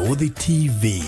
Barũthi TV,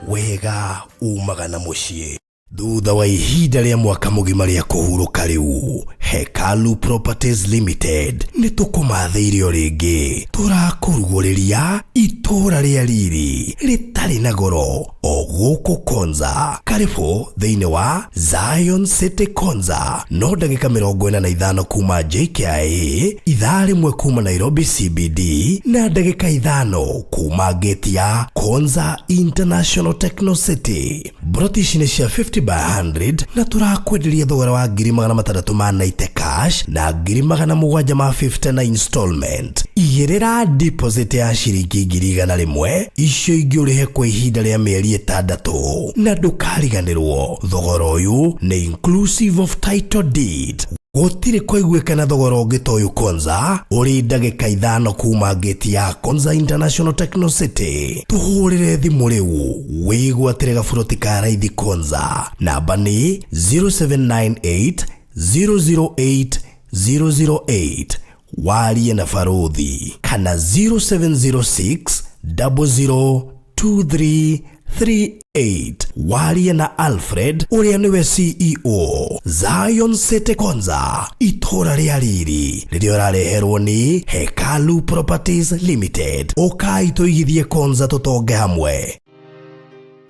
wega umaga na mũciĩ. Thutha wa ihinda rĩa mwaka mũgima rĩa kũhurũka rĩu, Hekalu Properties Limited nĩ tũkũmathĩire o rĩngĩ. Tũrakũrugũrĩria itũũra rĩa riri rĩtarĩ na goro o gũkũ Konza. Karĩbũ thĩinĩ wa Zion City Konza, no ndagĩka 45 kuma JKIA, ithaa rĩmwe kuma Nairobi CBD na ndagĩka 5 kuma gate ya Konza International Techno City. Mburoti ici nĩ cia 50 by 100 na tũrakwenderia thogora wa ngiri magana matandatũ ma 90 cash na ngiri magana mũgwanja ma 50 na installment. Igĩrĩra deposit ya ciringi ngiri igana rĩmwe, icio ingĩ ũrĩhe kwa ihinda rĩa mĩeri 6, na ndũkariganĩrwo thogora ũyũ nĩ inclusive of title deed. Gũtirĩ kũiguĩkana thogora ũngĩ ta ũyũ Konza, ũrĩ ndagĩka 5 kuma gate ya Konza International Techno City. Tũhũrĩre thimũ rĩu wĩgwatĩre gaburoti ka raithi Konza. Namba nĩ 0798 008 008, warie na Barũthi, kana 0706 002338, warie na Alfred ũrĩa nĩwe CEO. Zion City Konza, itũũra rĩa riri rĩrĩa ũrareherwo nĩ Hekalu Properties Limited. Ũkai tũigithie Konza tũtonge hamwe.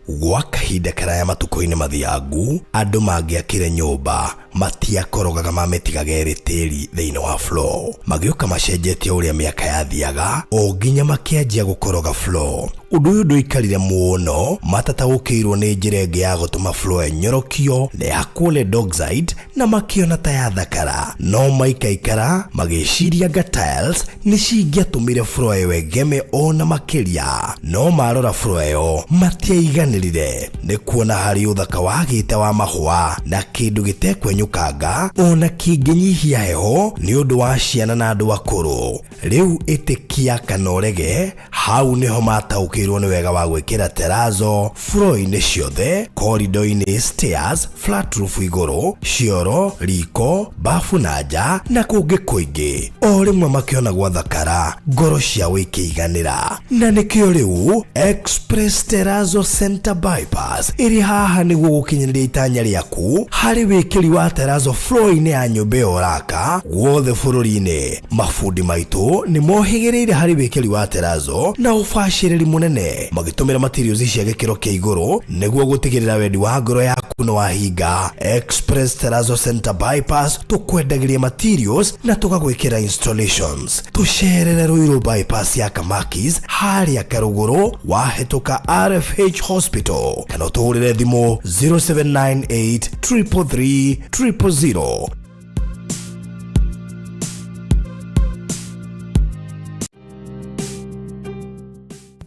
Gwa kahinda karaya matukũ-inĩ mathiangu, andũ mangĩakire nyũmba matiakorogaga mamĩtigaga ĩrĩ tĩri thĩinĩ wa floor. Magĩũka macenjetie ũrĩa mĩaka yathiaga o nginya makĩanjia gũkoroga floor. Ũndũ ũyũ ndũikarire mũno, matataũkĩirwo nĩ njĩra ĩngĩ ya gũtũma floor ĩnyorokio na ĩhakwo lead oxide na makĩona ta yathakara. No maikaikara magĩciria anga tiles nĩ cingĩatũmire floor ĩyo ĩgeme ona makĩria. No marora floor ĩyo matiaiganĩrire nĩ kuona harĩ ũthaka wagĩte wa mahũa na kĩndũ gĩtekwenyũkanga ona kĩngĩnyihia heho nĩ ũndũ wa ciana na andũ akũrũ. Rĩu ĩtĩkia kana ũrege, hau nĩho mataũkĩirwo nĩ wega wa gwĩkĩra terrazzo floor-inĩ ciothe, corridor-inĩ, stairs, flat roof igũrũ, cioro, riko, bafu na nja na kũngĩ kũingĩ. O rĩmwe makĩona gwathakara, ngoro ciao ikĩiganĩra. Na nĩkĩo rĩu Express Terrazzo Center Bypass ĩrĩ haha nĩguo gũkinyanĩria itanya rĩaku harĩ wĩkĩri wa terrazzo floor-inĩ ya nyũmba ĩyo ũraka guothe bũrũri-inĩ. Mabundi maitũ nĩ mohĩgĩrĩire harĩ wĩkĩri wa terrazzo na ũbacĩrĩri mũnene, magĩtũmĩra materials cia gĩkĩro kĩa igũrũ nĩguo gũtigĩrĩra wendi wa ngoro yaku nĩ wahinga. Express Terrazzo Center Bypass tũkwendagĩria materials na tũgagwĩkĩra installations. Tũcerere Ruiru Bypass ya Kamakis harĩa Karũgũrũ wahĩtũka RFH Hospital, kana ũtũhũrĩre thimũ 0798 333 000.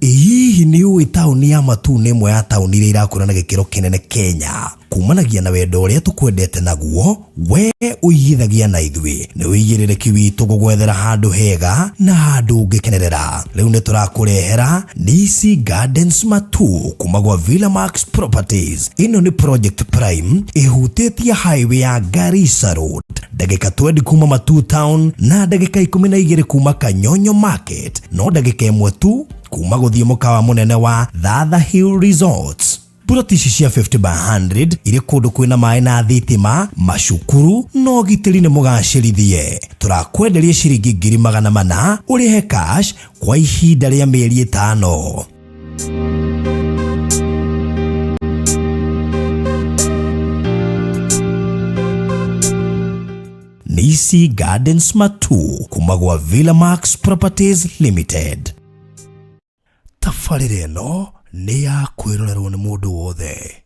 Hihi nĩ ũĩ taũni ya Matuu nĩ ĩmwe ya taũni iria irakũra na gĩkĩro kĩnene Kenya? Kumanagia na wendo ũrĩa tũkwendete naguo, we ũigithagia na ithuĩ. Nĩ ũigĩrĩrĩki witũ gũgwethera handũ hega na handũ ũngĩkenerera. Rĩu nĩ tũrakũrehera Nisi Gardens Matuu kuma gwa Villa Max Properties. Ĩno nĩ project prime ĩhutĩtie highway ya Garissa Road, ndagĩka 20 kuma Matuu Town na ndagĩka 12 kuma Kanyonyo Market, no ndagĩka 1 tu kuma gũthiĩ mũkawa mũnene wa Thatha Hill Resorts. Mburoti ici cia 50 by 100 irĩ kũndũ kwĩna maĩ na thitima, macukuru na ũgitĩri nĩ mũgacĩrithie. Tũrakwenderia ciringi ngiri magana mana ũrĩhe cash kwa ihinda rĩa mĩeri 5. Nisi Gardens Matuu kuma gwa Villa Max Properties Limited. Tabarĩra ĩno nĩ ya kwĩrorerwo nĩ mũndũ wothe.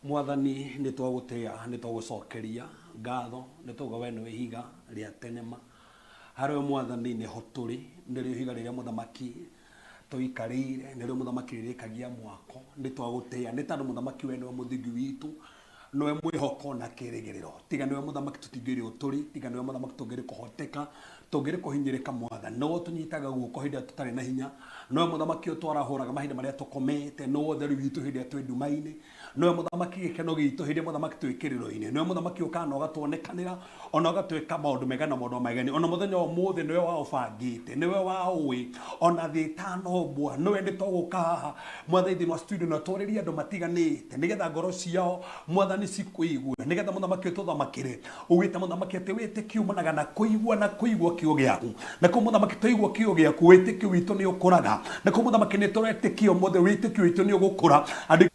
Mwathani, nĩ twagũtĩa, nĩ twagũcokeria ngatho, nĩ twauga we nĩwe ihiga rĩa tene ma. Harĩ we Mwathani nĩho tũrĩ, nĩrĩo ihiga rĩrĩa mũthamaki tũikarĩire, nĩrĩo mũthamaki rĩrĩkagia mwako. Nĩ twagũtĩa nĩ tondũ mũthamaki we nĩwe mũthingi witũ, nĩwe mwĩhoko na kĩrĩgĩrĩro. Tiga nĩwe mũthamaki tũtingĩrĩ ũũ tũrĩ, tiga nĩwe mũthamaki tũngĩrĩ kũhoteka, tũngĩrĩ kũhinyĩrĩka Mwathani. Nĩwe ũtũnyitaga guoko hĩndĩ ĩrĩa tũtarĩ na hinya, nĩwe mũthamaki ũtwarahũraga mahinda marĩa tũkomete, nĩwe ũtheri witũ hĩndĩ ĩrĩa twĩ nduma-inĩ, nĩwe mũthamaki gĩkeno gitũ hĩndĩ ĩrĩa mũthamaki twĩ kĩrĩro-inĩ, nĩwe mũthamaki ũkaga na ũgatuonekanĩra, ona ũgatwĩka maũndũ mega na maũndũ mageni. Ona mũthenya wa ũmũthĩ nĩwe waũbangĩte, nĩwe waũĩ, ona thĩ ĩtanombwa, nĩwe nĩ tũgũka haha Mwathani thĩinĩ wa studio na twarĩrie andũ matiganĩte nĩgetha ngoro ciao Mwathani cikũigue, nĩgetha mũthamaki ũtũthamakĩre. Ugĩte mũthamaki atĩ wĩtĩkio umanaga na kũigua na kũigua kiugo gĩaku, na kũu mũthamaki twaigua kiugo gĩaku wĩtĩkio witũ nĩ ũkũraga, na kũu mũthamaki nĩ tũretĩkia ũmũthĩ wĩtĩkio witũ nĩ ũgũkũra. Andũ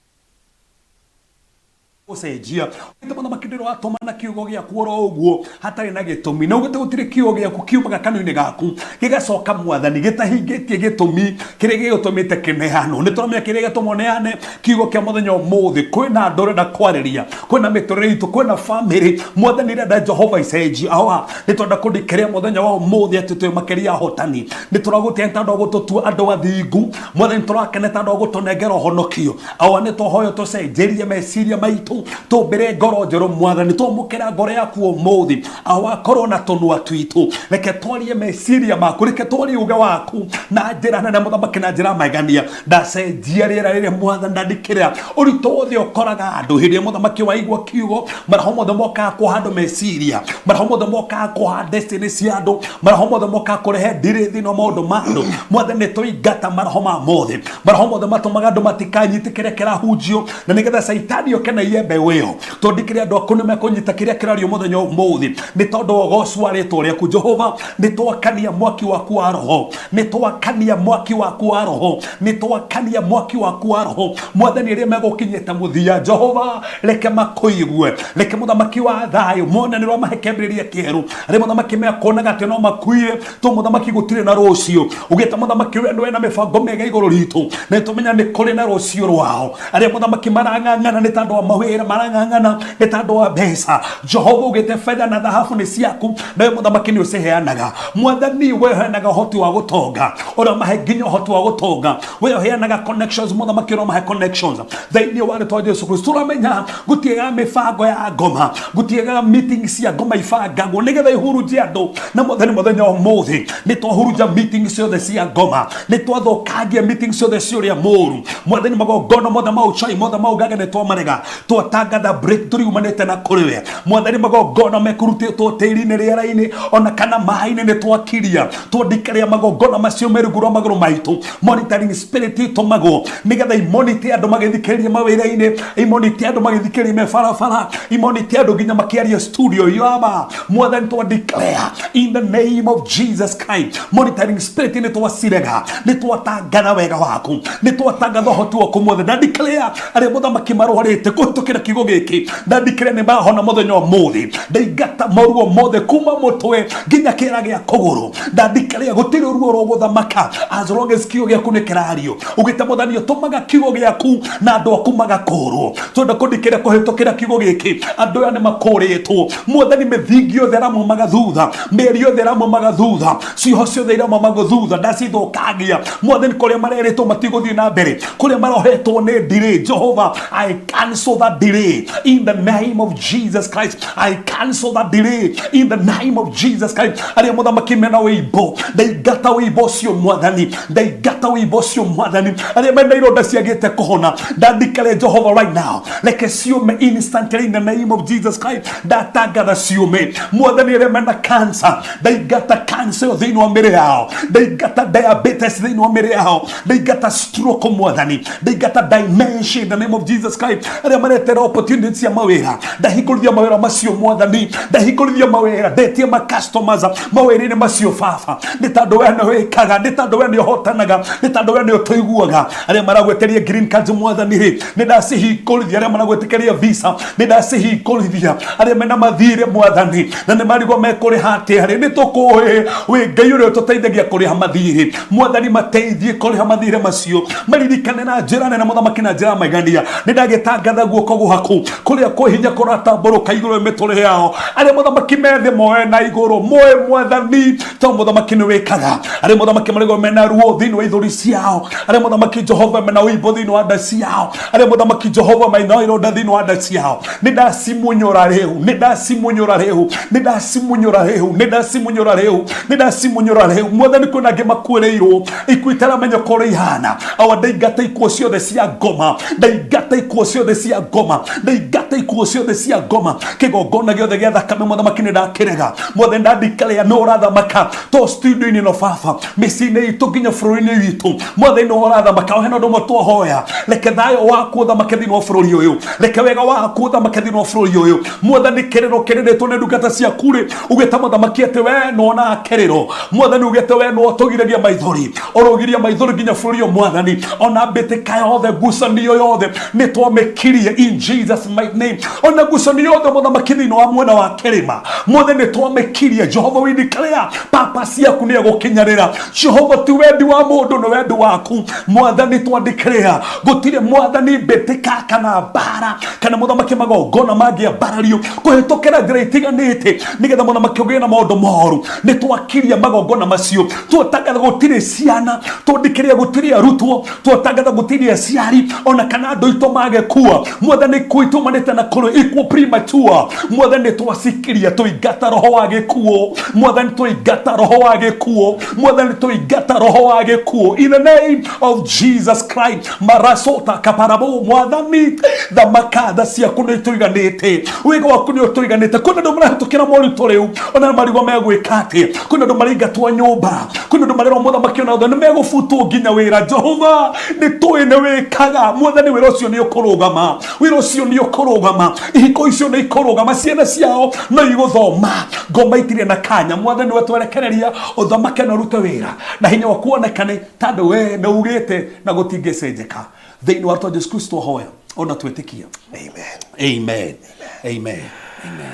gũcenjia ugĩte mũthamaki ndĩrĩ watũmana kiugo gĩaku oro ũguo hatarĩ na gĩtũmi, na ugĩte gũtirĩ kiugo gĩaku kiumaga kanua-inĩ gaku gĩgacoka Mwathani gĩtahingĩtie gĩtũmi kĩrĩa gĩgũtũmĩte kĩneanwo. Nĩ tũramenya kĩrĩa gĩatũma ũneane kiugo kĩa mũthenya ũmũthĩ. Kwĩna andũ ũrenda kwarĩria, kwĩna mĩtũrĩre itũ, kwĩna famĩlĩ Mwathani irenda Jehova icenjie. Awa nĩ twenda kũndikĩria mũthenya wa ũmũthĩ atĩ twĩ makĩria ahotani. Nĩ tũragũtĩa nĩ tondũ wa gũtũtua andũ athingu Mwathani, tũrakena tondũ wa gũtũnengera ũhonokio. Awa nĩ twahoya tũcenjerie meciria maitũ, tũmbĩre ngoro njerũ Mwathani, twamũkĩra ngoro yaku ũmũthĩ. Awa korwo na tũnua twitũ, reke twarie meciria maku, reke twarie uge waku na njĩra nene mũthamaki, na njĩra magania. Ndacenjia rĩera rĩrĩa Mwathani, ndandikĩrĩra ũritũ wothe ũkoraga andũ hĩndĩ ĩrĩa mũthamaki waigua kiugo. Maroho mothe mokaga kuoha andũ meciria, maroho mothe mokaga kuoha destiny cia andũ, maroho mothe mokaga kũrehe ndirĩ thĩinĩ wa maũndũ ma andũ. Mwathani nĩ tũingata maroho ma mothe, maroho mothe matũmaga andũ matikanyite kĩrĩa kĩrahunjio, na nĩgetha caitani oke na iye mbeũ ĩyo. Twandĩkĩre andũ aku nĩ mekũnyita kĩrĩa kĩrario mũthenya ũmũthĩ, nĩ tondũ wa ũgoci wa rĩtwa rĩaku Jehova. Nĩ twakania mwaki waku wa roho, nĩ twakania mwaki waku wa roho, nĩ twakania mwaki waku wa roho Mwathani. Arĩa megũkinyĩte mũthia Jehova, reke makũigue, reke mũthamaki wa thayũ mone nĩ rwamahe kĩambĩrĩria kĩerũ. Arĩa mũthamaki mekuonaga atĩ no makuire, to mũthamaki gũtirĩ na rũciũ, ugĩte mũthamaki we nĩwe na mĩbango mĩega igũrũ ritũ, na tũmenya nĩ kũrĩ na rũciũ rwao. Arĩa mũthamaki marang'ang'ana nĩ tondũ wa mawĩra, marang'ang'ana nĩ tondũ wa mbeca, Jehova ugĩte betha na thahabu nĩ ciaku, nawe mũthamaki nĩ ũciheanaga. Mwathani, we ũheanaga ũhoti wa gũtonga, ũramahe nginya ũhoti wa gũtonga. We ũheanaga connections, mũthamaki ũramahe connections thĩinĩ wa rĩtwa Jesu Kristo. Tũramenya gũtiagaga mĩbango ya ngoma, gũtiagaga meeting cia ngoma ibangagwo nĩgetha ihurunje andũ, na Mwathani mũthenya ũmũthĩ nĩ twahurunja meeting ciothe cia ngoma, nĩ twathũkangia meeting ciothe cia ũrĩa mũũru. Mwathani, magongona mothe ma ũcai, mothe ma ũganga nĩ twamarega, twatangatha breakthrough yumanĩte na kũrĩ we Mwathani. Magongona mekũrutĩtwo tĩri-inĩ, rĩera-inĩ, ona kana maĩ-inĩ, nĩ twakiria twandikĩrĩa magongona macio me rungu rwa magũrũ maitũ. Monitoring spirit itũmagwo nĩgetha imonite andũ magĩthikĩrĩria mawĩra-inĩ, imonite andũ magĩthikĩrĩria me barabara, imonite andũ nginya makĩaria studio yama. Mwathani, twa declare in the name of Jesus Christ, monitoring spirit nĩ twacirega, nĩ twatangatha wega waku, nĩ twatangatha ũhoti waku. Mothe na declare arĩa mũthamaki marwarĩte kũhĩtũkĩra kiugo gĩkĩ, na declare nĩ mahona mũthenya ũmũthĩ. Ndaingata maruo mothe kuma mũtwe nginya kĩara gĩa kũgũrũ, na declare gũtirĩ ruo rũgũthamaka as long as kiugo gĩaku nĩ kĩrario. Ugĩte Mwathani ũtũmaga kiugo gĩaku na andũ aku magakũrwo. Twenda kũndikĩra kũhĩtũkĩra kiugo gĩkĩ, andũ aya nĩ makũrĩtwo Mwathani. Mĩthingi yothe ĩramaumaga thutha, mĩeri yothe ĩramaumaga thutha, cioho ciothe iramaumaga thutha, ndacithũkangia Mwathani. Kũrĩa marerĩtwo matigũthiĩ na mbere, kũrĩa marohetwo nĩ delay, Jehova, I cancel that delay in the name of Jesus Christ. I cancel that delay in the name of Jesus Christ. Arĩa mũthamaki mena wĩimbo, ndaingata wĩimbo ũcio Mwathani, ndaingata wĩimbo ũcio Mwathani. Arĩa mena ironda ciagĩte kũhona, ndandikare Jehova right now, reke ciũme instantly in the name of Jesus Christ. Ndatangatha ciũme Mwathani. Arĩa mena cancer, ndaingata cancer ĩyo thĩinĩ wa mĩrĩ yao, ndaingata diabetes thĩinĩ wa mĩrĩ yao, ndaingata stroke Mwathani, ndaingata dementia in the name of Jesus Christ. Arĩa maretera opportunity cia mawĩra, ndahingũrithia mawĩra macio Mwathani, ndahingũrithia mawĩra, ndetie ma customers mawĩra-inĩ macio Baba, nĩ tondũ we nĩ wĩkaga, nĩ tondũ we nĩ ũhotanaga. Nĩ tondũ we nĩ ũtũiguaga. Arĩa maragweteria green cards Mwathani rĩ, nĩ ndacihingũrithia. Arĩa maragwetekeria visa nĩ ndacihingũrithia. Arĩa mena mathirĩ Mwathani na nĩ marigwo mekũrĩha atĩa rĩ, nĩ tũkũĩ wĩ Ngai ũrĩa ũtũteithagia kũrĩha mathirĩ. Mwathani mateithie kũrĩha mathirĩ macio, maririkane na njĩra nene Mũthamaki, na njĩra ya magegania. Nĩ ndagĩtangatha guoko gwaku kũrĩa kwĩ hinya kũratambũrũka igũrũ mĩtũrĩre yao. Arĩa Mũthamaki methĩ moe na igũrũ, moe Mwathani, tondũ Mũthamaki nĩ wĩkaga. Arĩa Mũthamaki marigwo mena ruo thĩinĩ wa ithũri ciao, arĩa Mũthamaki Jehova mena ũimbo thĩinĩ wa nda ciao, arĩa Mũthamaki Jehova mena ironda thĩinĩ wa nda ciao, nĩ ndacimunyũra rĩu, nĩ ndacimunyũra rĩu, nĩ ndacimunyũra rĩu, nĩ ndacimunyũra rĩu, nĩ ndacimunyũra rĩu. Mwathani, kwĩna angĩ makuĩrĩirwo ikuũ itaramenya kũrĩa ihana. Awa, ndaingata ikuũ ciothe cia ngoma, ndaingata ikuũ ciothe cia ngoma, ndaingata ikuũ ciothe cia ngoma. Kĩgongona gĩothe gĩa thakame Mũthamaki nĩ ndakĩrega. Mwathani, ndandikarea nĩ ũrathamaka to studio-inĩ no baba, mĩciĩ-inĩ itũ nginya bũrũri-inĩ witũ. Mwathani nĩ ũrathamaka. O hena ũndũ ũmwe twahoya, reke thayũ waku ũthamake thĩinĩ wa bũrũri ũyũ, reke wega waku ũthamake thĩinĩ wa bũrũri ũyũ. Mwathani, kĩrĩro kĩrĩrĩtwo nĩ ndungata ciaku rĩ, ugĩte Mũthamaki atĩ we nĩwonaga kĩrĩro. Mwathani, ugĩte we nĩwe ũtũgiragia maithori, ũrũgiria maithori nginya bũrũri ũyũ. Mwathani, ona mbĩtĩka yothe, ngucanio yothe nĩ twamĩkirie in Jesus mighty name. Ona ngucanio yothe Mũthamaki thĩinĩ wa mwena wa kĩrĩma, Mwathani, nĩ twamĩkirie. Jehova, we declare purpose ciaku nĩ egũkinyanĩra. Jehova, ti wendi wa mũndũ, nĩ wendi waku. Mwathani, twa declare gũtirĩ Mwathani mbĩtĩka kana mbara kana Mũthamaki magongona mangĩambarario kũhĩtũkĩra njĩra itiganĩte nĩgetha Mũthamaki ũgĩe na maũndũ moru. Nĩ twakiria magongona macio. Twatangatha gũtirĩ ciana, twandĩkĩria gũtirĩ arutwo, twatangatha gũtirĩ aciari ona kana andũ aitũ magekua. Mwathani, ikuũ itumanĩte na kũrĩ ikuũ premature, Mwathani, twacikiria. Tũingata roho wa gĩkuũ, Mwathani, tũingata roho wa gĩkuũ, Mwathani, tũingata roho wa gĩkuũ in the name of Jesus Christ. Marasota kaparabo. Mwathani, thamaka, tha ciaku nĩ itũiganĩte, wĩga waku nĩ ũtũiganĩte. Kwĩna andũ marahĩtũkĩra moritũ rĩu, ona marigwo megwĩka atĩ. Kwĩna andũ maraingatwo nyũmba, kwĩna andũ marerwo Mũthamaki ona othe nĩ megũbutwo nginya wĩra. Jehova, nĩ tũĩ nĩ wĩkaga. Mwathani, wĩra ũcio nĩ ũkũrũgama, wĩra ũcio nĩ ũkũrũgama, ihiko icio nĩ ikũrũgama, ciana ciao no igũthoma, ngoma itirĩ na kanya. Mwathani, we twerekereria ũthamake na ũrute wĩra na hinya waku wonekane, tondũ we nĩ ugĩte na gũtingĩcenjeka. Thĩinĩ wa rĩtwa Jesu Kristo hoya ona twĩtĩkia. Amen. Amen, amen, amen.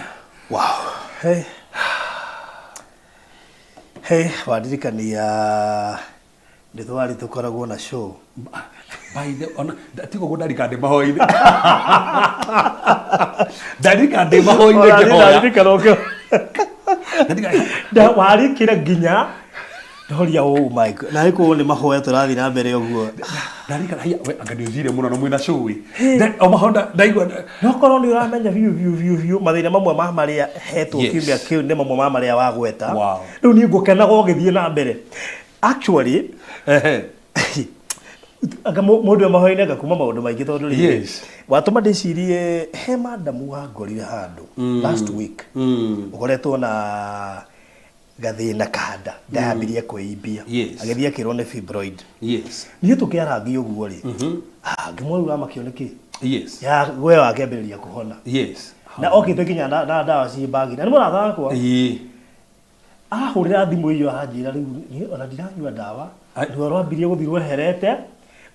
Wow. Hey. Hey, wandirikania nĩ twarĩ tũkoragwo na show. By the ona tiga ũguo, ndarika ndĩ mahoya-inĩ, ndarika ndĩ mahoya-inĩ ngĩhoya. Ndarikana ũkĩ- Warĩkĩra nginya ndoria, oh my God. Na ĩkorwo nĩ mahoya tũrathiĩ na mbere ũguo. Ndarika haya, we anga nĩ ũthire mũno na mwĩna show ĩ. O mahoya ndaigua. No korwo nĩ ũramenya biũ biũ biũ biũ mathĩna mamwe ma marĩa hetwo kiumia kĩu nĩ mamwe ma marĩa wagweta. Rĩu niĩ ngũkenaga ũgĩthiĩ na mbere. Actually, anga mũndũ e mahoya-inĩ anga kuma maũndũ maingĩ tondũ rĩrĩ, watũma ndĩcirie he madamu wangorire handũ last week ũkoretwo na gathĩna kanda ndayambirie kwĩimbia, agĩthiĩ akĩrwo nĩ fibroid. Niĩ tũkĩarangia ũguo rĩ, ngĩmwĩra rĩu amakio nĩkĩ ya we wakĩambĩrĩria kũhona na okĩte nginya na ndawa ciĩ mbagi na nĩ mũrata wakwa. Ahũrĩra thimũ iyo anjĩra rĩu niĩ ona ndiranyua ndawa. Ruo rwambirie gũthiĩ rweherete,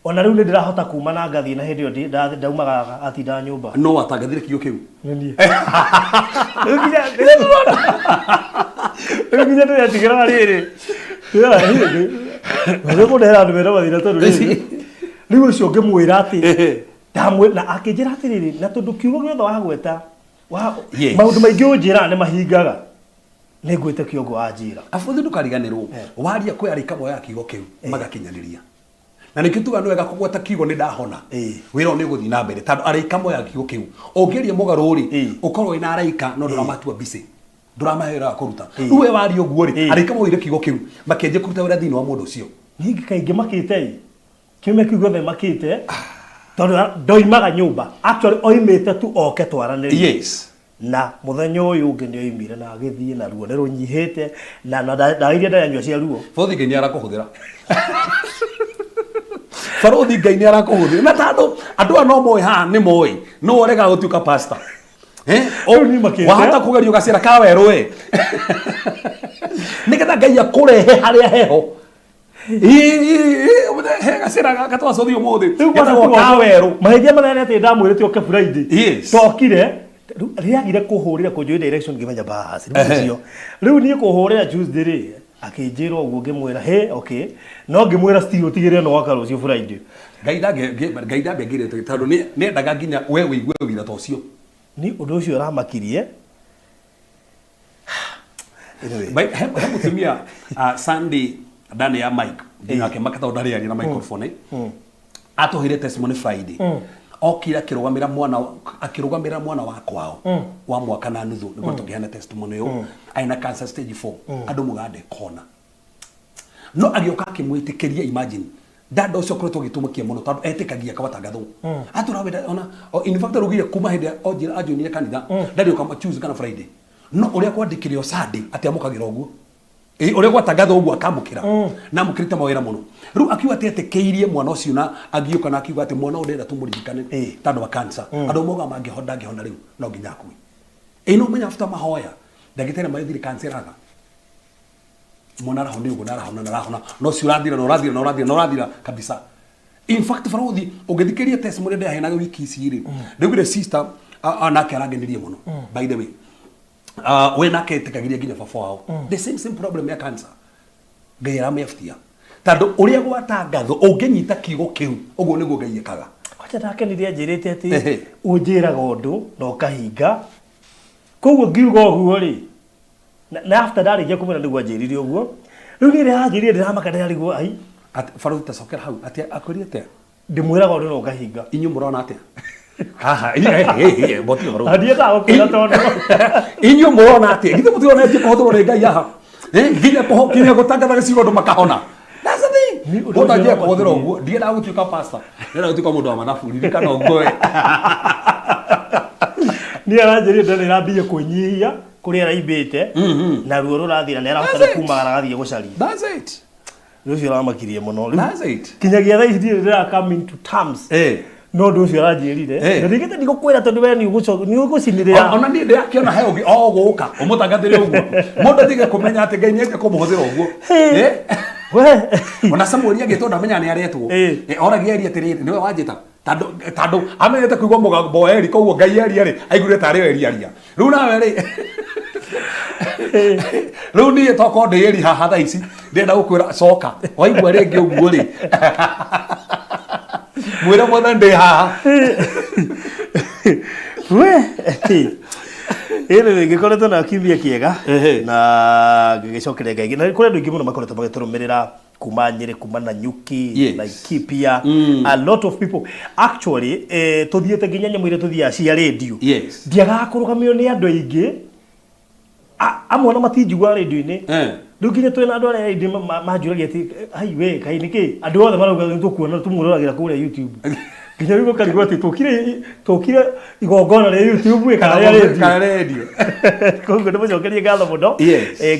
ona rĩu nĩ ndĩrahota kuma na ngathiĩ, na hĩndĩ ĩyo ndaumaga atindaga nyũmba. No watangathire kiugo kĩu. Nĩ niĩ. Rĩu nginya ndĩretigĩra rĩrĩ rĩu kũndehera andũ mena mathĩna, tondũ rĩrĩ rĩu ũcio ngĩmwĩra atĩ na akĩnjĩra atĩrĩrĩ, na tondũ kiugo gĩothe wagweta maũndũ maingĩ ũnjĩraga nĩ mahingaga, nĩ ngwĩte kĩongo wanjĩra. Abuthi, ndũkariganĩrwo waria kwĩ arĩka moyaga kiugo kĩu magakinyanĩria, na nĩkĩo tuga nĩ wega kũgweta kiugo nĩ ndahona. Wĩra ũyũ nĩ ũgũthiĩ na mbere tondũ araika moyaga kiugo kĩu. Ũngĩaria mũgarũ rĩ, ũkorwo wĩna araika no ndũramatua busy, ndũramahe wĩra wa kũruta. Rĩu we waria ũguo rĩ, araika moire kiugo kĩu makĩanjia kũruta wĩra thĩinĩ wa mũndũ ũcio. Niĩ kaingĩ makĩte ĩ kiumia kĩu gĩothe makĩte tondũ ndoimaga nyũmba, actually oimĩte tu oke twaranĩrie. Na mũthenya ũyũ ũngĩ nĩ oimire na agĩthiĩ na ruo nĩ rũnyihĩte na ndawa iria ndaranyua cia ruo. Barothi, Ngai nĩ arakũhũthĩra. Barothi, Ngai nĩ arakũhũthĩra, na tondũ andũ aya no moĩ haha nĩ moĩ no ũregaga gũtuĩka pastor. Eh? Rĩu niĩ makĩte. Wahota kũgerio gacĩra ka werũ ĩ, nĩgetha Ngai akũrehe harĩa heho. He gacĩra gaka twacothi ũmũthĩ Rĩu kwanza getagwo kawerũ. Mahĩtia manene atĩ ndamwĩrĩte oke Friday. Yes. Tokire rĩu rĩagire kũhũrĩra kũnjũĩ direction ngĩmenya basi rĩu ũcio. Rĩu niĩ kũhũrĩra Tuesday rĩ akĩnjĩra ũguo ngĩmwĩra he okay no ngĩmwĩra still ũtigĩrĩre nĩ woka rũciũ Friday. Ngai Ngai ndangĩangĩrĩte tondũ nĩendaga nginya we wĩigue wĩra ta ũcio. Ni ũndũ ũcio ũramakirie. Anyway. He mũtumia Sunday ndani ya mic nake makata ndarĩ aria na microphone atũheire testimony Friday okire akĩrũgamĩra mwana akĩrũgamĩra mwana wa kwao wa mwaka na nuthu nĩguo tũngĩheana testimony ũyũ arĩ na cancer stage 4 andũ mũgande kona no agĩũka akĩmwĩtĩkĩria. Imagine dada ũcio akoretwo agĩtũmakia mũno tondũ etĩkagia akabatangathwo atũra wenda ona in fact arugire kuma hĩndĩ ĩrĩa anjoinire kanitha ndarĩ ũka Tuesday kana Friday no ũrĩa kwandĩkĩre o Sunday atĩ amũkagĩra ũguo. Ĩ, ũrĩa gwatangathwo ũguo akamũkĩra na amũkĩrĩte mawĩra mũno. Rĩu akiuga atĩ etĩkĩirie mwana ũcio na agiũka na akiuga atĩ mwana ũyũ ndĩrenda tũmũririkane tondũ wa cancer andũ maugaga mangĩhona ndangĩhona rĩu no nginya akue. Ĩ no menya after mahoya ndagĩtarĩ magĩthire cancer ĩraga mwana arahona ũguo na arahona na arahona no ũcio ũrathira na ũrathira na ũrathira na ũrathira kabisa. In fact barothi ũngĩthikĩria testimony ndaheanaga wiki ici rĩ ndaugire sister nake arangenirie mũno by the way we nake etĩkagĩria nginya baba wao the same same problem ya cancer. Ngai aramĩabutia tondũ ũrĩa gwatangathwo ũngĩnyita kiugo kĩu ũguo nĩguo Ngai ekaga. Kwanja ndakenire anjĩrĩte atĩ ũnjĩraga ũndũ na ũkahinga koguo ngiuga ũguo rĩ na after ndarĩkia kũmwĩra nĩguo anjĩrire ũguo rĩu niĩ rĩranjĩrire ndĩramaka ndĩrarigwo ai. Atĩ barothi tacokera hau atĩ akwĩrire atĩa? Ndĩmwĩraga ũndũ na ũkahinga. Inyuĩ mũrona atĩa haha? Inyuĩ boti ũhoro. Ndiendaga gũkwĩra tondũ inyuĩ mũrona atĩa? Githĩ mũtironetie kũhũthĩrwo nĩ Ngai haha? Nginya nginya gũtangatha gĩcigo andũ makahona. That's the thing. Ni ũndũ Mũndũ ũcio anjia kũhũthĩra ũramakirie. ũguo ndiendaga gũtuĩka pastor, ndĩrenda gũtuĩka mũndũ wa mathabu. Ririkana ũguo we. Niĩ aranjĩrire nda nĩrambia kwĩnyihia kũrĩa araimbĩte na ruo rũrathira nĩ arahota That's nĩ it. kumagara agathiĩ gũcaria. That's it. Ũndũ ũcio ũramakirie mũno. Rĩu That's it. kinyagia thaa ici ndirĩ ndĩra come into terms no ũndũ ũcio aranjĩrire na rĩngĩ ndigũkwĩra tondũ we nĩ ũgũcinĩrĩra. Ona niĩ ndĩrakĩona he ũngĩ o gũka ũmũtangathĩre ũguo mũndũ atige kũmenya atĩ Ngai nĩenje kũmũhũthĩra ũguo. We. Ona Samueli agĩtwo ndamenya nĩ aretwo. Oragia Eli atĩrĩrĩ nĩwe wanjĩta tondũ tondũ amenyete kũigua mũgambo wa Eli koguo Ngai aria rĩ aiguire tarĩ o Eli aria. Rĩu nawe rĩ rĩu niĩ tokorwo ndĩ Eli haha thaa ici ndĩrenda gũkwĩra coka waigua rĩngĩ ũguo rĩ mwĩre mwathani ndĩ haha. We ĩrĩ ngĩkoretwo na kiumia kĩega na ngĩgĩcokeria Ngai na kũrĩ andũ aingĩ mũno makoretwo magĩtũrũmĩrĩra kuma Nyĩrĩ, kuma Nanyuki, Laikipia, a lot of people actually tũthiĩte nginya nyamũ iria tũthiaga cia radio ndiagaga kũrũgamio nĩ andũ aingĩ. Amwe ona matinjiguaga radio-inĩ. Rĩu nginya twĩna andũ arĩa aingĩ manjũragia atĩ ai we kaĩ nĩkĩ andũ othe marauga nĩ tũkuona tũmwĩroragĩra kũrĩa YouTube nginya rĩu ũkarigwo atĩ tũkire tũkire igongona rĩa YouTube ĩ kana rĩa radio. Kana radio. Koguo ndĩmũcokerie ngatho mũno.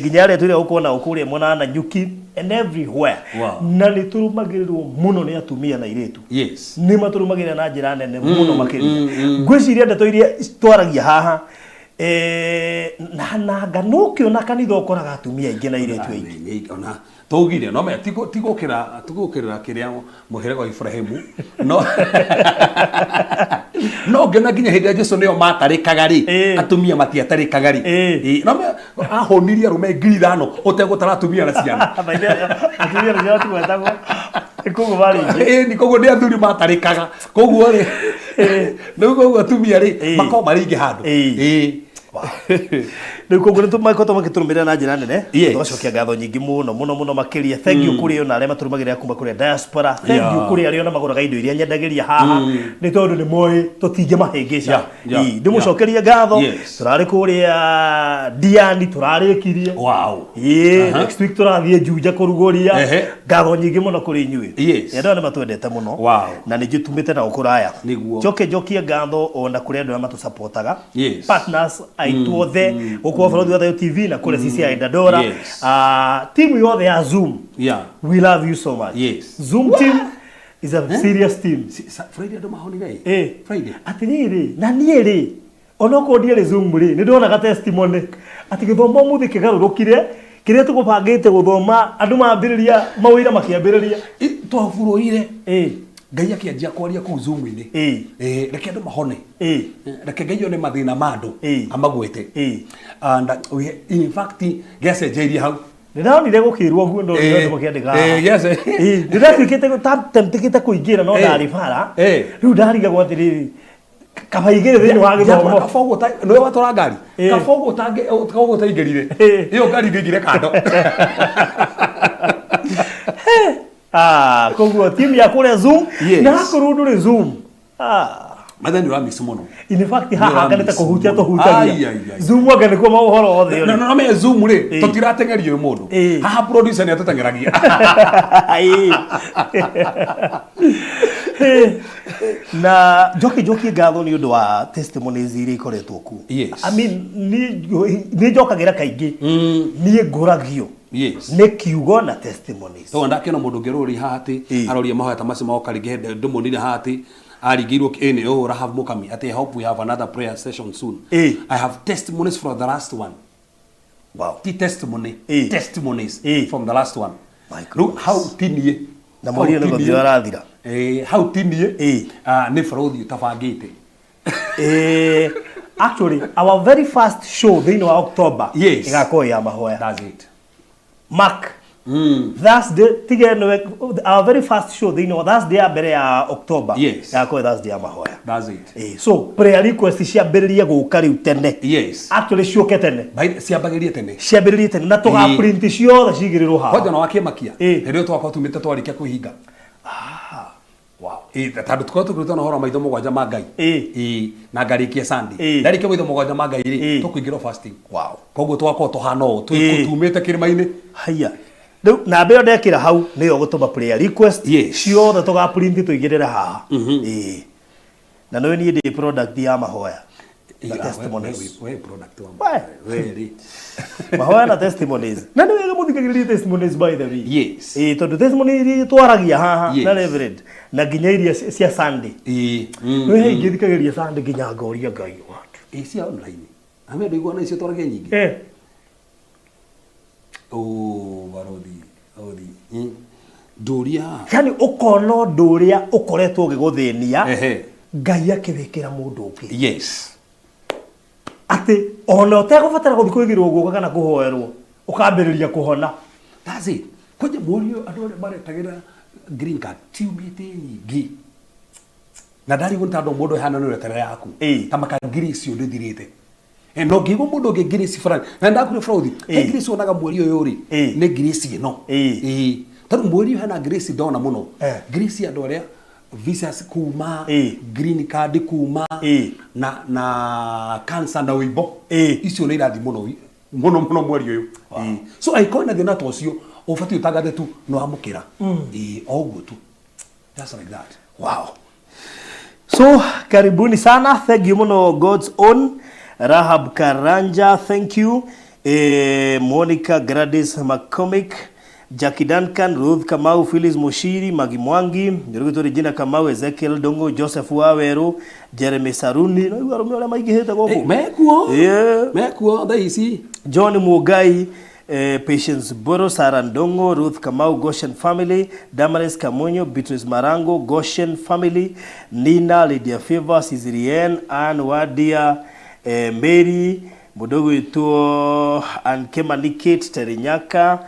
Nginya arĩa twĩre gũkorwo nao kũrĩa mwena wa Nanyuki and everywhere. Na nĩ tũrũmagĩrĩrwo mũno nĩ atumia na airĩtu. Nĩ matũrũmagĩrĩra na njĩra nene mũno makĩria. Ngwĩciria ndeto iria twaragia haha na nanga nũkĩona kanitha ũkoraga atumia aingĩ na airĩtu aingĩ. Ona tũugire no me tigũkĩra tigũkĩrĩra kĩrĩa mũhĩrĩga wa Ibrahimu no no ngĩona nginya hĩndĩ ya Jesu nĩo matarĩkaga rĩ atumia matiatarĩkaga rĩ. No ahũnirie arũme 5,000 ũtegũtara atumia na ciana. Atumia na ciana tigwetagwo koguo marĩ aingĩ. Ĩĩ ni koguo nĩ athuri matarĩkaga koguo rĩ rĩu koguo atumia rĩ makoragwo marĩ aingĩ handũ. Rĩu koguo nĩ makoretwo magĩtũrũmĩrĩra na njĩra nene. Tũgacokia ngatho nyingĩ mũno mũno mũno makĩria. Thank you kũrĩ ona arĩa matũrũmagĩrĩra kuma kũrĩa diaspora. Thank you kũrĩ arĩa ona magũraga indo iria nyendagĩria haha nĩ tondũ nĩ moĩ tũtingĩmahĩngĩca. Ii, ndĩmũcokerie ngatho. Tũrarĩ kũrĩa Diani tũrarĩkirie. Ĩĩ, next week tũrathiĩ Juja kũrugũria. Ngatho nyingĩ mũno kũrĩ inyuĩ. Andũ aya nĩ matwendete mũno. Na nĩ njĩtumĩte nao kũraya. Njoke njokie ngatho ona kũrĩ andũ arĩa matũsapotaga. Partners aitũ othe gũkũ wa Balothi wa Thayũ TV na kũrĩa CCI Dandora. Timu yothe ya Zoom. We love you so much. Zoom team is a serious team. Friday andũ mahonire ĩ? Friday. Atĩrĩrĩ, na niĩ rĩ onokorwo ndiarĩ Zoom rĩ nĩ ndonaga testimony atĩ gĩthomo ũmũthĩ kĩgarũrũkire Kĩrĩa tũgũbangĩte gũthoma andũ mambĩrĩria mawĩra makĩambĩrĩria. Twaburoire. Ngai akĩanjia kwaria kũu Zoom-inĩ. Reke andũ mahone. Reke Ngai one mathĩna ma andũ amagwete. And we, in fact, gĩacenjeirie hau. Nĩ ndonire gũkĩrwo ũguo, ndonire andũ makĩandĩka haha. Nĩ ndatuĩkĩte temptĩkĩte kũingĩra no ndarĩ bara. Rĩu ndarigagwo atĩrĩrĩ, kaba igĩrĩ thĩinĩ wa gĩthomo. Kaba ũguo nĩwe watwara ngari. Kaba ũguo kaba ũguo ũtaingĩrire. Ĩyo ngari ndĩingĩre kando. Ah, koguo timu ya kũrĩa Zoom na akorwo ndũrĩ Zoom, ah. Mathe nĩ ũramiss mũno. In fact, haha Nĩ anga nĩ ta ũramiss kũhutia mũno. tũhutagia. Ai, ai, ai. Zoom anga nĩkuo maũhoro othe No, ũrĩ. no, no, me Zoom rĩ, tũtirateng'erio nĩ mũndũ. Haha producer nĩ atũteng'eragia. Na njokie ngatho nĩ ũndũ wa testimonies iria ikoretwo kuo. I mean, nĩ njokagĩra kaingĩ, niĩ ngũragio nĩ kiugo na testimonies. Toguo ndakĩona mũndũ ũngĩ rũri haha atĩ aroria mahoya ta macio magoka rĩngĩ hĩndĩ ndĩmuonire haha atĩ aringĩirwo ĩ nĩ ũũ Rahab Mukami atĩ, "I hope we have another prayer session soon. I have testimonies from the last one." Ti testimony, testimonies from the last one. My Rĩu hau ti niĩ. Na mweri ũyũ Hau ti nĩ gũthira niĩ. ũrathira. Hau ti niĩ. Ah, nĩ barothi ũtabangĩte. Actually, our very first show thĩinĩ wa October ĩgakorwo ya mahoya. That's it. Mark Thursday, tige nĩwe our very first show thĩinĩ wa Thursday ya mbere ya October ĩgakorwo Thursday ya mahoya. That's it. So prayer request ciambĩrĩrie gũka rĩu tene. Actually, ciũke tene. Ciambagĩrie tene. Ciambĩrĩrie tene na tũga print ciothe cigĩrĩrwo haha. Kwanja na wakĩmakia hĩndĩ ĩyo twakorwo tumĩte twarĩkia kwĩhinga. Tondũ tũkorwo tũkĩrutwo na ũhoro wa maitho mũgwanja ma Ngai. Na ngarĩkia Sunday. Ndarĩkia maitho mũgwanja ma Ngai rĩ, tũkũingĩra fasting. Koguo tũgakorwo tũhana ũũ tumĩte kĩrĩma-inĩ. Haya, rĩu namba ĩyo ndekĩra hau nĩyo gũtũma prayer request ciothe, tũga print tũigĩrĩre haha. Na nĩwe niĩ ndĩ product ya mahoya na testimonies. We product wa We. we rĩ. Mahoya na testimonies, na nĩ wega mũthikagĩrĩrie testimonies, by the way. Tondũ testimony iria twaragia haha na Reverend na nginya iria cia Sunday, nĩ he ingĩ thikagĩrĩria Sunday nginya ngoria Ngai, what? Cia online ame ndũigua na icio twaragia nyingĩ. Oh, barothi barothi. Ndũria. Yani ũkona ũndũ ũrĩa ũkoretwo ũgĩgũthĩnia, Ngai akĩwĩkĩra mũndũ ũngĩ, atĩ ona ũtegũbatara gũthiĩ kũigĩrwo guoko kana kũhoerwo, ũkambĩrĩria kũhona. That's it. Kwanja mweri ũyũ andũ arĩa maretagĩra green card tiumĩte nyingĩ na ndarigwo nĩ tondũ mũndũ hana nĩ ũreterera yaku. Ta maka ngiri icio ndĩthirĩte. No ngĩigua mũndũ ũngĩ ngirĩci fulani na ndakure bũrũthi he ngirĩci wonaga mweri ũyũ rĩ, nĩ ngirĩci ĩno. Tondũ mweri ũyũ hena ngirĩci ndona mũno, ngirĩci andũ arĩa visas kuma, green card kuma, na cancer na ũimbo. Icio nĩ irathi mũno mũno mũno mweri ũyũ. So angĩkorwo na thĩna ta ũcio, ũbatiĩ ũtangathe tu nĩ wamũkĩra. O ũguo tu, just like that. Wow. So karibuni sana, thank you muno God's own Rahab Karanja, thank you. Monica Gladys McCormick, Jackie Duncan, Ruth Kamau, Phyllis Mushiri, Magi Mwangi, Njoroge Regina Kamau, Ezekiel Dongo, Joseph Waweru, Jeremy Saruni, no arũme arĩa maingĩhĩte gũkũ. Mekuo. Mekuo thaa ici. John Mugai, Patience Boro, Sarah Ndongo, Ruth Kamau, Goshen Family, Damaris Kamunyo, Beatrice Marango, Goshen Family, Nina, Lydia Favor, Cizirien, Ann Wadia, Mary, mũndũ gwĩtwo Ann Kimani, Kate Terinyaka,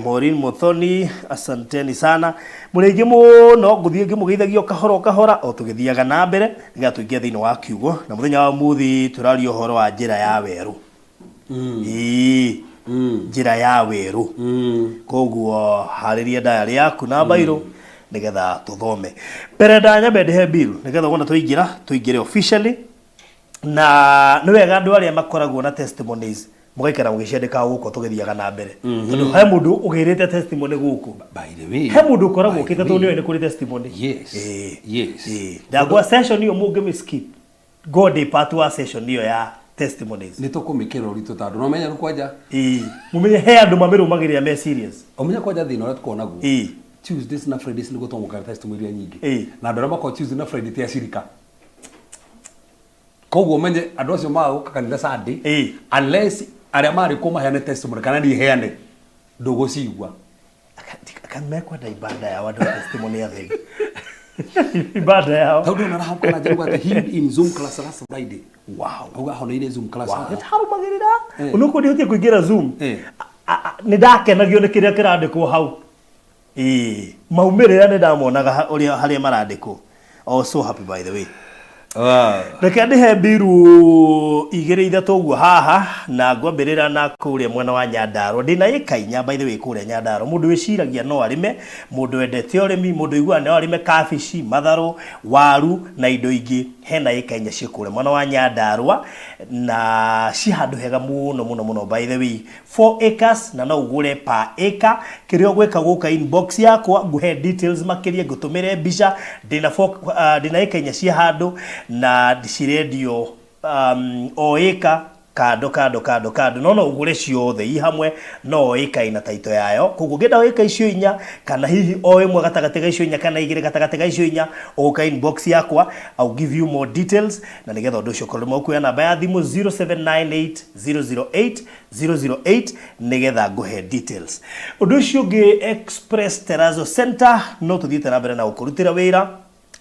Maureen Muthoni, asanteni sana mũrĩ aingĩ mũno. Ngũthiĩ ngĩmũgeithagia o kahora o kahora o tũgĩthiaga na mbere nĩgetha tũingĩre thĩinĩ wa kiugo. Na mũthenya wa ũmũthĩ tũraria ũhoro wa njĩra ya werũ. Njĩra ya werũ. Koguo harĩria diary yaku na bairo nĩgetha tũthome. Mbere ndanyambe ndĩhe bill nĩgetha wona twaingĩra tũingĩre officially. Na nĩ wega andũ arĩa makoragwo na testimonies mũgaikara mũgĩciandĩkaga gũkũ tũgĩthiaga na mbere, tondũ he mũndũ ũgĩrĩte testimony gũkũ. By the way, he mũndũ ũkoragwo by ũkĩte the tondũ way. nĩoĩ nĩ kũrĩ testimony. Ndakwa session ĩyo mũngĩmĩ skip God ndĩ part wa session ĩyo ya testimonies. Nĩ tũkũmĩkĩra ũritũ tondũ no menya rĩu kwanja Mũmenye he andũ mamĩrũmagĩrĩra me serious. Ũmenye kwanja thĩna ũrĩa tũkoragwo naguo, Tuesdays na Fridays nĩguo twamũkĩra testimony iria nyingĩ. Na andũ arĩa makoragwo Tuesday na Friday ti acirika, koguo ũmenye andũ acio maga gũka kanitha Sunday unless Arĩa marĩ kuo maheane testimony kana niĩ heane ndũgũcigua. Mekwenda ibada yao andũ a testimony atheri ibada yao. Tondũ ona Rahab kana njaruga atĩ healed in Zoom class last Friday. Wow. Auga ahoneire Zoom class. Wow. Nĩtarũmagĩrĩra onokorwo ndihotire kũingĩra Zoom, nĩ ndakenagio nĩ kĩrĩa kĩrandĩkwo hau. Ĩĩ, maumĩrĩra nĩ ndamonaga ũrĩa harĩa marandĩkwo. I was so happy, by the way. Reke ndĩhe mbiru igĩrĩ ithatũ ũguo haha, na ngwambĩrĩra na kũrĩa mwena wa Nyandarua. Ndĩna ĩka 4, by the way, kũrĩa Nyandarua. Mũndũ wĩciragia no arĩme, mũndũ wendete ũrĩmi, mũndũ ũiguaga no arĩme kabici, matharũ, waru na indo ingĩ. Hena ĩka 4 ciĩ kũrĩa mwena wa Nyandarua na ciĩ handũ hega mũno mũno mũno, by the way. 4 acres, na no ũgũre per acre. Kĩrĩa ũgwĩka, gũka inbox yakwa, ngũhe details makĩria, ngũtũmĩre mbica. Ndĩna ndĩna ĩka 4 cia handũ na cirendio o ĩka kando kando kando kando, no ũgũre ciothe i hamwe, no o ĩka ĩna taito yayo. Koguo ũngĩenda ĩka icio 4, kana hihi o ĩmwe gatagatĩ ga icio 4, kana 2 gatagatĩ ga icio 4, ũgũka inbox yakwa, I'll give you more details, na nĩgetha ũndũ ũcio ũkorwo ũkuoya namba ya thimũ 0798 008 008 nĩgetha ngũhe details. Ũndũ ũcio ũngĩ, Express Terrazzo Center no tũthiĩte na mbere na gũkũrutĩra wĩra.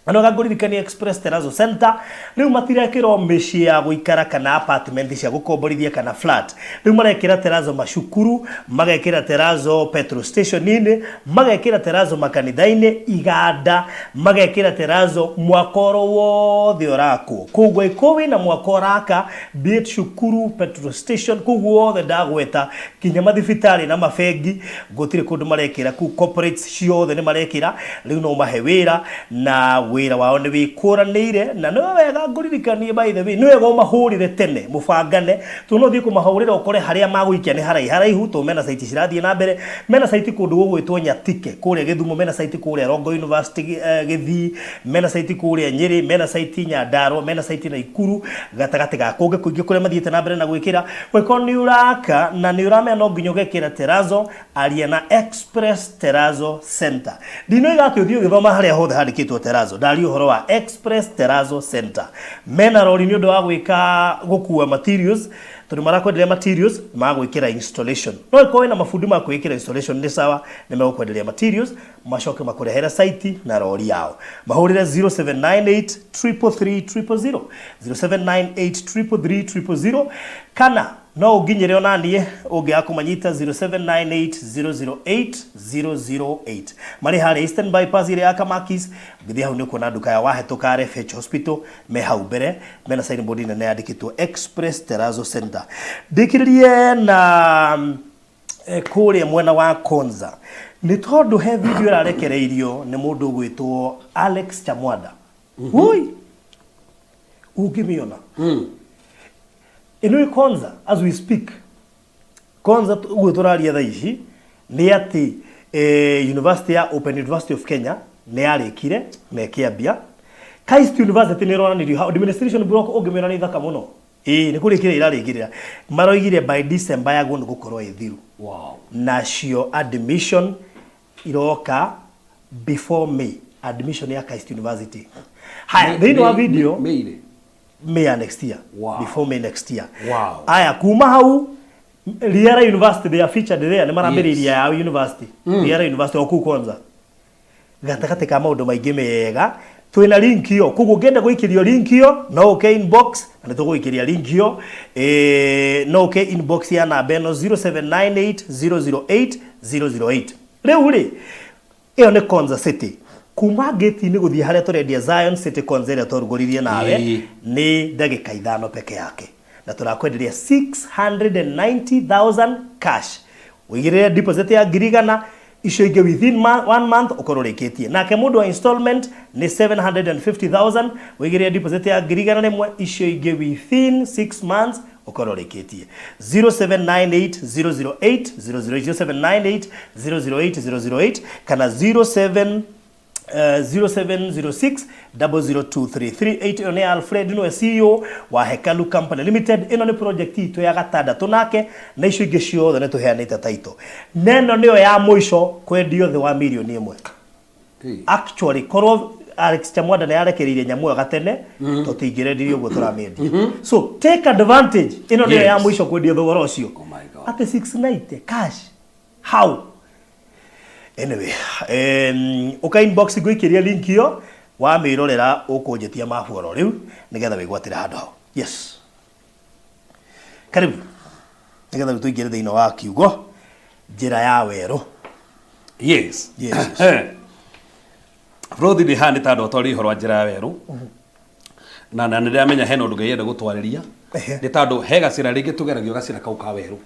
Na no ngũririkania, Express Terrazzo Center rĩu matirekĩrwo mĩciĩ ya gũikara kana apartment cia gũkomborithia kana flat. Rĩu marekĩra terrazzo macukuru, magekĩra terrazzo petrol station-inĩ, magekĩra terrazzo makanitha-inĩ, iganda, magekĩra terrazzo mwako oro wothe ũrakwo. Koguo ĩkorwo wĩna mwako ũraka, be it cukuru, petrol station, kũu guothe ndagweta, nginya mathibitarĩ na mabengi, gũtirĩ kũndũ marekĩra kũu, corporates ciothe nĩ marekĩra. Rĩu no mahe wĩra, na wĩra wao nĩ wĩkũranĩire. Na nĩ wega ngũririkanie, by the way, nĩ wega ũmahũrĩre tene mũbangane, tondũ no ũthiĩ kũmahũrĩra ũkore harĩa magũikia nĩ haraihu haraihu, tondũ mena site cirathiĩ na mbere. Mena site kũndũ gũgwĩtwo Nyatike kũrĩa Gĩthumo, mena site kũrĩa Rongo University Gĩthii, mena site kũrĩa Nyĩrĩ, mena site Nyandarua, mena site Naikuru, gatagatĩ ga kũngĩ kũingĩ kũrĩa mathiĩte na mbere na gwĩkĩra. Gwĩkorwo nĩ ũraka na nĩ ũramenya no nginya ũgekĩra terrazzo, aria na Express Terrazzo Center. Ndinoiga atĩ ũthiĩ ũgĩthoma harĩa hothe handĩkĩtwo terrazzo, ndaria ũhoro wa Express Terrazzo Center. Mena rori nĩ ũndũ wa gwĩka gũkua materials, tondũ marakwenderia materials ma gwĩkĩra installation. No ĩkorwo wĩna mabundi ma kwĩkĩra installation, nĩ sawa, nĩ megũkwenderia materials, macoke makũrehere site na rori yao. Mahũrĩre 0798 333 000, 0798 333 000, kana no ũnginyĩre ona niĩ ũngĩaga kũmanyita 0798 008 008. Marĩ harĩa Eastern Bypass ĩrĩa ya Kamakis. Ũngĩthiĩ hau nĩ ũkuona nduka ya wahĩtũka RFH Hospital, me hau mbere, mena signboard nene yandĩkĩtwo Express Terrazzo Center. Ndĩkĩrĩrie na kũrĩa mwena wa Konza, nĩ tondũ he video ĩrarekereirio nĩ mũndũ ũgwĩtwo Alex Chamwada. Ui, ũngĩmĩona ĩno ĩ Konza as we speak. Konza ũguo tũraria thaa ici nĩ atĩ university ya Open University of Kenya nĩ yarĩkire na ĩkĩambia. KAIST University nĩ ĩronanirio hau administration block, ũngĩmĩona nĩ thaka mũno. Ĩĩ, nĩ kũrĩkĩrĩra irarĩkĩrĩra, maroigire by December yagwo nĩ gũkorwo ĩ thiru. Nacio admission iroka before May, admission ya KAIST University. Haya, thĩinĩ wa video May rĩ? May ya next year. Before May next year. Aya, kuma hau, Riara University, they are featured there, nĩ marambĩrĩirie yao university. Riara University o kũu Konza. Gatagatĩ ka maũndũ maingĩ mega, twĩna link ĩyo. Koguo ũngĩenda gũikĩrio link ĩyo, no ũke inbox na nĩ tũgũikĩria link ĩyo. No ũke inbox ya namba ĩno 0798 008 008. Rĩu rĩ, ĩyo nĩ Konza City. Kuma gate-inĩ gũthiĩ harĩa tũrendia Zion City Konza ĩrĩa twarugũririe nawe nĩ ndagĩka 5 peke yake, na tũrakwenderia 690,000 cash. Ũigĩrĩre deposit ya 100,000, icio ingĩ within one month ũkorwo ũrĩkĩtie. Nake mũndũ wa installment nĩ 750,000, ũigĩrĩre deposit ya 100,000, icio ingĩ within 6 months ũkorwo ũrĩkĩtie. 0798 008 008, 0798 008 008, kana 07 0706 002338. Ĩyo nĩ Alfred, nĩwe CEO wa Hekalu Company Limited. Ĩno nĩ project itũ ya gatandatũ nake, na icio ingĩ ciothe nĩ tũheanĩte title, na ĩno nĩyo ya mũico kwendio thĩ wa mirioni 1. Actually, korwo Alex Chamwanda nĩ arekereirie nyamũ ĩyo gatene tũtingĩrendirie ũguo tũramĩendia. So take advantage, ĩno nĩyo ya mũico kwendia thogora ũcio. Oh my God. Atĩ 690 cash, how? Anyway, ũka inbox ngũikĩria link ĩyo, wamĩrorera ũkũnjĩtia mabu oro rĩu nĩgetha wĩgwatĩre handũ hau. Yes, karibu, nĩgetha rĩu tũingĩre thĩinĩ wa kiugo njĩra ya werũ. Yes. Bũrũthi ndĩ haha nĩ tondũ atwarĩria ũhoro wa njĩra ya werũ na nĩ ndĩramenya hena ũndũ Ngai enda gũtwarĩria nĩ tondũ he gacĩra rĩngĩ tũgeragio gacĩra kau ka werũ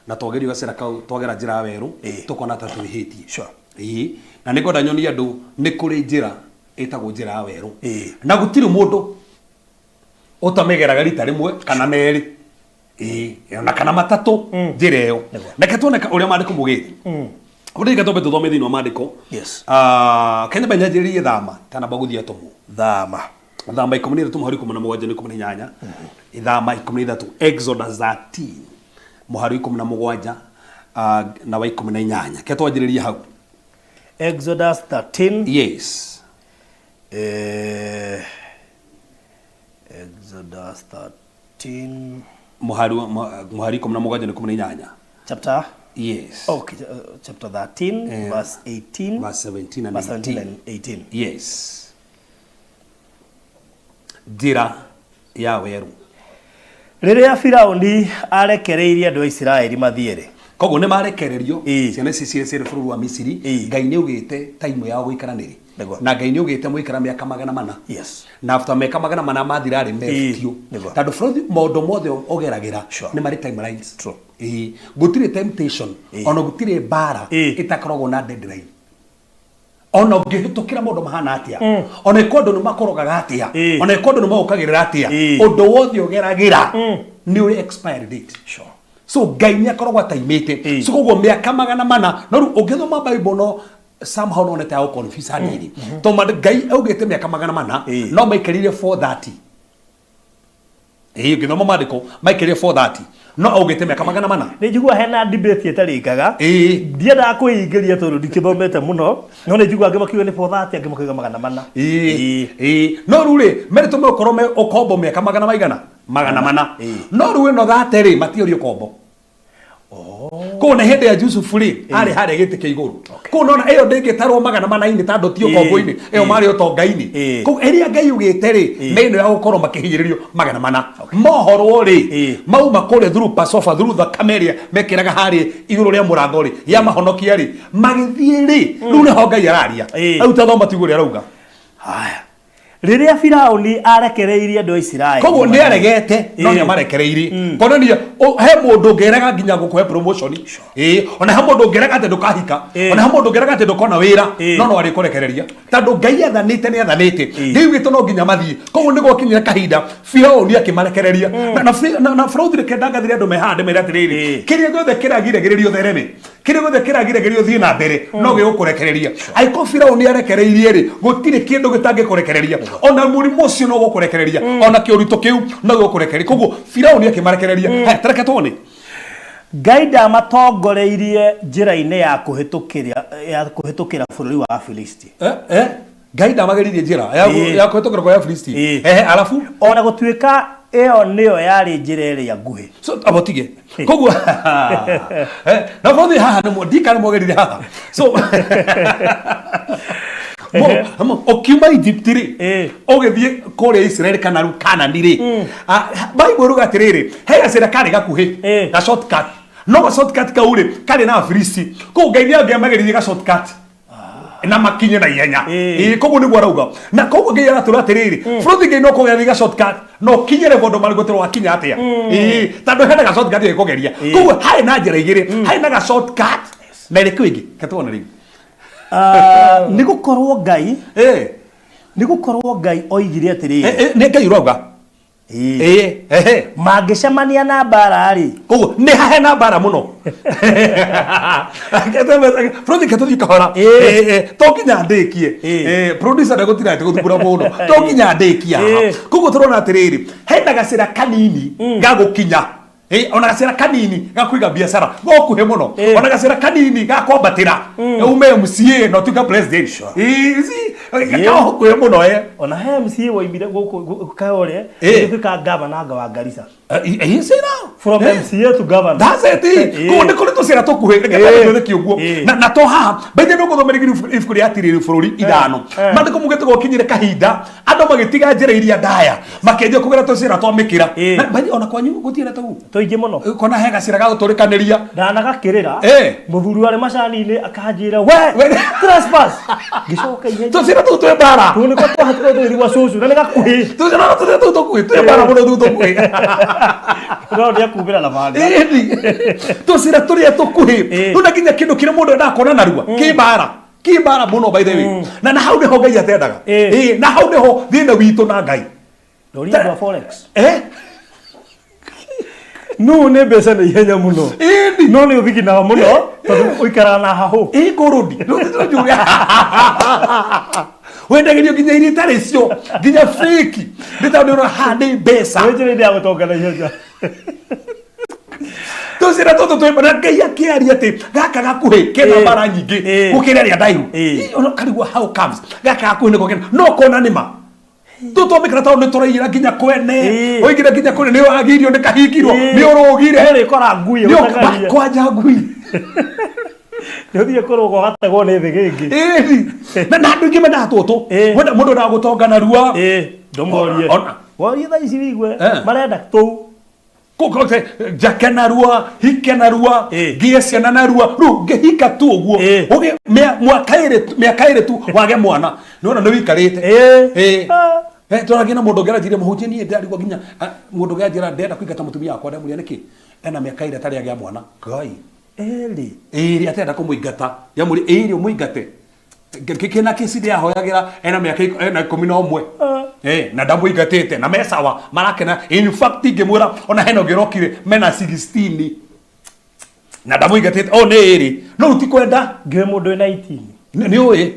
na twagerio gacĩra kau twagera njĩra ya werũ tũkona ta twĩhĩtie. Ĩĩ. Na nĩ ngwenda nyonie andũ nĩ kũrĩ njĩra ĩtagwo njĩra ya werũ na gũtirĩ mũndũ ũtamĩgeraga rita rĩmwe kana merĩ, ĩĩ, ona kana matatũ njĩra ĩyo. Reke tuone ũrĩa maandĩko maugĩte. Ũrĩa reke twambe tũthome thĩinĩ wa maandĩko. Ah, Kenya benyanjĩrĩrie thama tanamba gũthiĩ atũmwo. Thama. Thama 13 mũhari 17 na 18. Thama 13, Exodus 13 mũhari 17 na wa 18. Ke twanjĩrĩrie hau. Exodus 13. Exodus 13. Mũhari 17 na 18. Chapter? Yes. Okay, chapter 13, verse 18. Verse 17 and Verse 17 18. And 18. Yes, njĩra ya werũ. Rĩrĩa Firauni arekereirie andũ a Isiraeli mathiĩ-rĩ, Koguo nĩ marekererio. Ciana ici cirĩ bũrũri wa Misiri. Ngai nĩ augĩte time yao gũikara nĩrĩ. Na Ngai nĩ augĩte mũikara mĩaka 400. Na after mĩaka 400 mathira rĩ, mefutio. Tondũ bũrũri maũndũ mothe ũgeragĩra nĩ marĩ timelines. Ĩĩ. Gũtirĩ temptation ona gũtirĩ mbara ĩtakoragwo na deadline. Ona ũngĩhĩtũkĩra maũndũ mahana atĩa, ona ĩkorwo andũ nĩ makũrogaga atĩa, ona ĩkorwo andũ nĩ magũkagĩrĩra atĩa, ũndũ wothe ũgeragĩra nĩ ũrĩ expiry date. So Ngai nĩ akoragwo ataimĩte. So koguo mĩaka 400, no rĩu ũngĩthoma Bible no somehow no nete ya gũconfuse hanini, tondũ Ngai augĩte mĩaka 400 no maikarire 430. Ĩĩ, ũngĩthoma maandĩko maikarire 430 no augĩte mĩaka 400. Nĩ njiguaga hena debate ĩtarĩkaga. Ndiendaga kwĩingĩria tondũ ndikĩthomete mũno, no nĩ njiguaga angĩ makiuga nĩ 430, angĩ makiuga 400. Ĩĩ, no rĩu rĩ merĩtwo megũkorwo me ũkombo mĩaka magana maigana? 400. No rĩu ĩno 30 rĩ, matiũrio ũkombo. Koguo nĩ hĩndĩ ya Jusufu rĩ, arĩ harĩa gĩtĩ kĩa igũrũ. Koguo nona ĩyo ndĩngĩtarwo 400-inĩ tondũ ti ũkombo-inĩ, ĩyo marĩ ũtonga-inĩ. Koguo ĩrĩa Ngai augĩte rĩ, nĩ ĩno ya gũkorwo makĩhinyĩrĩrio 400. Mohorwo rĩ, mauma kũrĩa through Passover, through thakame ĩrĩa mekĩraga harĩa igũrũ rĩa mũrango rĩ, ya mahonokia rĩ, magĩthiĩ rĩ, rĩu nĩho Ngai araria. Rĩu tathoma tiguo ũrĩa arauga. Haya. Rĩrĩa Firauni arekereirie andũ a Isiraeli Koguo nĩ aregete no nĩ amarekereirie, konania he mũndũ ũngĩrega nginya gũkũhe promotion. Ĩĩ, ona he mũndũ ũngĩrega atĩ ndũkahika, ona he mũndũ ũngĩrega atĩ ndũkona wĩra, no no arĩkũrekereria tondũ Ngai athanĩte, nĩ athanĩte. Ngai augĩte no nginya mathiĩ. Koguo nĩ gwakinyire kahinda Firauni akĩmarekereria. Na Firauni, reke ndangathire andũ me haha ndĩmere atĩrĩrĩ, kĩrĩa gĩothe kĩragiragĩrĩrio thereme, kĩrĩa gĩothe kĩragiragĩrĩrio thiĩ na mbere, no gĩgũkũrekereria. Angĩkorwo Firauni arekereirie rĩ, gũtirĩ kĩndũ gĩtangĩkũrekereria. Ona mũrimũ ũcio no gũkũrekereria, ona kĩũritũ kĩu no gĩgũkũrekereria. Koguo Firauni akĩmarekereria. Haya, tareke tuone. Ngai ndamatongoreirie njĩra-inĩ ya kũhĩtũkĩra bũrũri wa Afilisti. Eh, eh, Ngai ndamageririe njĩra ya kũhĩtũkĩra kwa Afilisti. Ehe, arabu? Ona gũtuĩka ĩyo nĩyo yarĩ njĩra ĩrĩa nguhĩ. So abotige koguo na bothe haha nĩ ndikana mwagerire haha. So ũkiuma Egypt rĩ, ũgĩthiĩ kũrĩa Israel kana rĩu Kanani rĩ, Bible ruga atĩrĩrĩ, he gacĩra karĩ gakuhĩ, ga shortcut. No ga shortcut kau rĩ, karĩ na Afilisti. Koguo Ngai nĩ angĩamageririe ga shortcut na makinye na ihenya. Ĩĩ, koguo nĩguo arauga. Na koguo Ngai aratwĩra atĩrĩrĩ, bũrũri Ngai no kũgeria ga shortcut no ũkinye level andũ marigũtĩrwo wakinya atĩa. Ĩĩ, tondũ hena ga shortcut gĩkũgeria. Koguo harĩ na njĩra igĩrĩ, harĩ na ga shortcut na ĩrĩkũ ĩngĩ? Reke tuone rĩu. Ah, nĩ gũkorwo Ngai oigire atĩrĩrĩ, Nĩ Ngai ũrauga. Ĩĩ, ehe. Mangĩcemania na mbara rĩ, Koguo nĩ hahe na mbara mũno. Bũrũri, ke tũthiĩ kahora. To nginya ndĩkie. Producer ndegũtinda agĩtũthukura mũno, to nginya ndĩkie haha. Koguo tũrona atĩrĩrĩ, hena gacĩra kanini ga gũkinya. Ona gacĩra kanini ga kũiga biacara gokuhĩ mũno. Ona gacĩra kanini ga kwambatĩra ume MCA na ũtuĩke president. You see, kahokuhĩ mũno eh. Ona he MCA woimire gũkũ Kayole, gũtuĩka gavana anga wa Garissa. You see now? From MCA to governor. That's it. Koguo nĩ kũrĩ tũcĩra tũkuhĩ, reke twambie kĩũguo. Na na to haha, by the way nĩũgũthomera ibuku rĩa Atirĩrĩ Bũrũri 5. Maandĩko maugĩte gwakinyire kahinda andũ magĩtiga njĩra iria ndaya, makĩanjia kũgera tũcĩra twa mĩkĩra. Na by the way ona kwanyu gũtirĩ ta ũguo? Tũingĩ mũno. Kona he gacĩra ga gũtũrĩkanĩria. Ndanagakĩrĩra. Mũthuri warĩ macani-inĩ akanjĩra we trespass. Ngĩcoka ihenya. Tũcĩra tũu twĩ mbara. Tũu nĩkuo twahatũka tũgĩthiĩ gwa cũcũ na nĩ gakuhĩ. Tũcĩra tũu tũu tũkuhĩ twĩ mbara mũno tũu tũkuhĩ. No nĩakumĩra na banga. Ĩni. Tũcĩra tũrĩa tũkuhĩ. Rĩu na nginya kĩndũ kĩrĩa mũndũ endaga kuona narua kĩ mbara. Kĩ mbara mũno by the way. Na na hau nĩho Ngai atendaga. Ĩĩ, na hau nĩho thĩna witũ na Ngai. Ndoria andũ a forex. Eh? No nĩ mbeca na ihenya mũno. Ĩni. No nĩ ũthiginaga mũno tondũ ũikaraga na hahũ. Ĩ ngũrũndi. Njuge. Wendagĩrio nginya iria itarĩ cio, nginya fake. Nĩ tondũ nĩ ũrona haha nĩ mbeca. Nĩ njĩra ya gũtonga na ihenya. Tũcĩra tũtũ twĩ na Ngai akĩaria atĩ gaka gakuhĩ kena mbara nyingĩ gũkĩra ĩrĩa ndaihu. Ona karigwo how comes gaka gakuhĩ nĩko kena no kona nĩ ma. Tũtwamĩkĩra tondũ nĩ tũraiyĩra nginya kwene. Ũingĩra nginya kwene nĩ wagirio nĩ kahingirwo nĩ ũrũgire. Nĩ ũrĩkora ngui Nĩ ũgũteng'eria. Kwanja ngui. Nĩ ũthiĩ kũrũga ũgategwo nĩ thĩgĩngĩ. Ĩni. Na andũ aingĩ mendaga tũtũ. Wenda mũndũ endaga gũtonga narua. Ndũmorie. Worie thaa ici wĩigue marenda tũu. Njake narua, hike narua, ngĩe ciana narua. Rĩu ngĩhika tu ũguo. Ũgĩ mwaka ĩrĩ mĩaka ĩrĩ tu wage mwana. Nĩ wona nĩ wĩikarĩte. Tũragia na mũndũ ũngĩ aranjĩrire mũhunjia niĩ ndĩrarigwo nginya mũndũ ũngĩ anjĩra ndĩrenda kũingata mũtumia wakwa ndamũria nĩkĩ? Ena mĩaka ĩrĩ atarĩ agĩa mwana. Ngai. Ĩrĩ. Ĩrĩ atarenda kũmũingata. Ndamũria ĩrĩ ũmũingate. Kĩna kĩci ndĩrahoyagĩra ena mĩaka ena 11. Na ndamũingatĩte na me sawa marakena. In fact ingĩmwĩra ona hena ũngĩ ũrokire mena 16 na ndamũingatĩte. O nĩ ĩrĩ. No rĩu ti kwenda. Ngĩũĩ mũndũ wĩna 18. Nĩ ũĩ?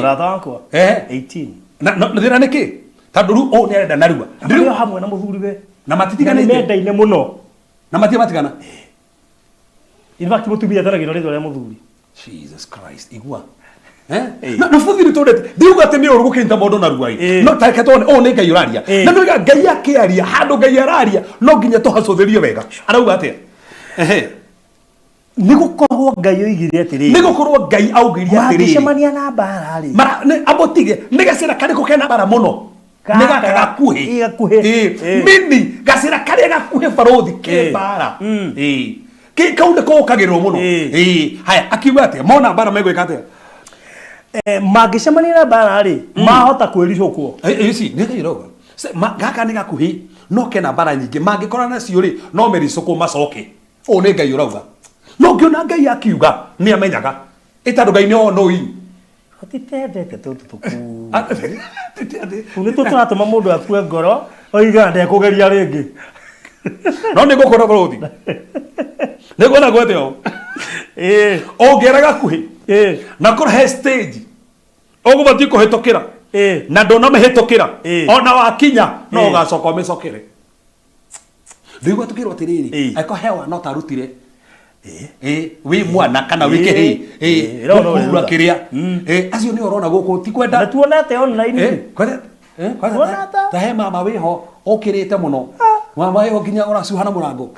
Mũrata wakwa. 18. Na thĩna nĩ kĩ? Tondũ rĩu ũũ nĩ arenda narua. Rĩu hamwe na mũthuriwe. Na matitiganĩte. Na nĩ mendaine mũno. Na matirĩ matigana. In fact mũtumia etanagĩrwo rĩtwa rĩa mũthuri. Jesus Christ, igua. Na na buthi nĩ tondete ndiuga atĩ nĩ ũru gũkĩnyita mũndũ narua ĩ. No ta reke tuone ũũ nĩ Ngai ũraria. Na nĩ Ngai akĩaria handũ Ngai araria no nginya tũhacũthĩrie wega. Arauga atĩa? Ehe. Nĩ gũkorwo Ngai oigire atĩrĩrĩ. Nĩ gũkorwo Ngai augire atĩrĩrĩ. Mangĩcemania na mbara rĩ. Mara nĩ amũtige nĩ gacĩra karĩkũ kena mbara mũno? Nĩ gaka gakuhĩ. Gakuhĩ. Mini gacĩra karĩa gakuhĩ barũthi ke mbara. Kau nĩko ũkagĩrĩrwo mũno. Haya akiuga atĩa? Mona mbara megwĩka atĩa? Mangĩcemania na mbara rĩ, mahota kwĩricũkwo. Ici nĩ Ngai ũrauga. Gaka nĩ gakuhĩ no kena mbara nyingĩ. Mangĩkora nacio rĩ, no mericũkwo macoke. Ũũ nĩ Ngai ũrauga. No ngĩona Ngai akiuga nĩ amenyaga. Ĩ tondũ Ngai nĩ all knowing. Tũtitendete tũtũ tũkuhĩ. Tũu nĩtuo tũratũma mũndũ akue ngoro oiga ndekũgeria rĩngĩ. No nĩ ngũkwĩra bũrũthi. Nĩ nguona gwete ũũ. Ũngĩera gakuhĩ. Na korwo he stage ũgũbatiĩ kũhĩtũkĩra. Na ndũnamĩhĩtũkĩra. Ona wakinya no ũgacoka ũmĩcokere. Rĩu tukĩrwo atĩrĩrĩ, angĩkorwo he wana ũtarutire, wĩ mwana kana wĩ kĩhĩĩ, gũkurura kĩrĩa, acio nĩo ũrona gũkũ ti kwenda. Na tuonete online. Ta he mama wĩho ũkĩrĩte mũno, mama wĩho nginya ũracuha na mũrango.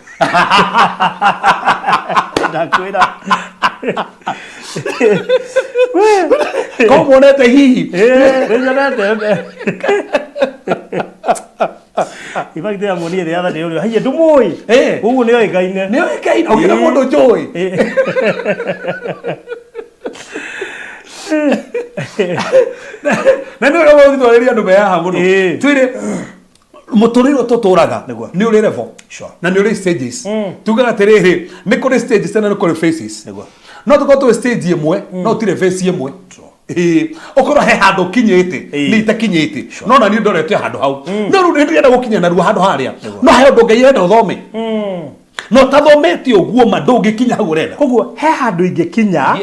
Ndakwĩra. Ko muonete hihi? Nĩnyonete. In fact ndĩramuonire the other day ũrĩa haiya ndũmũĩ. Ũguo nĩ oĩkaine. Nĩ oĩkaine, ũkĩra mũndũ njũĩ. Na nĩ ũrĩa ũgũtwarĩria andũ me haha mũno. Twĩre mũtũrĩre ũyũ tũtũraga nĩ ũrĩ level na nĩ ũrĩ stages. Tugaga atĩrĩrĩ, nĩ kũrĩ stages na nĩ kũrĩ phases. No tũkorwo twĩ stage ĩmwe, no tũtirĩ phase ĩmwe. Ũkorwo he handũ ũkinyĩte, niĩ itakinyĩte, no na niĩ ndorete handũ hau. No rĩu nĩ ndĩrenda gũkinya narua handũ harĩa. No he ũndũ Ngai arenda ũthome. No ũtathomete ũguo ma ndũngĩkinya hau ũrenda. Koguo he handũ ingĩkinya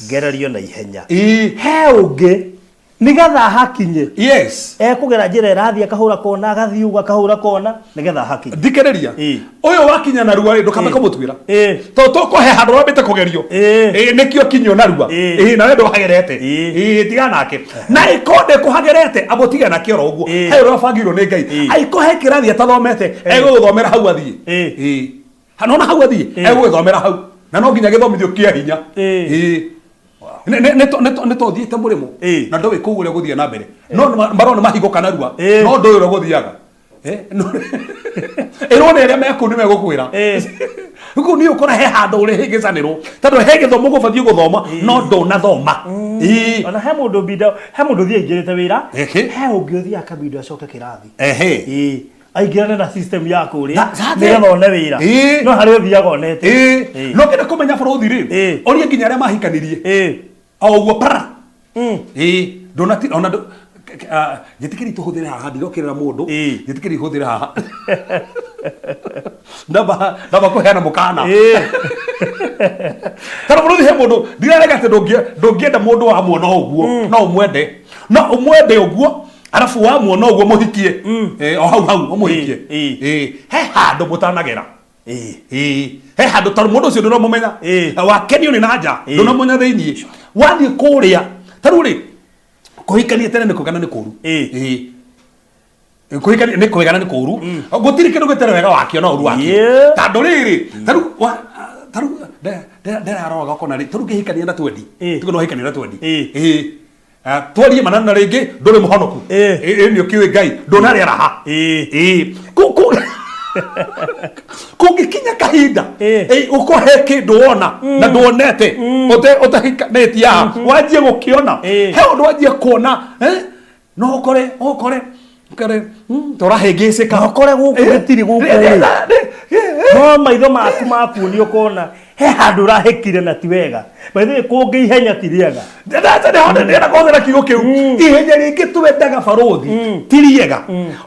ngererio na ihenya. He ũngĩ Nĩgetha hakinye. Yes. Ekũgera njĩra ĩrathiĩ akahũra kona, agathiĩ ũguo akahũra kona nĩgetha hakinye. Thikĩrĩria. Ĩĩ. Ũyũ wakinya narua rĩ, ndũkambe Ĩĩ. kũmũtuĩra. Ĩĩ. Tondũ tũkũhe handũ wambĩte kũgerio. Ĩĩ. Ĩĩ, nĩkĩo kinyio narua. Ĩĩ. Ĩĩ, nawe ndũhagerete. Ĩĩ. Ĩĩ, tiga nake. Na ĩko ndĩkũhagerete, amba ũtige nake oro ũguo. Ĩĩ. He ũrĩa ũbangĩirwo nĩ Ngai. Ĩĩ. Aiko he kĩrathi atathomete, egũgũthomera hau athiĩ. Ĩĩ. Ĩĩ. Ha, nona hau athiĩ, Ĩĩ. egũgĩthomera hau. Na no nginya gĩthomithio kĩa hinya. Ĩĩ. Ĩĩ. Nĩ tũthiĩte mũrĩmo Ĩĩ. na ndũĩ kũu ũrĩa gũthiĩ na mbere no marona mahingũka narua Ĩĩ. no ndũĩ ũrĩa gũthiaga. Eh, ĩrwo nĩ arĩa me kũu nĩ megũkwĩra. Ĩĩ. Kũu nĩ ũkora he handũ ũrĩ hĩngĩcanĩrwo tondũ he gĩthomo gũbatiĩ gũthoma no ndũnathoma. Ĩĩ. Ona he mũndũ mbinda, he mũndũ ũthiĩ aingĩrĩte wĩra, Ehe. he ũngĩ ũthiĩ akambindwo acoke kĩrathi. Ehe. Ĩĩ. Aingĩrane na system ya kũrĩa That- nĩgetha one wĩra. Ĩĩ. No harĩa ũthiaga onete. Ĩĩ. Ĩĩ. No kĩenda kũmenya bũrũthi rĩ, Ĩĩ. ũrie nginya arĩa mahikanirie Ĩĩ. o ũguo para. Ĩĩ, ndũnati ona ndũ ah, njĩtĩkĩri tũhũthĩre haha ndirokĩrĩra mũndũ. Ĩĩ. Njĩtĩkĩri hũthĩre haha ndamba ndamba kũheana mũkana. Ĩĩ. Tondũ bũrũri he mũndũ ndirarega atĩ ndũngĩenda mũndũ wamuona ũguo no ũmwende, no ũmwende ũguo arabu wamuona ũguo mũhikie. Eh, o hau hau ũmũhikie. Ĩĩ. Ĩĩ, he handũ mũtanagera. Ĩĩ. Ĩĩ, he handũ tondũ mũndũ ũcio ndũramũmenya. Ĩĩ. Wakenio nĩ na nja, Ĩĩ. ndũnamũmenya thĩiniĩ. Wathiĩ kũrĩa ta rĩu rĩ, kũhikania tene nĩ kwega na nĩ kũũru. Ĩĩ. Ĩĩ. Kũhikania nĩ kwega na nĩ kũũru. Gũtirĩ kĩndũ gĩtarĩ wega wakĩo na ũru wakĩo. Yeah. Tondũ rĩrĩ, ta rĩu ta rĩu ndĩraroraga ũkona rĩ, ta rĩu ngĩhikania na twendi. Ĩĩ. Tuge no hikania na twendi. Ĩĩ. Ĩĩ. Ah, twarie manana rĩngĩ ndũrĩ mũhonoku. Ĩĩ. Ĩĩ, nĩ ũkĩũĩ Ngai ndũnarĩa raha. Ĩĩ. Ĩĩ. Kũngĩkinya kahinda Ĩĩ. ĩĩ, ũkũhe kĩndũ wona na nduonete ũtahikanĩtie haha wanjie gũkĩona Ĩĩ. he ũndũ wanjie kuona eh? No ũkore ũkore ũkore tũrahĩngĩcĩka. Na ũkore gũkũ gũtirĩ gũkũ rĩ. No maitho maku makuonia ũkona he handũ ũrahĩkire na ti wega. By the way, kũngĩ ihenya ti rĩega. Ndĩrenda kũhũthĩra kiugo kĩu ihenya rĩngĩ twendaga barũthi ti rĩega.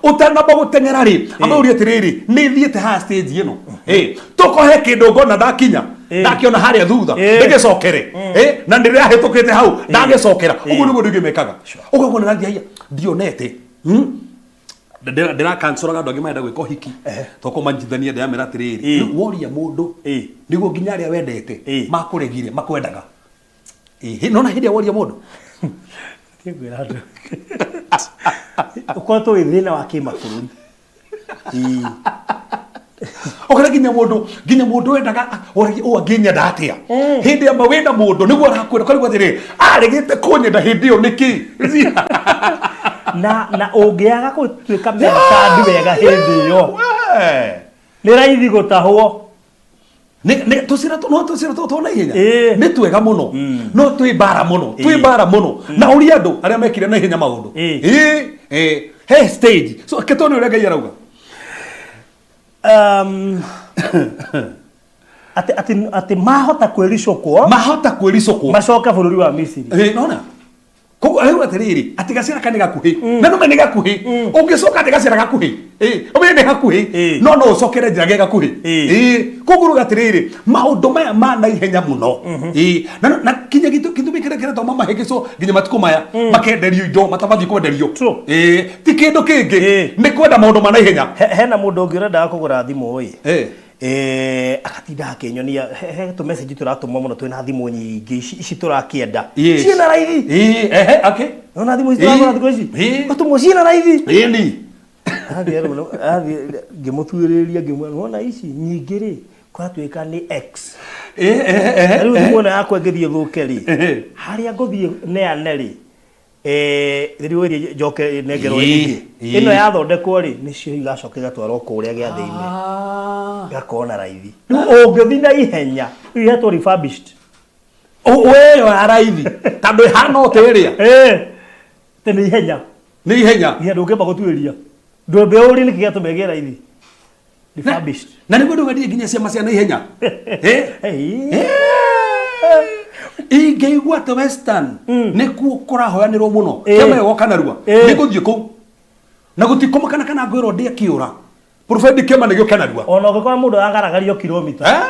Ũtanamba gũteng'era rĩ, amba ũrie atĩrĩrĩ, nĩ thiĩte haha stage ĩno. Ĩ, tũkohe kĩndũ ngona ndakinya ndakĩona harĩa thutha ndĩgĩcokere. Ĩ, na ndĩrahĩtũkĩte hau ndagĩcokera. Ũguo nĩguo andũ aingĩ mekaga. Ũgakora nathiĩ haiya ndionete. Ndĩrakancoraga andũ angĩ marenda gwĩka ũhiki tũkũmanyitithania ndĩramera atĩrĩrĩ, rĩu woria mũndũ nĩguo nginya arĩa wendete makũregire makwendaga. Ĩĩ, nona hĩndĩ ĩrĩa woria mũndũ. Ngwĩra andũ ũkoretwo wĩ thĩna wa kĩmabũrũri. Ĩĩ. Ũkora nginya mũndũ, nginya mũndũ wendaga ũragia ũũ angĩnyenda atĩa hĩndĩ ĩrĩa ma wĩna mũndũ nĩguo arakwenda ũkarigwo atĩrĩrĩ aregete kũnyenda hĩndĩ ĩyo nĩkĩ. Na ũngĩaga gũtuĩka mentored wega hĩndĩ ĩyo nĩ raithi gũtahwo. Tũcĩra no tũcĩra tũtũ na ihenya Ĩĩ. nĩ twega mũno no twĩ mbara mũno twĩ mbara mũno na ũria andũ arĩa mekire na ihenya maũndũ. Ĩĩ. Ĩĩ, ĩĩ, he stage so ke tuone ũrĩa Ngai arauga. Atĩ mahota kwĩricũkwo, mahota kwĩricũkwo macoke bũrũri wa Misiri. Ĩĩ, nona koguo arauga atĩrĩrĩ atĩ gacĩra ka nĩ gakuhĩ na nũme nĩ gakuhĩ ũngĩcoka atĩ gacĩra gakuhĩ ĩĩ ũmenye nĩ hakuhĩ no no ũcokere njĩra ge gakuhĩ. Ĩĩ, koguo rauga atĩrĩrĩ maũndũ maya ma naihenya mũno. Ĩĩ, na kinya gĩtũmi kĩrĩa kĩratũma mahĩngĩcwo nginya matukũ maya makenderio indo matabatiĩ kwenderio. True. Ĩĩ, ti kĩndũ kĩngĩ nĩ kwenda maũndũ ma naihenya. Hena mũndũ ũngĩ ũrendaga kũgũra thimũ ĩ. Agatinda akĩnyonia he tũ message tũratũmwo mũno twĩna thimũ nyingĩ ici tũrakĩenda. Yes. Ciĩna raithi. Ĩĩ, ehe, okay. Nona thimũ ici tũragũra thikũ ici. Ĩĩ. Ũgatũmwo ciĩna raithi. Ĩĩ ni. Athiĩ athiĩ ngĩmũtuĩrĩria ngĩmwĩra wona ici nyingĩ rĩ kũratuĩka nĩ X. Ĩĩ, ehe, ehe, Na rĩu ehe. thimũ ĩno yakwa ĩngĩthiĩ ĩthũke rĩ, Ehe. harĩa ngũthiĩ neane rĩ, rĩu ĩrĩa njoke nengerwo Ĩĩ, ĩngĩ. ĩĩ. Ĩno yathondekwo rĩ, nĩcio igacoka igatwarwo kũrĩa gĩathĩ-inĩ. Igakorwo na raithi. Rĩu ũngĩthiĩ na ihenya, rĩu ihetwo refurbished. Weyo ya raithi tondũ ĩhana o ta ĩrĩa. Ĩĩ, atĩ nĩ ihenya. Nĩ ihenya. Ihenya ndũngĩamba gũtuĩria. Ndwambe ũrie nĩkĩ gĩatũma ĩgĩe raithi. Refurbished. Na nĩguo ndũgathiĩ nginya ciama cia naihenya. Eh? Ingĩigua atĩ Western nĩkuo kũrahoyanĩrwo mũno Eh. kĩama gĩgoka narua Eh. nĩ ngũthiĩ kũu na gũtikũmakana kana ngwĩrwo ndĩ akĩũra provided kĩama nĩ gĩũke narua. Ona ũngĩkora mũndũ aragaragario kilomita. Eh.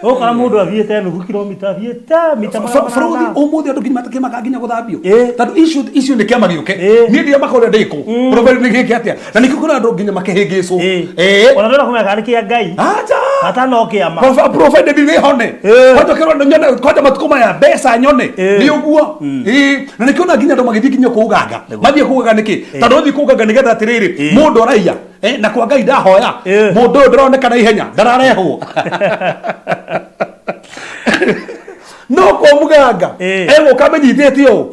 Ũkora mũndũ athiĩte nuthu kilomita, athiĩte mita magana Bũrũri manana. ũmũthĩ andũ nginya matakĩmaka nginya gũthambio. Tondũ icio icio nĩ kĩama gĩũke. Niĩ ndiramaka ũrĩa ndĩkũ. Bũrũri nĩ gĩke atĩa na nĩkĩo kũrĩ andũ nginya makĩhĩngĩcwo. Ona ndũrenda kũmenya kana nĩ kĩa Ngai. Acha. Bata no kĩama. Provided nĩ hone. Kwanja kĩrwo nyone kwanja matukũ maya mbeca nyone. Nĩ ũguo. Na nĩkĩo na nginya andũ magĩthiĩ nginya kũu ganga. Mathiĩ kũu ganga nĩkĩ? Tondũ ũthiĩ kũu ganga nĩgetha atĩrĩrĩ mũndũ araiya. Na kwa Ngai ndahoya. Mũndũ ũyũ ndĩroneka na ihenya ndararehwo. No kwa mũganga egũka amenyithĩtie ũũ.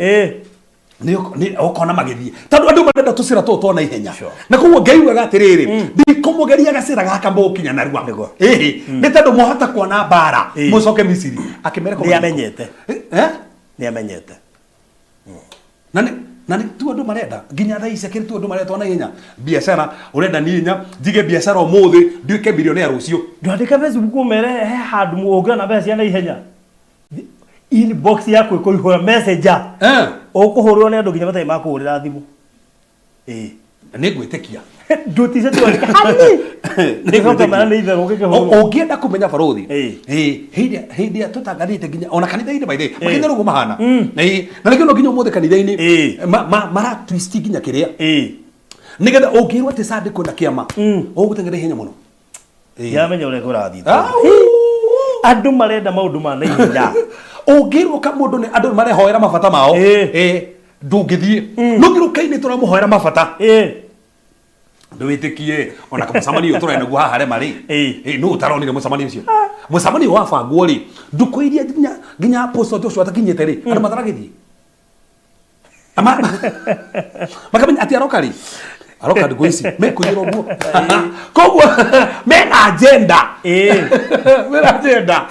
Nĩ ũkona magĩthiĩ tondũ andũ marenda tũcĩra tũũ twa naihenya na koguo Ngai ugaga atĩrĩrĩ, ndikũmũgeria gacĩra gaka mũgũkinya narua. Ĩhĩ, nĩ tondũ mwahota kuona mbara mũcoke Misiri akĩmera. Nĩ amenyete. Eh? Nĩ amenyete. Na nĩ tu andũ marenda nginya thaa ici akĩrĩ tu andũ marenda twa naihenya biacara ũrenda niĩ nya njige biacara ũmũthĩ nduĩke bilionea rũciũ. Ndwandĩke Facebook ũmere he handũ ũngĩona mbeca cia naihenya. Inbox yaku ĩkũihũra messenger. Ũkũhũrĩrwo nĩ andũ nginya matarĩ makũhũrĩra thimũ. Ĩĩ. Nĩ ngwĩtĩkia. Ndũtice twandĩke hani. Nĩgũka mara nĩ itherũ ũgĩkĩhũrwo. Ũngĩenda kũmenya barothi. Ĩĩ, hĩndĩ hĩndĩ ĩrĩa tũtangathĩte nginya ona kanitha-inĩ by the way, makanitha ũguo mahana. Ĩĩ, na nĩkĩo no nginya ũmũthĩ kanitha-inĩ mara twist nginya kĩrĩa. Nĩgetha ũngĩrwo atĩ Sunday kwĩna kĩama, ũgũteng'era ihenya mũno. Ndiramenya ũrĩa kũrathiĩ. Andũ marenda maũndũ ma naihenya. Ũngĩrwo ka mũndũ nĩ andũ marehoera mabata mao. Ndũngĩthiĩ. No ngĩrwo kainĩ tũramũhoera mabata. Ndũwĩtĩkie ona kamũcemanio tũrarĩ naguo haha rema rĩ. Nũ ũtaronire mũcemanio ũcio? Mũcemanio wabangwo rĩ, ndukũ iria nginya nginya apostle Joshua atakinyĩte rĩ, andũ mataragĩthiĩ. Makamenya atĩ aroka rĩ, aroka ndukũ ici mekũiyũra ũguo. Koguo mena agenda. Mena agenda.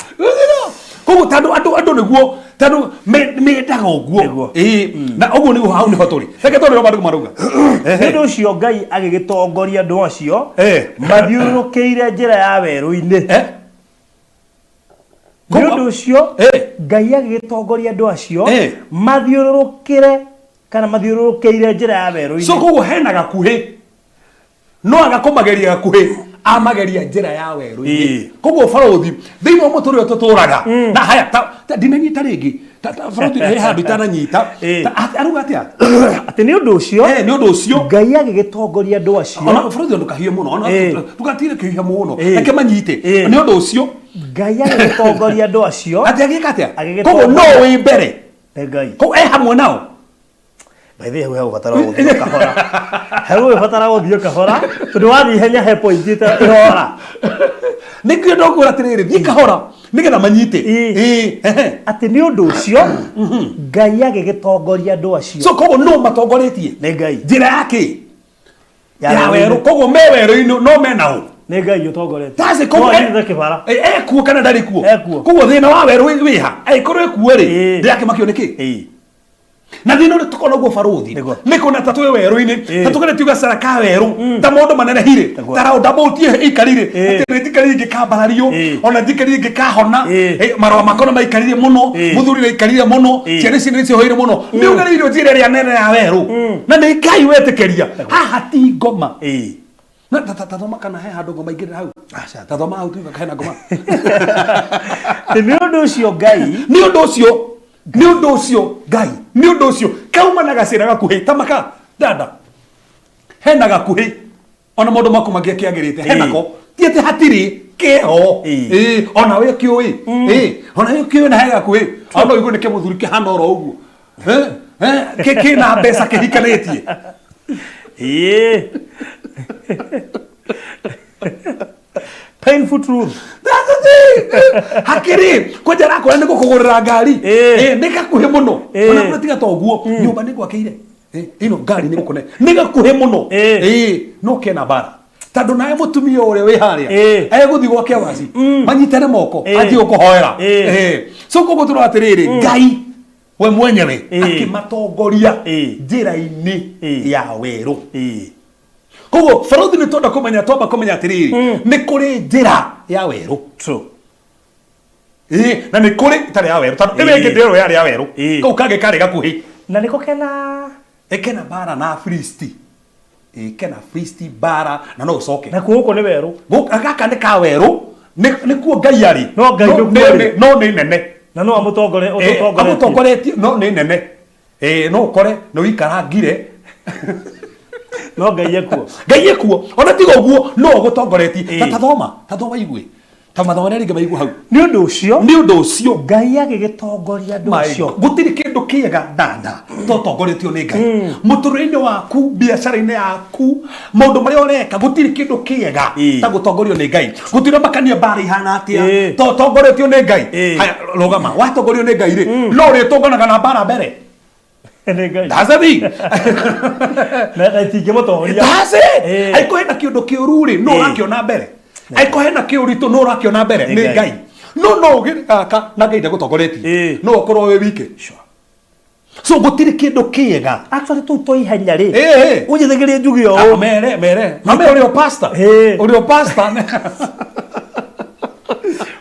Koguo tondũ andũ andũ nĩguo tondũ mendaga ũguo. Na ũguo nĩguo hau nĩho tũrĩ. Reke tondũ ũrĩa marauga. Nĩ ũndũ ũcio Ngai agĩgĩtongoria andũ acio mathiũrũrũkĩire njĩra ya werũ-inĩ. Nĩ ũndũ ũcio Ngai agĩgĩtongoria andũ acio mathiũrũrũkĩre kana mathiũrũrũkĩire njĩra ya werũ-inĩ. So koguo hena gakuhĩ no agakũmageria gakuhĩ amageria njĩra ya werũ-inĩ. Koguo barũthi thĩinĩ wa mũtũrĩre ũyũ tũtũraga na haya ta ndinanyita rĩngĩ barũthi he handũ itananyita. Arauga atĩa? Atĩ nĩ ũndũ ũcio nĩ ũndũ ũcio Ngai agĩgĩtongoria andũ acio. Ona barũthi ndũkahie mũno ona ndũgatire kĩhia mũno reke manyite. Nĩ ũndũ ũcio Ngai agĩgĩtongoria andũ acio. Atĩ agĩka atĩa? Koguo no wĩ mbere. Nĩ Ngai. Koguo e hamwe nao. By the way, hau hegũbatara gũthiĩ kahora. Hau gũgĩbatara gũthiĩ kahora tondũ wathiĩ ihenya he point ĩhora. Nĩkĩo ndokwĩra atĩrĩrĩ, thiĩ kahora nĩgetha manyite. Atĩ nĩ ũndũ ũcio Ngai agĩgĩtongoria andũ acio. So koguo no matongoretie? Nĩ Ngai. Njĩra ya kĩ? Ya werũ. Koguo me werũ-inĩ no me nao. Nĩ Ngai ũtongoretie. That's koguo kĩbara. Ekuo kana ndarĩ kuo? Ekuo. Koguo thĩna wa werũ wĩ ha? Angĩkorwo ekuo rĩ, ndĩrakĩmakio nĩkĩ? Na thĩna ũrĩa tũkoragwo naguo barũthi nĩ kuona ta twĩ werũ-inĩ ta tũgeretie gacĩra ka werũ ta maũndũ manenehire ta roundabout ĩyo ĩikarire atĩ nĩ njikarire ingĩkambarario ona njikarire ingĩkahona. Marũa makwa nĩ maikarire mũno, mũthuri nĩ aikarire mũno, ciana ici nĩ cioheire mũno. Nĩ ũgereirio njĩra ĩrĩa nene ya werũ na nĩ Ngai wetĩkĩria haha ti ngoma. Na ta thoma kana he handũ ngoma ingĩrĩra hau. Ta thoma hau tuga hena ngoma. Nĩ ũndũ ũcio Ngai. Nĩ ũndũ ũcio, nĩ ũndũ ũcio Ngai, nĩ ũndũ ũcio kauma na gacĩra gakuhĩ ta maka dada. Hena gakuhĩ ona maũndũ maku mangĩakĩagĩrĩte henako ti atĩ hatirĩ keho. Ĩĩ, ona we kĩũĩ. Ĩĩ, ona we kĩũĩ na he gakuhĩ ona ũigue nĩ kĩmũthuri kĩhana oro ũguo. Kĩna mbeca kĩhikanĩtie. Painful truth. That's the thing. Hakĩrĩ kwanja arakora nĩ gũkũgũrĩra ngari. Nĩ gakuhĩ mũno. Ona kũrĩa tiga ta ũguo nyũmba nĩ gwakĩire ĩno ngari nĩ gũkũne nĩ gakuhĩ mũno. No kena mbara tondũ nawe mũtumia ũrĩa wĩ harĩa egũthiĩ gwake waci manyitane moko anjie gũkũhoera. So koguo tũrora atĩrĩrĩ, Ngai we mwenyewe akĩmatongoria njĩra-inĩ ya werũ. Koguo barũthi nĩ twenda kũmenya, twamba kũmenya atĩrĩrĩ, nĩ kũrĩ njĩra ya werũ. True. Na nĩ kũrĩ ĩtarĩ ya werũ tondũ ĩyo ĩngĩ ndĩrĩ yarĩ ya werũ. Kau kangĩ karĩ gakuhĩ. Na nĩko kena Kena mbara na Afilisti. Kena Afilisti mbara na no ũcoke. Na gũkũ nĩ werũ. Gaka nĩ ka werũ. Nĩkuo Ngai arĩ. No Ngai nĩkuo arĩ. No nĩ nene. Na no amũtongore ũtũtongoretie. Amũtongoretie no nĩ nene. No ũkore nĩ ũikarangire. No Ngai ekuo. Ngai ekuo. Ona tiga ũguo no ũgũtongoretie. Ta tathoma, tathoma igue. Ta mathoma marĩa rĩngĩ maigua hau. Nĩ ũndũ ũcio. Nĩ ũndũ ũcio. Ngai agĩgĩtongoria andũ acio. Gũtirĩ kĩndũ kĩega dada totongoretio nĩ Ngai. Mũtũrĩre-inĩ waku, biacara-inĩ yaku, maũndũ marĩa ũreka, gũtirĩ kĩndũ kĩega ta gũtongorio nĩ Ngai. Gũtirĩ makania mbara ihana atĩa, totongoretio nĩ Ngai. Haya, rũgama, watongorio nĩ Ngai rĩ, no ũrĩtũnganaga na mbara mbere. Nĩ Ngai. That's the thing. Na itingĩmũtoria. That's it. Angĩkorwo hena kĩũndũ kĩũru rĩ, no ũrakĩona mbere. Angĩkorwo hena kĩũritũ, no ũrakĩona mbere. Nĩ Ngai. No no ũgĩre gaka na Ngai ndagũtongoretie. No ũkorwo wĩ wike. So gũtirĩ kĩndũ kĩega. Actually tũu twa ihenya rĩ. Ĩĩ. Ũnjĩtĩkĩrie njuge ũũ. Mere mere. Mame ũrĩ o pastor. Ũrĩ o pastor.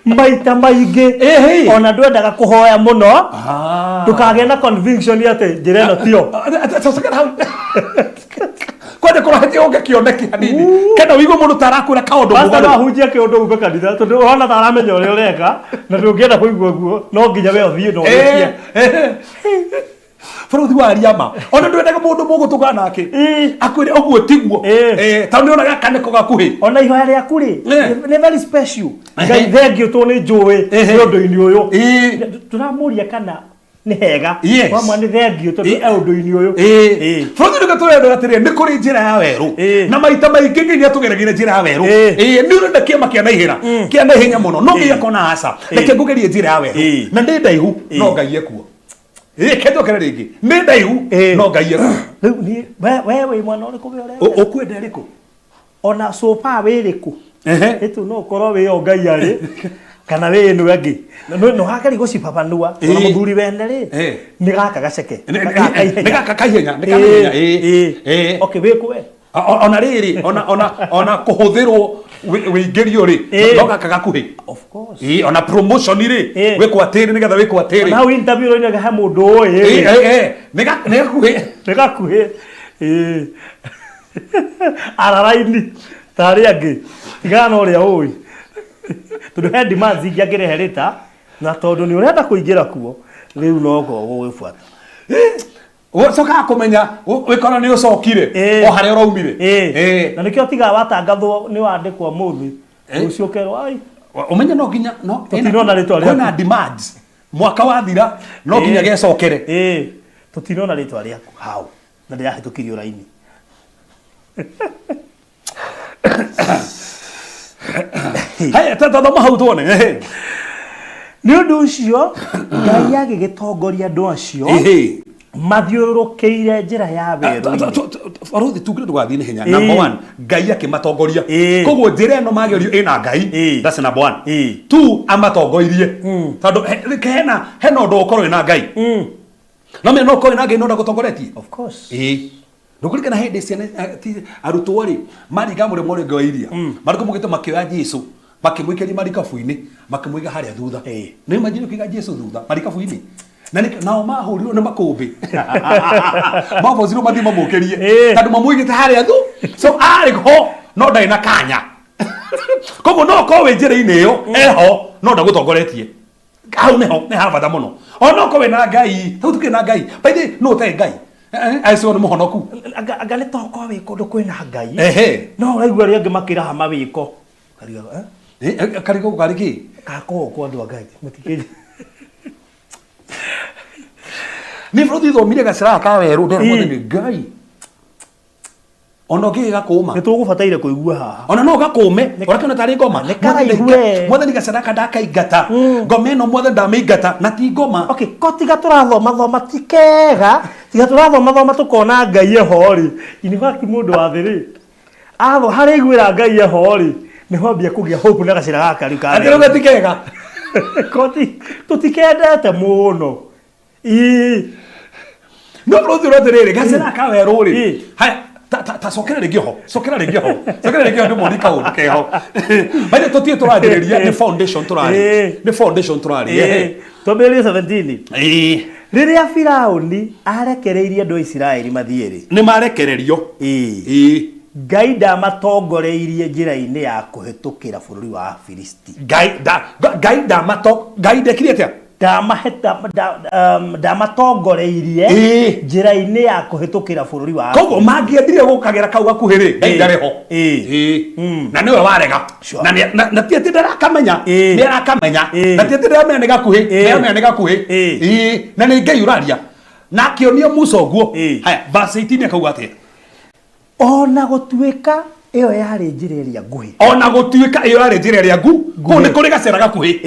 Maita maingĩ Ĩhĩ. ona ndwendaga kũhoya mũno Ah. ndũkagĩe na conviction atĩ njĩra ĩno tiyo. Cokera hau. Kwenda kũrahetie ũngĩkĩoneki hanini. Kenda ũigue mũndũ ta arakwĩra kaũndũ Pastor no mũgarũ. ahunjie kĩũndũ ume kanitha tondũ ũrona ta aramenya ũrĩa ũreka na ndũngĩenda kũigua guo no nginya we ũthiĩ na ũrĩkie. Bũrũthi wa Riama ona ndwendaga mũndũ mũgũtũgana nake akwĩre ũguo tiguo. Tondũ nĩona gaka nĩko gakuhĩ. Ona ihoya rĩaku rĩ nĩ very special. Ngai thengiũ tondũ nĩ njũĩ nĩ ũndũ-inĩ ũyũ. Tũramũria kana nĩ hega. Yes. Wamwa nĩ thengiũ tondũ e ũndũ-inĩ ũyũ. Bũrũthi nĩguo tũrenda atĩrĩrĩ, nĩ kũrĩ njĩra ya werũ na maita maingĩ Ngai nĩatũgeragĩra njĩra ya werũ. Nĩ ũrenda kĩama kĩa naihĩra kĩa naihenya mũno no Ngai akona aca reke ngũgerie njĩra ya werũ na nĩ ndaihu no Ngai ekuo. Reke njokere rĩngĩ nĩ ndaihu no Ngai ekuo. Rĩu niĩ we wĩ mwana ũrĩkũ we ũrenda? Ũkwenda ĩrĩkũ? Ona sofa wĩ rĩkũ? Ĩtu no ũkorwo wĩ o Ngai arĩ kana wĩ ĩno ĩngĩ. No hageria gũcibabanua ona mũthuri wene rĩ nĩ gaka gaceke. Nĩ gaka kaihenya, nĩ ka naihenya, ĩĩ. Okay, wĩ kũ we? Ona rĩrĩ, ona kũhũthĩrwo wĩingĩrio rĩ, no gaka gakuhĩ. Of course. Ĩĩ, ona promotion rĩ, wĩkwo atĩrĩ nĩgetha wĩkwo atĩrĩ. Ona hau interview ũroiga he mũndũ ũĩ. Nĩ gakuhĩ. Nĩ gakuhĩ. Ĩĩ. Araraini ta arĩa angĩ. Tigana na ũrĩa ũĩ. Tondũ he demands ingĩ angĩrehe rĩta, na tondũ nĩ ũrenda kũingĩra kuo, rĩu no ũgũgĩbuata. Ũcokaga kũmenya wĩkora nĩ ũcokire o harĩa ũraumire. Na nĩkĩo tiga watangathwo nĩ wandĩkwo mũthĩ, rũciũ ũkerwo ai. Ũmenye no nginya no Tũtinona rĩtwa rĩaku. Kwĩna demands. Mwaka wathira no nginya gecokere. Tũtinona rĩtwa rĩaku hau na ndĩrahĩtũkirio raini. Haya, tathoma hau tuone. Nĩ ũndũ ũcio Ngai agĩgĩtongoria andũ acio mathiũrũrũkĩire njĩra ya werũ-inĩ. Baruthi tugire ndũgathiĩ na ihenya. Number one, Ngai akĩmatongoria. Koguo njĩra ĩno magerio ĩna Ngai. That's number one. Two, amatongoirie. Tondũ hena hena ũndũ ũkorwo wĩna Ngai. No mena no ũkorwo wĩna Ngai no ndagũtongoretie. Of course. Ndũkũririkana hĩndĩ ciana arutwo rĩ maringa mũrĩmo ũrĩa ũngĩ wa iria marĩ kũmũgĩte makĩoya Jesu makĩmũikĩria marikabu-inĩ makĩmũiga harĩa thutha. Nĩ imagine ũkĩiga Jesu thutha marikabu-inĩ na nao mahũrirwo nĩ makũmbĩ mabocirwo mathiĩ mamũkĩrie tondũ mamũigĩte harĩa thu so arĩ ho no ndarĩ na kanya koguo no ũkorwo wĩ njĩra-inĩ ĩyo eho no ndagũtongoretie. Hau nĩho nĩ ha bata mũno. Ona ũkorwo wĩna Ngai, hau tũkĩrĩ na Ngai. By the way, nũ ũtarĩ Ngai? Acio nĩ mũhonoku. Anga nĩ tokorwo wĩ kũndũ kwĩna Ngai. No ũraigua arĩa angĩ makĩraha mawĩko. Kariga, eh? Kariga gũkũ karĩ kĩ? Gakoragwo kwa andũ a Ngai. Mũtikĩrĩ. Nĩ bũrũri thomire gacĩra ka werũ ndona mwathani Ngai. Ona ũngĩgĩ gakũma. Nĩ tũgũbataire kũigua haha. Ona no gakũme, ũrakĩona tarĩ ngoma. Nĩ karaihu we. Mwathani gacĩra gaka ndakaingata. Ngoma ĩno mwathani ndamĩingata na ti ngoma. Okay, ko tiga tũrathoma thoma ti kega, tiga tũrathoma thoma tũkona Ngai eho rĩ. In fact mũndũ wa thĩ rĩ, atho harĩa aiguĩra Ngai eho rĩ, nĩho ambia kũgĩa hope na gacĩra gaka rĩu ka Atĩ rauga ti kega. Ko ti tũtikendete mũno. Ii. No bũrũthi ũrĩa atĩrĩrĩ, gacĩra ka werũ rĩ. Haya, ta cokera rĩngĩ ho, cokera rĩngĩ ho, cokera rĩngĩ ho ndĩmuonie kaũndũ keho. By the way, tũtirĩ tũranjĩrĩria, nĩ foundation tũrarĩ. Nĩ foundation tũrarĩ. Twambĩrĩrie 17. Rĩrĩa Firaũni arekereirie andũ a Isiraeli mathiĩ rĩ. Nĩ marekererio. Ngai ndamatongoreirie njĩra-inĩ ya kũhĩtũkĩra bũrũri wa Afilisti. Ngai nda Ngai ndamato Ngai ndekire atĩa? Ndamatongoreirie njĩra-inĩ ya kũhĩtũkĩra bũrũri wa Koguo mangĩendire gũkagera kau gakuhĩ rĩ, Ngai ndarĩ ho. Na nĩwe warega. Na na ti atĩ ndarakamenya, nĩ arakamenya. Na ti atĩ ndaramenya nĩ gakuhĩ, nĩ aramenya nĩ gakuhĩ. Na nĩ Ngai ũraria. Na akĩonia Musa ũguo. Haya, verse 18 akauga atĩa? Ona gũtuĩka ĩyo yarĩ njĩra ĩrĩa nguhĩ. Ona gũtuĩka ĩyo yarĩ njĩra ĩrĩa ngu kũu nĩ kũrĩ gacĩra gakuhĩ.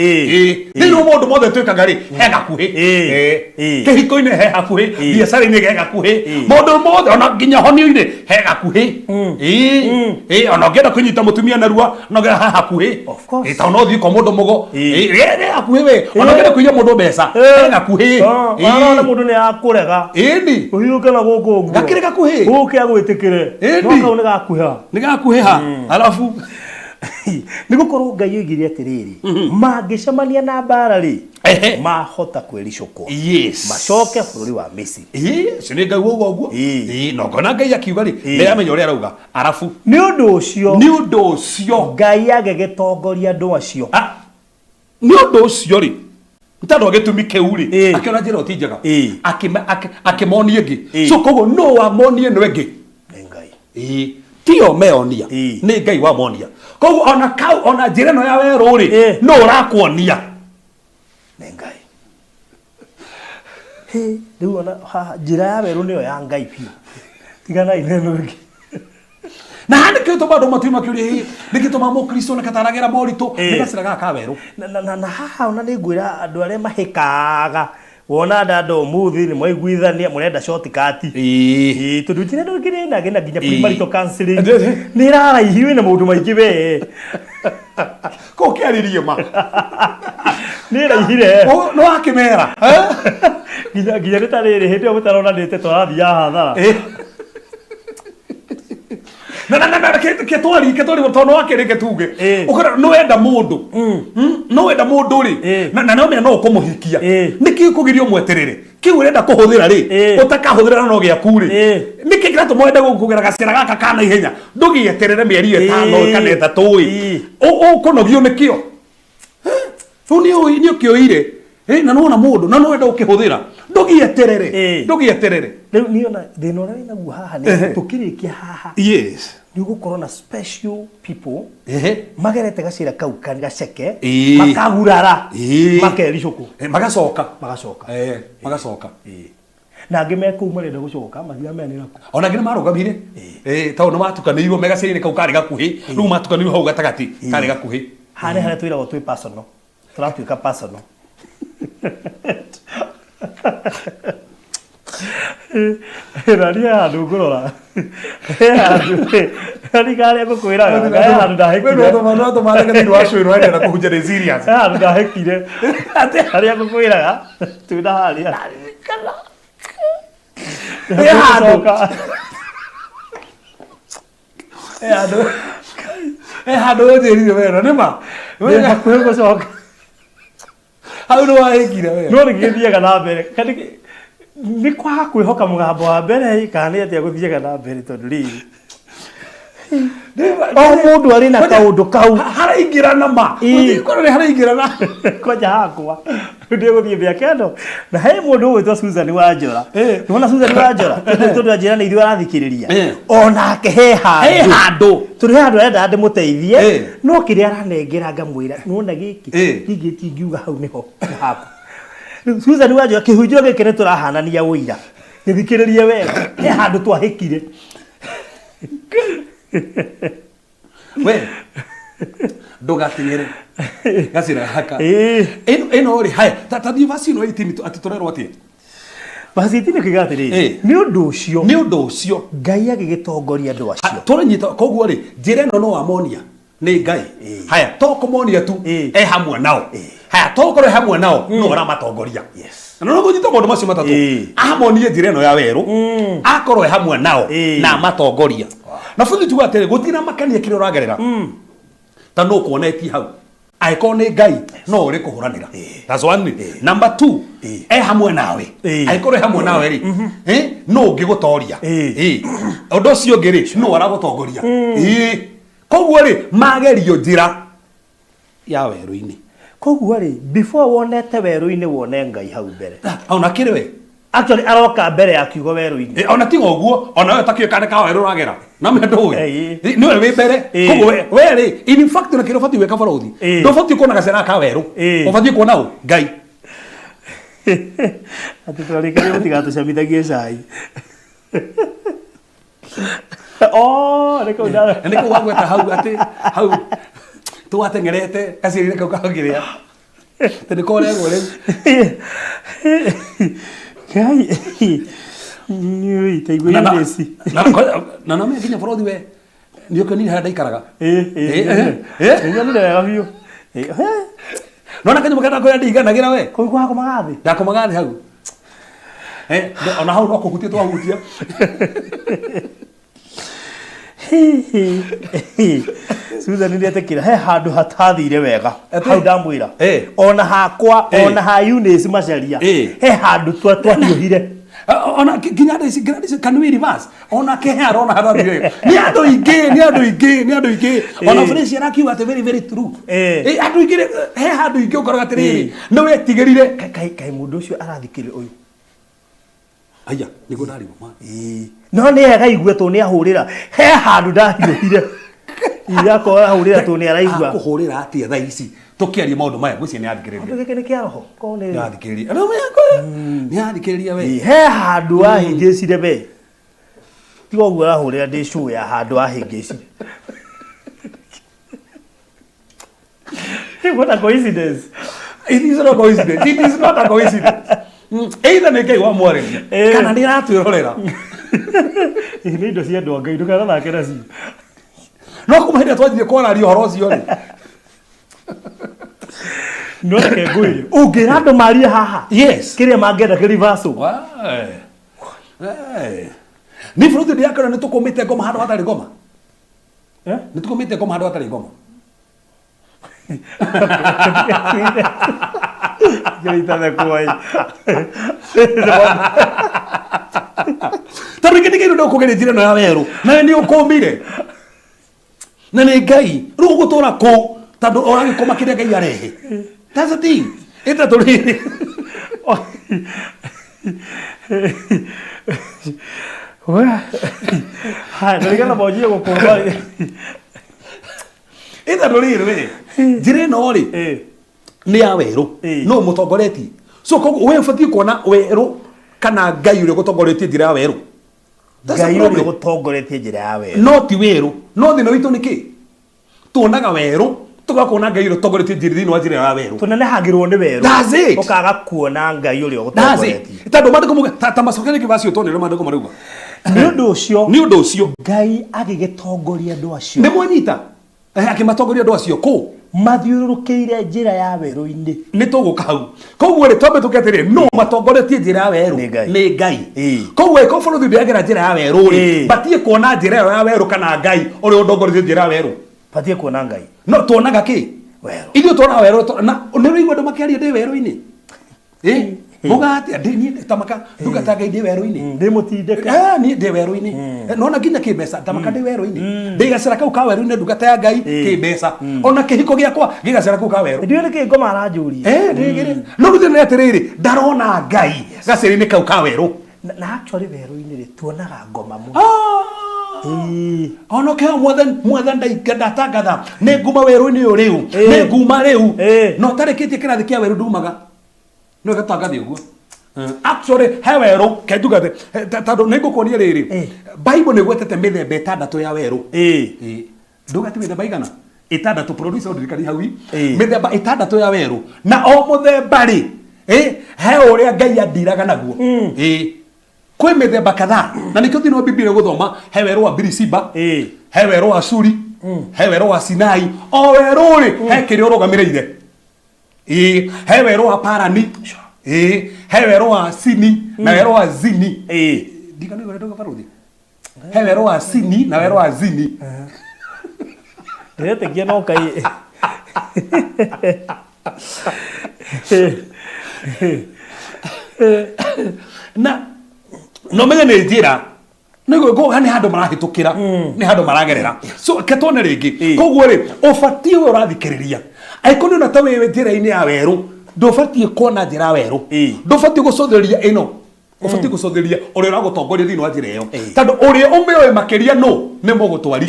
Thĩinĩ wa maũndũ mothe twĩkaga rĩ, he gakuhĩ. Kĩhiko-inĩ he hakuhĩ, biacara-inĩ he gakuhĩ, maũndũ mothe ona nginya honio-inĩ he gakuhĩ. Ĩĩ, ona ũngĩenda kũnyita mũtumia narua no he hakuhĩ. Of course. Ĩĩ, tondũ no ũthiĩ kwa mũndũ mũgo. Ĩĩ, he hakuhĩ we. Ona ũngĩenda kũiya mũndũ mbeca, he gakuhĩ. Ona mũndũ nĩ akũrega. Ĩni. Ũhiũke na gũkũ ũguo. Gakĩrĩ gakuhĩ. Ũke agwĩtĩkĩre. Ĩni. No kau nĩ gakuhĩha. Nĩ gakuhĩha. Arabu. Nĩ gũkorwo Ngai oigire atĩrĩrĩ, mangĩcemania na mbara rĩ, mahota kwĩricũkwo. Yes. Macoke bũrũri wa Misiri. Ĩĩ, ũcio nĩ Ngai wauga ũguo. Ĩĩ, na ũkona Ngai akiuga rĩ, nĩ aramenya ũrĩa arauga. Arabu. Nĩ ũndũ ũcio. Nĩ ũndũ ũcio. Ngai agĩgĩtongoria andũ acio. Ah, nĩ ũndũ ũcio rĩ, nĩ tondũ wa gĩtũmi kĩu rĩ, akĩona njĩra ĩyo ti njega. Akĩmonia ĩngĩ. So koguo nũ wamonia ĩno ĩngĩ? Nĩ Ngai. Ĩĩ, tio meonia. Nĩ Ngai wamonia. Koguo ona kau, ona njĩra ĩno ya werũ rĩ, nũ ũrakuonia? Nĩ Ngai. Hĩ, rĩu ona haha njĩra ya werũ nĩyo ya Ngai biũ. Tiganai na ĩno ĩngĩ. Na haha nĩkĩo tũma andũ matue makĩũria, hĩ, nĩkĩ tũma mũkristo na kataragera moritũ? Nĩ gacĩra gaka ka werũ. Na haha ona nĩ ngwĩra andũ arĩa mahĩkaga, wona dada ũmũthĩ nĩ mwaiguithania mũrenda shortcut. Ĩĩ, tondũ njĩra ĩno ĩngĩ nĩ ĩna nginya premarital counseling. Nĩ ĩraraihio ĩna maũndũ maingĩ we. Kũu kĩarĩrie ma. Nĩ ĩraihire. Nĩ wakĩmera. Nginya nĩ ta rĩrĩ hĩndĩ ĩyo mũtaronanĩte tũrathiaga hathara. Na na na na ketwari ketwari tondũ wakĩrĩke tuge. Ũkora nĩ wenda mũndũ. Nĩ wenda mũndũ rĩ. Na na nĩ no ũkũmũhikia. Nĩkĩ ũkũgiria ũmweterere? Kĩu ũrenda kũhũthĩra rĩ, ũtakahũthĩra na no gĩaku rĩ. Nĩkĩ kĩratũma wende kũgera gacĩra gaka ka naihenya? Ndũgĩeterere mĩeri ĩtano kana ĩtatũ ĩ. Ũkũnogio nĩkĩo. Rĩu nĩ nĩ ũkĩoire na nĩwona mũndũ na no wenda gũkĩhũthĩra. Ndũgĩeterere. Ndũgĩeterere. Rĩu niĩ ona thĩna ũrĩa wĩnaguo haha nĩ tũkĩrĩkia haha. Yes. Nĩ ũgũkorwo na special people magerete gacĩra kau gaceke makagurara makericũkwo. Magacoka. Magacoka. Magacoka. Na angĩ me kũu marenda gũcoka matiramenya nĩ nakũ. Ona angĩ nĩ marũgamire. Tondũ nĩ matukanĩirwo me gacĩra-inĩ kau karĩ gakuhĩ. Rĩu matukanĩirwo hau gatagatĩ karĩ gakuhĩ. Haha nĩ harĩa twĩragwo twĩ personal. Tũratuĩka personal. Na niĩ he handũ ngũrora. He handũ, nĩ harĩa ngũkwĩraga, he handũ ndahĩkire. No tũmareke thĩinĩ wa show ĩno ĩrenda kũhunjia nĩ serious. He handũ ndahĩkire. Harĩa ngũkwĩraga, twĩna harĩa. He handũ. He handũ. He handũ ũnjĩrire wena, nĩ ma? Ndĩ hakuhĩ gũcoka. Hau nĩ wahĩngire we. No nĩ gĩthiaga na mbere. Kana nĩ kwaga kwĩhoka mũgambo wa mbere kana nĩ atĩa gũthiaga na mbere tondũ rĩrĩ. O mũndũ arĩ na kaũndũ kau. Haraingĩrana ma. Gũtirĩ nĩ haraingĩrana. Kwanja hakwa. Ndĩ gũthiĩ mĩaka ĩno. Na he mũndũ ũgwĩtwo Susan Wanjora. Nĩwona Susan Wanjora? Tondũ anjĩra nĩ ithuĩ arathikĩrĩria. Onake he handũ. He handũ. Tondũ he handũ arenda ndĩmũteithie. No kĩrĩa aranengera ngamwĩra nĩwona gĩkĩ gĩkĩ tingiuga hau nĩho haku. Rĩu Susan Wanjora kĩhunjio gĩkĩ nĩ tũrahanania ũira. Gĩthikĩrĩrie wega. He handũ twahĩkire. We ndũgateng'ere gacĩra gaka. Ĩno rĩ haya ta thiĩ verse ĩno 18 atĩ tũrerwo atĩa? Verse 18 ĩkiuga atĩrĩrĩ, nĩ ũndũ ũcio nĩ ũndũ ũcio Ngai agĩgĩtongoria andũ acio. Tũranyita koguo rĩ njĩra ĩno no amonia nĩ Ngai. Haya to kũmonia tu e hamwe nao. Haya to gũkorwo e hamwe nao no aramatongoria. Na no kũnyita maũndũ macio matatũ. Amonie njĩra ĩno ya werũ, akorwo e hamwe nao na amatongoria. Na bũthi tuga atĩrĩ gũtinamakania kĩrĩa ũragerera ta nũ ũkuonetie hau. Angĩkorwo nĩ Ngai no ũrĩ kũhũranĩra. That's one. Number two, e hamwe nawe. Angĩkorwo e hamwe nawe rĩ, nũ ũngĩgũtoria? Ũndũ ũcio ũngĩ rĩ, nũ aragũtongoria? Koguo rĩ, magerio njĩra ya werũ-inĩ. Koguo rĩ, before wonete werũ-inĩ, wone Ngai hau mbere. Ona kĩrĩ we. Actually aroka mbere ya kiugo werũ-inĩ. Ona tiga ũguo, ona we takĩũĩ kana ka werũ ũragera na me ndũĩ. Nĩwe wĩ mbere. Koguo we rĩ, in fact ona kĩrĩa ũbatiĩ gwĩka bũrũthi, ndũbatiĩ kuona gacĩra ka werũ, ũbatiĩ kuona ũ Ngai. Atĩ twarĩkĩria mũtigatũcamithagie cai. Oh, nĩ kau nĩ kau wagweta hau atĩ hau twateng'erete gacĩra-inĩ kau kangĩrĩa atĩ nĩ koregwo rĩu. Ngai. Nyui, taigua irio ici. Na no nginya bũrũthi we nĩ ũkĩonire harĩa ndaikaraga. Nĩnyonire wega biũ. Nona kanyamũ karĩa kũrĩa ndiganagĩra we. Kũu wakomaga thĩ? Ndakomaga thĩ hau. Ona hau no kũhutia twahutia. Susan nĩ etĩkĩra he handũ hatathire wega hau ndamwĩra ona hakwa ona ha Eunice Macharia he handũ twahiũhire. Ona nginya andũ ici nginya can we reverse? Ona kehe arona harathire wega. Nĩ andũ aingĩ, nĩ andũ aingĩ, nĩ andũ aingĩ. Ona Fresh arakiuga atĩ very very true. Andũ aingĩ he handũ ingĩ ũkoraga atĩrĩrĩ, nĩ wetigĩrire. Kaĩ mũndũ ũcio arathikĩrĩria ũyũ. Aya, nĩguo ndarigwo ma. No nĩ ega igue tondũ nĩ ahũrĩra. He handũ ndahiũhire. Igakorwo ahũrĩra tondũ nĩ araigua. Akũhũrĩra atĩa thaa ici tũkĩaria maũndũ maya, ngwĩciria nĩ athikĩrĩria. Kĩndũ gĩkĩ nĩ kĩa roho. Korwo nĩ Nĩ athikĩrĩria. Nĩ athikĩrĩria we. He handũ ahĩngĩcire we. Tiga ũguo arahũrĩra ndĩ show ya handũ ahĩngĩcire. What a coincidence. It is not a coincidence. It is not a coincidence. Either nĩ Ngai wamwarĩria kana nĩ aratwĩrorera. Nĩ indo cia andũ a Ngai, ndũkanathake nacio. No kuma hĩndĩ ĩrĩa twanjirie kwararia ũhoro ũcio rĩ. No reke ngwĩre, ũngĩra andũ marie haha. Yes. Kĩrĩa mangĩenda kĩ reversal. Nĩ bũrũri ndĩrakora nĩ tũkũmĩte ngoma handũ hatarĩ ngoma. Nĩ tũkũmĩte ngoma handũ hatarĩ ngoma. Tondũ ingĩ nĩ kĩndũ ũkũgeria njĩra ĩno ya werũ nawe nĩ ũkũmire na nĩ Ngai rĩu ũgũtũra kũ tondũ ũragĩkũma kĩrĩa Ngai arehe. That's the thing. Ĩtatũ rĩrĩ. Haya, na nĩgetha monjie gũkũma. Ĩtatũ rĩrĩ we, njĩra ĩno rĩ nĩ ya werũ, no mũtongoretie. So koguo we ũbatiĩ kuona werũ kana Ngai ũrĩa ũgũtongoretie njĩra ya werũ. That's the Ngai ũrĩa problem. ũgũtongoretie njĩra ya werũ. No ti werũ. No thĩna witũ nĩ kĩ? Tuonaga werũ, tũkaga kuona Ngai ũrĩa ũtongoretie njĩra thĩinĩ wa njĩra ya werũ. Tũnenehagĩrwo nĩ werũ. That's it. Ũkaga kuona Ngai ũrĩa That's it. ũgũtongoretie. Tondũ maandĩko mauga, ta macokerie kĩbacio tuone ũrĩa maandĩko marauga. Nĩ ũndũ ũcio. Nĩ ũndũ ũcio. Ngai agĩgĩtongoria andũ acio. Nĩ mwanyita? Akĩmatongoria andũ acio kũ? Mathiũrũrũkĩire njĩra ya werũ-inĩ. Nĩ tũgũka hau. Koguo rĩ, twambe tũke atĩrĩ, nũ matongoretie njĩra ya werũ? Nĩ Ngai. Nĩ Ngai. Koguo ĩkorwo bũrũri ndĩagera njĩra ya werũ rĩ, batiĩ kuona njĩra ĩyo ya werũ kana Ngai ũrĩa ũndongoretie njĩra ya werũ. Batiĩ kuona Ngai. No tuonaga kĩ? Werũ. Ithuĩ tuonaga werũ, na nĩ ũraigua andũ makĩaria ndĩ werũ-inĩ. Muga atĩa ndĩ niĩ tamaka ndungata Ngai ndĩ werũ-inĩ. Ndĩ mũtindĩke. Niĩ ndĩ werũ-inĩ. Nona nginya kĩmbeca tamaka ndĩ werũ-inĩ. Ndĩ gacĩra kau ka werũ-inĩ ndungata ya Ngai kĩmbeca. Ona kĩhiko gĩakwa gĩ gacĩra kau ka werũ. Ndiũĩ nĩkĩ ngoma aranjũria. Ndĩgĩrĩ. No rĩu thĩna nĩ atĩrĩrĩ, ndarona Ngai gacĩra-inĩ kau ka werũ. Na actually werũ-inĩ rĩ, tuonaga ngoma mũno. Ona ũkĩheo mwathani, mwathani ndatangatha nĩ nguma werũ-inĩ ũyũ rĩu, nĩ nguma rĩu. Na ũtarĩkĩtie kĩrathi kĩa werũ ndumaga. No ĩgatangathe ũguo. Actually he werũ, ke njuge atĩ, tondũ nĩ ngũkuonia rĩrĩ, Bible nĩ ĩgwetete mĩthemba ĩtandatũ ya werũ. Nduga ti mĩthemba igana? Ĩtandatũ, producer ũndirikanie hau. Mĩthemba ĩtandatũ ya werũ. Na o mũthemba rĩ, he ũrĩa Ngai andiraga naguo. Kwĩ mĩthemba kadhaa. Na nĩkĩo thĩinĩ wa Bibilia gũthoma, he werũ wa Birisiba, he werũ wa Shuri, he werũ wa Sinai. O werũ rĩ, he kĩrĩa ũrũgamĩrĩire. He werũ wa Parani, he werũ wa Sini, na werũ wa Zini. Ndiganĩirwo ũrĩa ndauga barũthi. He werũ wa Sini na werũ wa Zini. Ndĩretĩkia no kai. Na no menye nĩ njĩra nĩ handũ marahĩtũkĩra, nĩ handũ maragerera. So ke tuone rĩngĩ. Koguo rĩ, ũbatiĩ we ũrathikĩrĩria, angĩkorwo nĩ ona ta wĩ njĩra-inĩ ya werũ, ndũbatiĩ kuona njĩra ya werũ. Ndũbatiĩ gũcũthĩrĩria ĩno, ũbatiĩ gũcũthĩrĩria ũrĩa ũragũtongoria thĩinĩ wa njĩra ĩyo, tondũ ũrĩa ũmĩũĩ makĩria nũ nĩ mũgũtwari,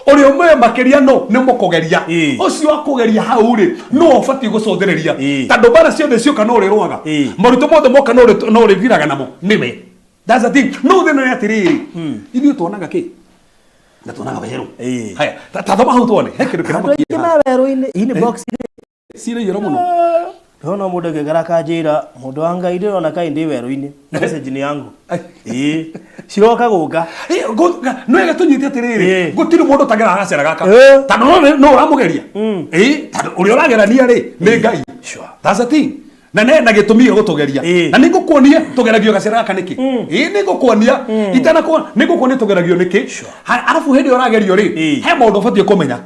ũrĩa ũmĩũĩ makĩria nũ nĩ mũkũgeria. Ũcio akũgeria hau rĩ, nũ ũbatiĩ gũcũthĩrĩria, tondũ mbara ciothe cioka no ũrĩrũaga, moritũ mothe moka no ũrĩthiraga namo nĩwe. That's the thing. No thĩna nĩ atĩrĩrĩ, ithuĩ tuonaga kĩ na tuonaga werũ. Haya, ta thoma hau tuone he kĩndũ Andũ kĩramakia. Aingĩ ma werũ-inĩ inbox. Cirĩ iyũro mũno. Ndĩrona mũndũ agĩkara akanjĩra, mũndũ wa Ngai, ndĩrona kaĩ ndĩ werũ-inĩ, message nĩ yangu. Ĩĩ, ciroka gũka. Nĩ wega tũnyite atĩrĩrĩ, gũtirĩ mũndũ ũtageraga gacĩra gaka, tondũ no ũramũgeria. Ĩĩ, tondũ ũrĩa ũragerania rĩ nĩ Ngai. That's the thing. Na ne na gĩtũmi gĩa gũtũgeria. Na nĩ ngũkuonia tũgeragio gacĩra gaka nĩkĩ. Ĩĩ, nĩ ngũkuonia itanakuo, nĩ ngũkuonia tũgeragio nĩkĩ. Arabu hĩndĩ ĩyo ũragerio rĩ, he maũndũ ũbatiĩ kũmenya.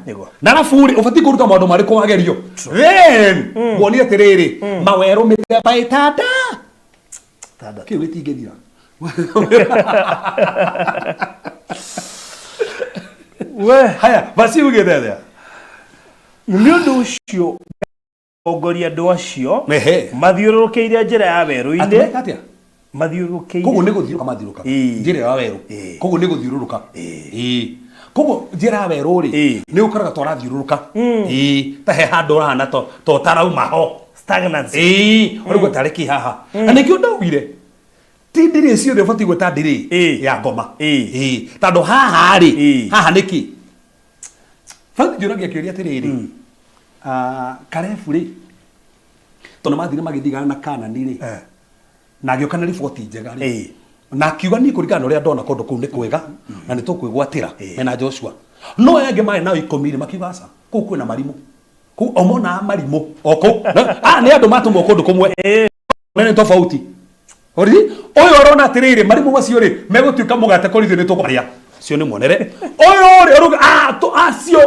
Na arabu rĩ, ũbatiĩ kũruta maũndũ marĩkũ wagerio? Then nguonie atĩrĩrĩ, mawerũ mĩthemba ĩtanda. Tandatũ. Kĩu gĩtingĩthira. We. Haya, basi ugĩte atĩa? Nĩ ũndũ ũcio tongoria andũ acio mathiũrũrũkĩire njĩra ya werũ-inĩ. Atĩ atĩa? Mathiũrũrũkĩire. Koguo nĩ gũthiũrũrũka mathiũrũrũka njĩra ya werũ. Koguo nĩ gũthiũrũrũka. Koguo njĩra ya werũ rĩ, nĩ ũkoraga twarathiũrũrũka. Ta he handũ ũrahana to ũtarauma ho. Stagnancy. Ĩĩ, ũraigua tarĩ kĩ haha. Na nĩkĩo ndaugire ti ndirĩ ciothe ũbatiĩ gwĩta ndirĩ ya ngoma. Ĩĩ, tondũ haha rĩ, haha nĩ kĩ? Basi njũragia kĩũria atĩrĩrĩ, ah, Karebu rĩ, tondũ mathire magĩthigana na Kanani rĩ, na agĩũka na riboti njega rĩ, na akiuga niĩ kũringana na ũrĩa ndona kũndũ kũu nĩ kwega na nĩ tũkwĩgwatĩra mena Joshua. No aya angĩ marĩ nao 10 rĩ, makiuga aca, kũu kwĩna marimũ, kũu o monaga marimũ o kũu. Ah, nĩ andũ matũmwo kũndũ kũmwe nĩ tofauti. Ori ũyũ arona atĩrĩrĩ, marimũ macio rĩ megũtuĩka mũgate kũrĩ ithuĩ, nĩ tũkũmarĩa. Cio nĩ muonere ũyũ rĩ ũrauga, ah, acio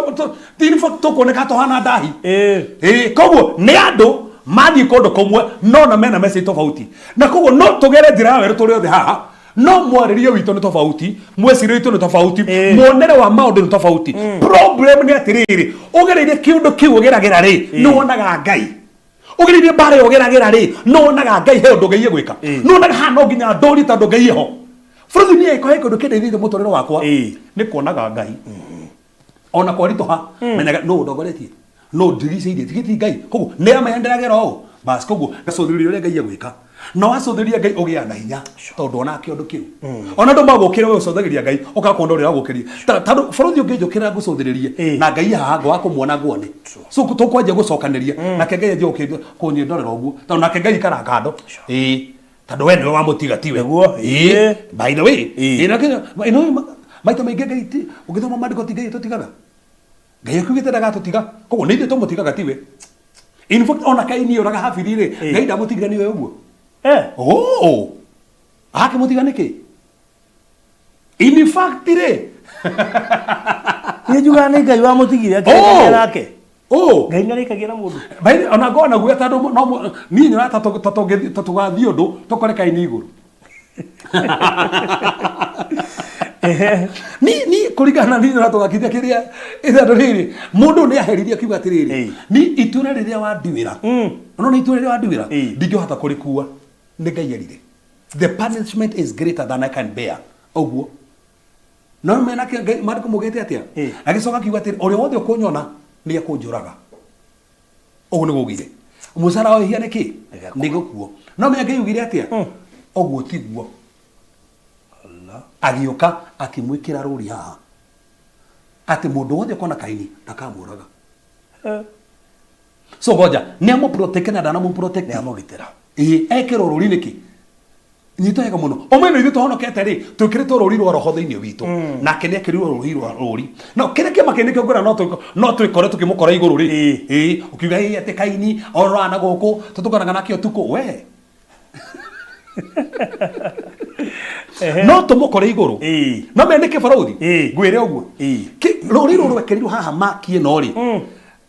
in fact tũkuoneka tũhana ndahi. Ĩĩ, koguo nĩ andũ mathiĩ kũndũ kũmwe no na mena message tofauti, na koguo no tũgere njĩra ya werũ tũrĩ othe haha, no mwarĩrie witũ nĩ tofauti, mwĩcirĩrie witũ nĩ tofauti, muonere wa maũndũ nĩ tofauti. Problem nĩ atĩrĩrĩ, ũgereire kĩũndũ kĩu ũgeragĩra rĩ, nĩ wonaga Ngai. Ũgereire mbara ĩyo ũgeragĩra rĩ, nĩ wonaga Ngai he ũndũ Ngai egwĩka. Nĩ wonaga haha no nginya ndũrie tondũ Ngai eho. Bũrũri niĩ he kĩndũ kĩndeithĩtie mũtũrĩre wakwa nĩ kuonaga Ngai. Ona kwaritũha, menyaga nũ ũndongoretie, nũ ndigicĩirie, tigiti Ngai. Koguo nĩ amenya ndĩragera ũũ, bas koguo ngacũthĩrĩria ũrĩa Ngai egwĩka. Na wacũthĩrĩria Ngai ũgĩaga na hinya tondũ ona kĩũndũ kĩu. Ona andũ magũkĩra we ũcũthagĩria Ngai, ũkaga kuona ũrĩa ũragũkĩria. Tondũ bũrũri ũngĩnjũkĩrĩra ngũcũthĩrĩrie na Ngai haha ngwaga kũmuona nguone. So tũkwanjia gũcokanĩria nake Ngai anjie kũnyĩndorera ũguo, tondũ nake Ngai ikaraga kando. Ĩĩ. Tondũ we nĩwe wamũtiga tiwe. Nĩguo. Ĩĩ. By the way, ĩĩ, na maita maingĩ Ngai ti ũgĩthoma maandĩko ti Ngai tũtigaga. Ngai akiugĩte ndagatũtiga. Koguo nĩ ithuĩ tũmũtigaga tiwe. In fact, ona Kaini ũraga Habili rĩ, Ngai ndamũtigire nĩwe ũguo. Oh! Akĩmũtiga nĩkĩ? In fact rĩ, Niĩ njugaga nĩ Ngai wamũtigire akĩrĩkagia nake. Oh! Ngai nĩarĩkagia na mũndũ. By the ona ngona guoya tondũ no niĩ nyonaga ta tũgathiĩ ũndũ tũkore Kaini igũrũ. Ni ni kũringana na niĩ nyonaga tũgakithia kĩrĩa ithandũ rĩrĩ mũndũ nĩ aheririe akiuga atĩrĩrĩ, ni itũra rĩrĩa wanduĩra, no nĩ itũra rĩrĩa wanduĩra, ndingĩhota kũrĩkua. Nĩ Ngai erire, the punishment is greater than I can bear. Ũguo no mena Ngai maandĩko maugĩte atĩa? Agĩcoka akiuga atĩrĩ, ũrĩa wothe ũkũnyona nĩ ekũnjũraga. Ũguo nĩguo augire. Mũcara wa wĩhia nĩ kĩ? Nĩ gĩkuũ. No menya Ngai augire atĩa? Ũguo tiguo. Agĩũka akĩmwĩkĩra rũri haha atĩ mũndũ wothe ũkona Kaini ndakamũraga. So ngoja, nĩ amũprotect na ndanamũprotect? Nĩ amũgitĩra. Ĩĩ, ekĩrwo rũri nĩkĩ? Nyita wega mũno, ũmenye ithuĩ tũhonokete rĩ, twĩkĩrĩtwo rũri rwa roho thĩinĩ witũ, nake nĩ ekĩrirwo rũri rwa rũri. No kĩrĩa kĩama kĩrĩ nĩkĩo ngwĩra, no twĩkore tũkĩmũkora igũrũ rĩ. Ĩĩ, ũkiuga ĩĩ atĩ Kaini ororaga na gũkũ tũtũnganaga nake ũtukũ we, no tũmũkore igũrũ. No menya nĩkĩ barũthi ngwĩre ũguo, rũri rũrũ rwekĩrirwo haha maki ĩno rĩ.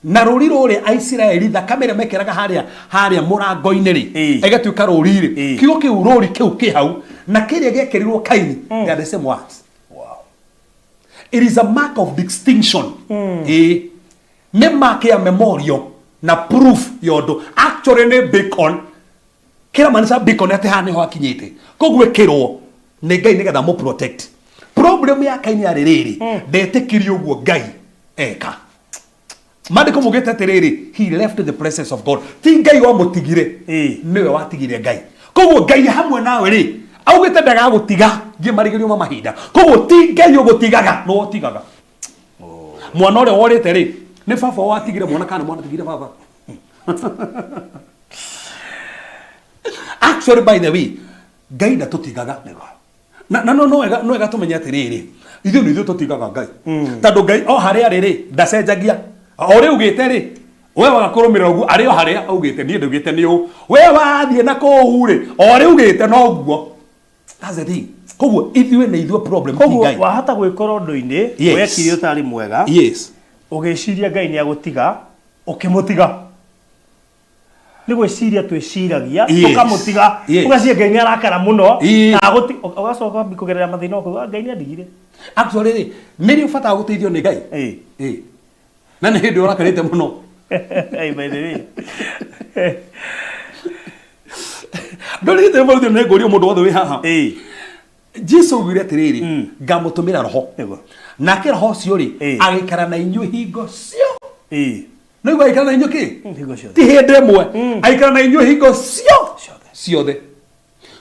Na rũri rũrĩa Aisiraeli thakame ĩrĩa mekĩraga harĩa harĩa mũrango-inĩ rĩ, ĩgatuĩka rũri rĩ, kiugo kĩu rũri kĩu kĩ hau na kĩrĩa gĩekĩrirwo Kaini, they are the same words. It is a mark of distinction. Ĩĩ, nĩ mark ya memorial na proof ya ũndũ. Actually nĩ beacon, kĩramaanisha beacon atĩ haha nĩho akinyĩte. Koguo ĩkĩrwo nĩ Ngai nĩgetha mũ protect. Problem ya Kaini yarĩ rĩrĩ, ndetĩkirie ũguo Ngai eka. Maandĩko maugĩte atĩrĩrĩ, he left the presence of God. Ti Ngai wamũtigire, nĩwe watigire Ngai. Koguo Ngai hamwe nawe rĩ, augĩte ndagagũtiga nginya marigĩrĩrio ma mahinda. Koguo ti Ngai ũgũtigaga, nĩwe ũtigaga. Mwana ũrĩa worĩte rĩ, nĩ baba watigire mwana kana mwana atigire baba? Actually, by the way, Ngai ndatũtigaga. Na no wega tũmenye atĩrĩrĩ, ithuĩ nĩ ithuĩ tũtigaga Ngai, tondũ Ngai o harĩa arĩ rĩ, ndacenjagia. O ũrĩa augĩte rĩ, we waga kũrũmĩrĩra ũguo arĩ o harĩa augĩte. Niĩ ndaugĩte nĩ ũũ, we wathiĩ na kũu rĩ, o ũrĩa augĩte noguo. That's the thing. Koguo ithuĩ nĩ ithuĩ problem, ti Koguo Ngai. Wahota gwĩkora ũndũ-inĩ wekire ũtarĩ mwega, ũgĩciria Ngai nĩ agũtiga, ũkĩmũtiga. Nĩ gwĩciria twĩciragia, tũkamũtiga, ũgaciria Ngai nĩ arakara mũno, na ũgacoka wambie kũgerera mathĩna ũkauga, "Ngai nĩ andigire." Actually rĩ, nĩ rĩ ũbataraga gũteithio nĩ Ngai? Ĩĩ. Na nĩ hĩndĩ ũrakarĩte mũno. Hey, by the way. Ndũrĩte mũndũ, nĩ ngũria mũndũ wothe wĩ haha. Jesu augire atĩrĩrĩ, ngamũtũmĩra roho, nake roho ũcio rĩ, agĩikara na inyuĩ hingo cio. No igua agĩikara na inyuĩ kĩ? Hingo ciothe. Ti hĩndĩ ĩmwe, agĩikara na inyuĩ hingo cio Ciothe. ciothe.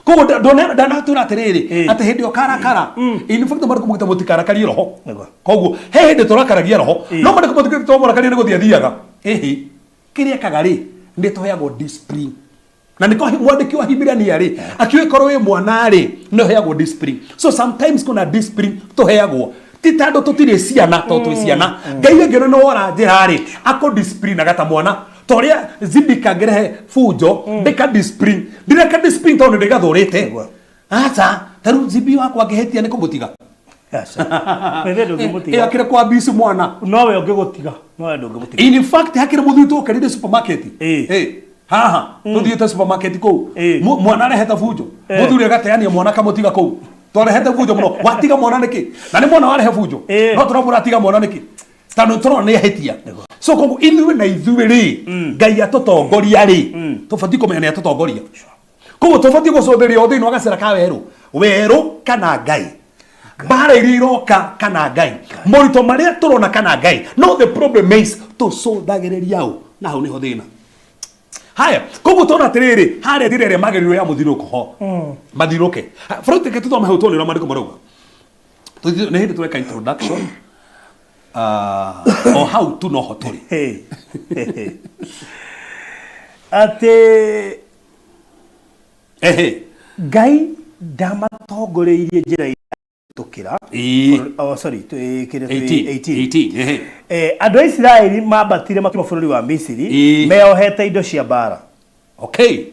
Koguo ndanatwĩra atĩrĩrĩ, atĩ hĩndĩ ĩyo karakara, in fact marĩkũ mugĩte mũtikarakarie roho. Koguo he hĩndĩ tũrakaragia roho, no marĩkũ mũtigĩte twamũrakaria nĩ gũthiĩ athiaga. Ĩhĩ, kĩrĩa ekaga rĩ, nĩ tũheagwo discipline, na nĩko mwandĩki wa Hibirania rĩ akiũgĩkorwo wĩ mwana rĩ, nĩ ũheagwo discipline. So sometimes kuna discipline tũheagwo ti tondũ tũtirĩ ciana, tondũ twĩ ciana. Ngai angĩona nĩ wora njĩra rĩ, akũ discipline agata mwana ta ũrĩa Zibika angĩrehe bunjo, ndĩka discipline, ndireka discipline tondũ ndĩgathũrĩte. Aca, ta rĩu Zibi wakwa angĩhĩtia nĩ kũmũtiga? Aca. Wethe ndũngĩmũtiga. Ĩ akĩrĩ kwa bici mwana. Nowe ũngĩgũtiga. Nowe ndũngĩmũtiga. In fact, hakĩrĩ mũthuri tũkerire supermarket. Ĩ, haha tũthiĩte supermarket kũu, mwana arehete bunjo, mũthuri agateania mwana akamũtiga kũu. Twarehete bunjo mũno, watiga mwana nĩkĩ? Na nĩ mwana warehe bunjo, no tũramwĩra atiga mwana nĩkĩ? Tondũ tũrona nĩ ahĩtia. So koguo ithuĩ na ithuĩ rĩ, Ngai atũtongoria rĩ, tũbatiĩ kũmenya nĩ atũtongoria. Koguo tũbatiĩ gũcũthĩrĩria o thĩinĩ wa gacĩra ka werũ werũ kana Ngai, mbara iria iroka kana Ngai, moritũ marĩa tũrona kana Ngai. No the problem is tũcũthagĩrĩria ũ? Na hau nĩho thĩna. Haya, koguo tona atĩrĩrĩ, harĩa njĩra ĩrĩa magĩrĩirwo ya mũthiũrũrũko ho mathiũrũke. Bũrũri reke tũthome hau tuone ũrĩa maandĩko marauga. Nĩ hĩndĩ tũreka introduction. Ah, o hau tu noho tũrĩ. Hey. Atĩ Ngai ndamatongoreirie njĩra tũkĩra. Oh, sorry, kĩrĩa 18. 18. 18, ehe. Andũ a Isiraeli mambatire makiuma bũrũri wa Misiri meohete indo cia mbaara. Okay,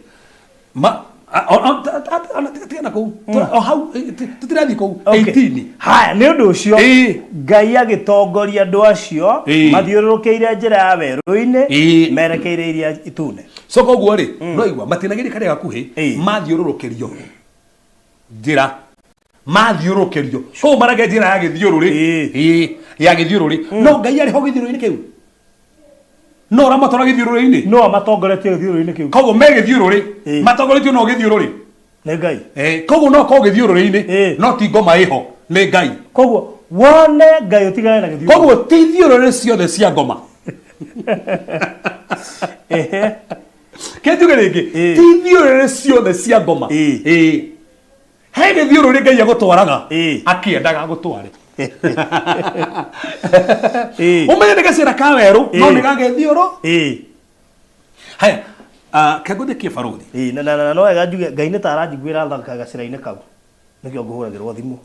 ma ona tigana kũu. O hau, tũtirathiĩ kũu. 18. Haya, nĩ ũndũ ũcio Ngai agĩtongoria andũ acio mathiũrũrũkĩire njĩra ya werũ-inĩ merekeire Iria Itune. So koguo rĩ, no igua matinageria karĩa gakuhĩ, mathiũrũrũkĩrio njĩra, mathiũrũrũkĩrio kũu marage njĩra ya gĩthiũrũrĩ. Ĩĩ, ya gĩthiũrũrĩ. No Ngai arĩ ho gĩthiũrũrĩ-inĩ kĩu? No ũramatwara gĩthiũrũrĩ-inĩ? No amatongoretie gĩthiũrũrĩ-inĩ kĩu. Koguo me gĩthiũrũrĩ, matongoretio no gĩthiũrũrĩ. Nĩ Ngai. Koguo no korwo gĩthiũrũrĩ-inĩ, no ti ngoma ĩho, nĩ Ngai. Koguo wone Ngai ũtigane na gĩthiũrũrĩ. Koguo ti ithiũrũrĩ ciothe cia ngoma. Ke njuge rĩngĩ, ti ithiũrũrĩ ciothe cia ngoma. Ĩĩ. He gĩthiũrũrĩ Ngai agũtwaraga akĩendaga agũtware. Ũmenye nĩ gacĩra ka werũ, no nĩ gagĩthiũrũ. Haya, kengũthĩkie barũthi. Ĩĩ, na no wega njuge Ngai nĩ ta aranjiguĩra tha gacĩra-inĩ kau. Nĩkĩo ngũhũragĩrwo thimũ.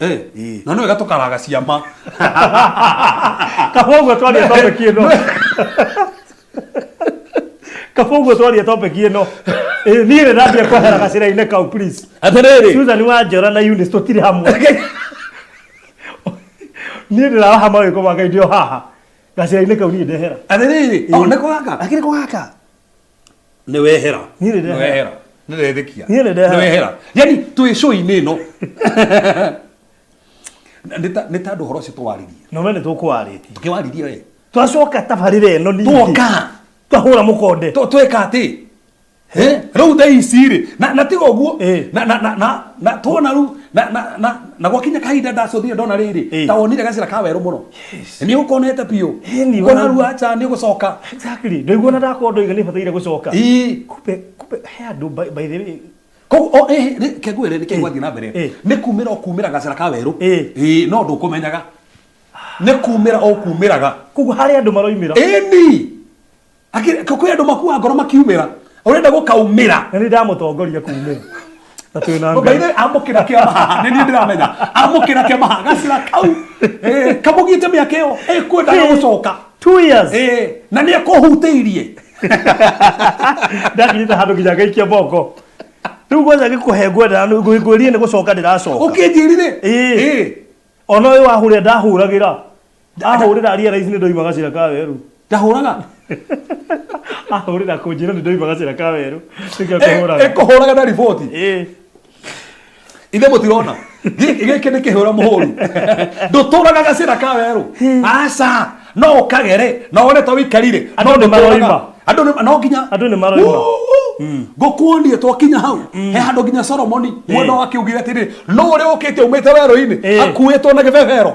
Na no wega tũkaraga ciama. Kaba ũguo twaria topic ĩno. Kaba ũguo twaria topic ĩno. Ĩĩ, niĩ nĩ ndambia kwehera gacĩra-inĩ kau, please. Atĩrĩrĩ. Susan Wanjora na Eunice tũtirĩ hamwe. Niĩ ndĩraha mawĩko ma Ngai ndĩ o haha. Gacĩra-inĩ kau niĩ ndehera. Atĩrĩrĩ, o nĩko gaka. Akĩrĩ ko gaka. Nĩ wehera. Niĩ nĩ ndehera. Nĩ wehera. Nĩ ndetĩkia. Niĩ nĩ ndehera. Nĩ wehera. Yani twĩ show-inĩ ĩno. Nĩ ta nĩ ta andũ ũhoro ũcio tũwaririe. No we nĩ tũkũwarĩtie. Tũkĩwaririe we. Twacoka tabarĩra ĩno ningĩ. Tuoka. Twahũra mũkonde. Tweka atĩ. Eh, rĩu thaa ici rĩ na na tiga ũguo Eh. na na na na na tuona rĩu na na na na gwakinya kahinda ndacũthire ndona rĩrĩ Eh. ta wonire gacĩra ka werũ mũno nĩ ũkonete biũ Ĩni, kona wa- rĩu acha nĩ ũgũcoka Exactly. Ndoigua na ndakorwo ndoiga nĩ bataire gũcoka. Ĩĩ. Kumbe kumbe he andũ by the way koguo o eh ke ngwĩre nĩkĩ gwathiĩ na mbere Eh. nĩ kumĩra ũkumĩra gacĩra ka werũ Eh. Ĩĩ, no ndũkũmenyaga nĩ kumĩra ũkumĩraga koguo harĩ andũ maroimĩra. ĩni kwĩ andũ makua ngoro makiumĩra ũrenda gũkaumĩra. Na nĩ ndamũtongoria kumĩra. Na twĩ na By Ngai. the way, amũkĩra kĩama haha nĩ niĩ ndĩramenya amũkĩra kĩama haha gacĩra kau kamũgiĩte mĩaka ĩyo ĩkwendaga gũcoka. 2 years. Na nĩ ekũhutĩirie. Ndakinyĩte handũ nginya ngaikia moko. Rĩu ngwanja ngĩkũhe ngwendaga ngwĩrie nĩ gũcoka ndĩracoka. Ũkĩnjĩrire. Ĩĩ. Ona ũyũ wahũrĩra ndahũragĩra. Ahũrĩra realize nĩ ndoima gacĩra ka werũ. Ndahũraga. Ahũrĩra kũnjĩra nĩ ndoima gacĩra ka werũ. Nĩkĩo kũhũraga. Ĩkũhũraga na riboti. Ĩĩ. Ithe mũtirona gĩkĩ gĩkĩ nĩ kĩhũra mũhũri ndũtũraga gacĩra ka werũ aca no ũkagere na wone ta wĩikarire. Andũ No nĩ ndũtũraga. maroima. Andũ no nginya Andũ nĩ maroima. Ngũkuonie twakinya hau he handũ nginya Solomoni mwena wake augire atĩrĩ no ũrĩa ũkĩte umĩte werũ-inĩ akuĩtwo na gĩbebero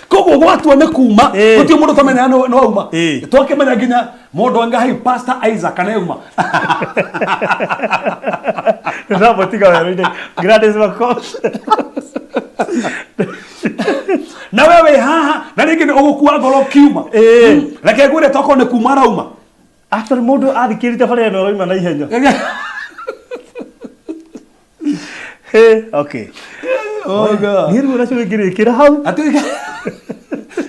koguo gwatua nĩ kuma gũtirĩ mũndũ ũtamenyaga nĩ wauma. Twakĩmenya nginya mũndũ wa Ngai Pastor Isaac nĩauma. Ndamũtiga werũ-inĩ. Gladys Makos. Na we wĩ haha na rĩngĩ nĩ ũgũkua ngoro ũkiuma. Reke ngwĩre tokorwo nĩ kuma arauma. Actually mũndũ athikĩrĩte bara ĩno aroima na ihenya. Hey, okay. Oh God. Niĩ rĩu nacio ingĩrĩkĩra hau. Atĩ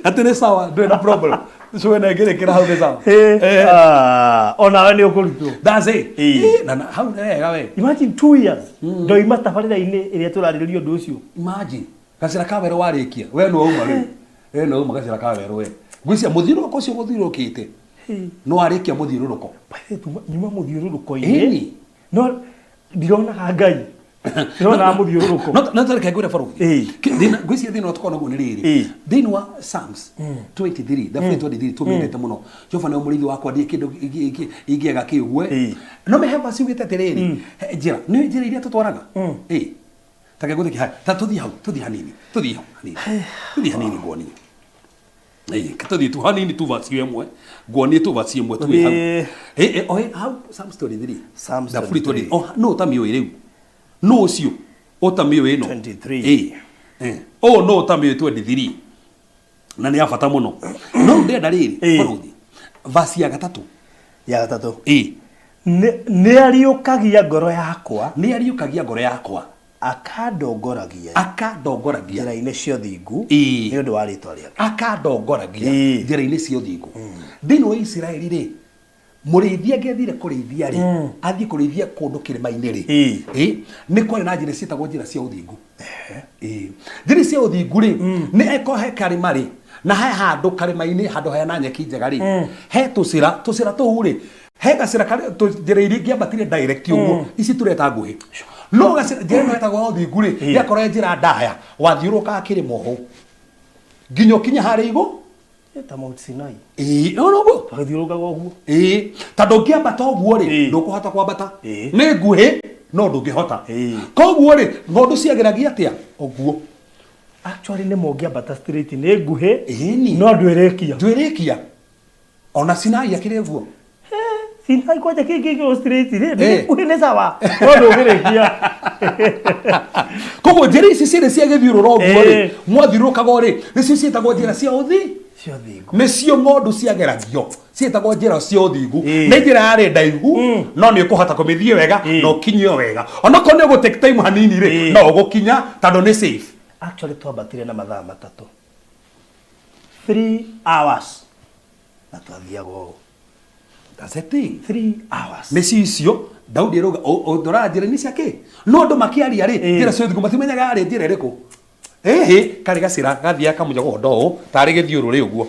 atĩ nĩ sawa ndũrĩ na problem cũĩ na ĩngĩrĩkĩra hau nĩ sawa. Hey, ah, onawe nĩ ũkũrutwo. That's it. Na hau nĩ wega we. Imagine 2 years ndoima tabarĩra-inĩ ĩrĩa tũrarĩrĩria ũndũ ũcio. Imagine gacĩra ka werũ warĩkia we nĩ wauma rĩu we nĩ wauma gacĩra ka werũ we ngwĩciria mũthiũrũrũko ũcio mũthiũrũrũkĩte no warĩkia mũthiũrũrũko. By the way, nyuma mũthiũrũrũko-inĩ no ndironaga Ngai, ndironaga mũthiũrũrũko. No tareke ngwĩre baruthi. Ngwĩciria thĩna ũrĩa tũkoragwo naguo nĩ rĩrĩ thĩinĩ wa Psalms 23, thaburi 23 tũmĩendete mũno, Jehova nĩwe mũrĩithi wakwa ndirĩ kĩndũ ingĩaga kĩ ũguo no mehe verse yugĩte atĩrĩrĩ he njĩra nĩ njĩra iria tũtwaraga ta ngũthĩki haya ta tũthiĩ hau tũthiĩ hanini tũthiĩ hau hanini tũthiĩ hanini nguonie. Tũthiĩ tu hanini tu verse ĩmwe nguonie tu verse ĩmwe tu ĩ hau. O hau Psalms 23. Psalms Thaburi 23. 23 oh no ũtamĩũĩ rĩu no ũcio ũtamĩũĩ ĩno. 23. Ũũ no ũtamĩũĩ 23 na nĩ ya bata mũno no rĩu ndĩrenda rĩrĩ barũthi verse ya gatatũ. Ya gatatũ. Nĩ ariũkagia ngoro yakwa. Nĩ ariũkagia ngoro yakwa. Akandongoragia. Akandongoragia. Njĩra-inĩ cia ũthingu nĩ ũndũ wa rĩtwa rĩake. Akandongoragia njĩra-inĩ cia ũthingu. Thĩinĩ wa Isiraeli rĩ mũrĩithi angĩathire kũrĩithia rĩ athiĩ kũrĩithia kũndũ kĩrĩma-inĩ rĩ nĩ kwarĩ na njĩra ciĩtagwo njĩra cia ũthingu. Njĩra cia ũthingu rĩ nĩ eko he karĩma rĩ na he handũ karĩma-inĩ handũ hena nyeki njega rĩ he tũcĩra tũcĩra tũu rĩ he gacĩra karĩa njĩra iria ingĩambatire direct ũguo ici tũreta nguhĩ no gacĩra njĩra ĩno ĩtagwo ya ũthingu rĩ yakorwo ĩ njĩra ndaya wathiũrũrũkaga kĩrĩma ũũ nginya ũkinye harĩa igũ. Ta Mount Sinai. Ĩĩ no noguo. Twagĩthiũrũrũkaga ũguo. Ĩĩ tondũ ũngĩambata ũguo rĩ ndũkũhota kwambata nĩ nguhĩ no ndũngĩhota koguo rĩ ng'ondu ciageragia atĩa ũguo. Actually nĩ mũngĩambata straight nĩ nguhĩ Ĩni. no ndwĩrĩkia. Ndwĩrĩkia ona Sinai akĩrĩ ũguo. Sinai kwanja kĩngĩ straight rĩ nĩ nguhĩ nĩ sawa no ndũngĩrĩkia. Koguo njĩra ici cierĩ cia gĩthiũrũra ũguo rĩ mwathiũrũrũkaga rĩ nĩcio ciĩtagwo njĩra cia ũthi cia ũthingu. Nĩcio ng'ondu ciageragio ciĩtagwo njĩra cia ũthingu nĩ njĩra yarĩ ndaihu no nĩ ũkũhota kũmĩthiĩ wega na ũkinyio wega onokorwo nĩ ũgũ take time hanini rĩ no ũgũkinya tondũ nĩ safe. Actually twambatire na mathaa matatũ 3 hours na twathiaga ũũ. That's the thing. 3 hours. Nĩcio icio Daudi arauga ndũraga njĩra-inĩ cia kĩ no andũ makĩaria rĩ njĩra cia ũthingu matimenyaga yarĩ njĩra ĩrĩkũ. Ĩhĩ, karĩ gacĩra gathiaga kamũnyogondo ũũ tarĩ gĩthiũrũrĩ ũguo.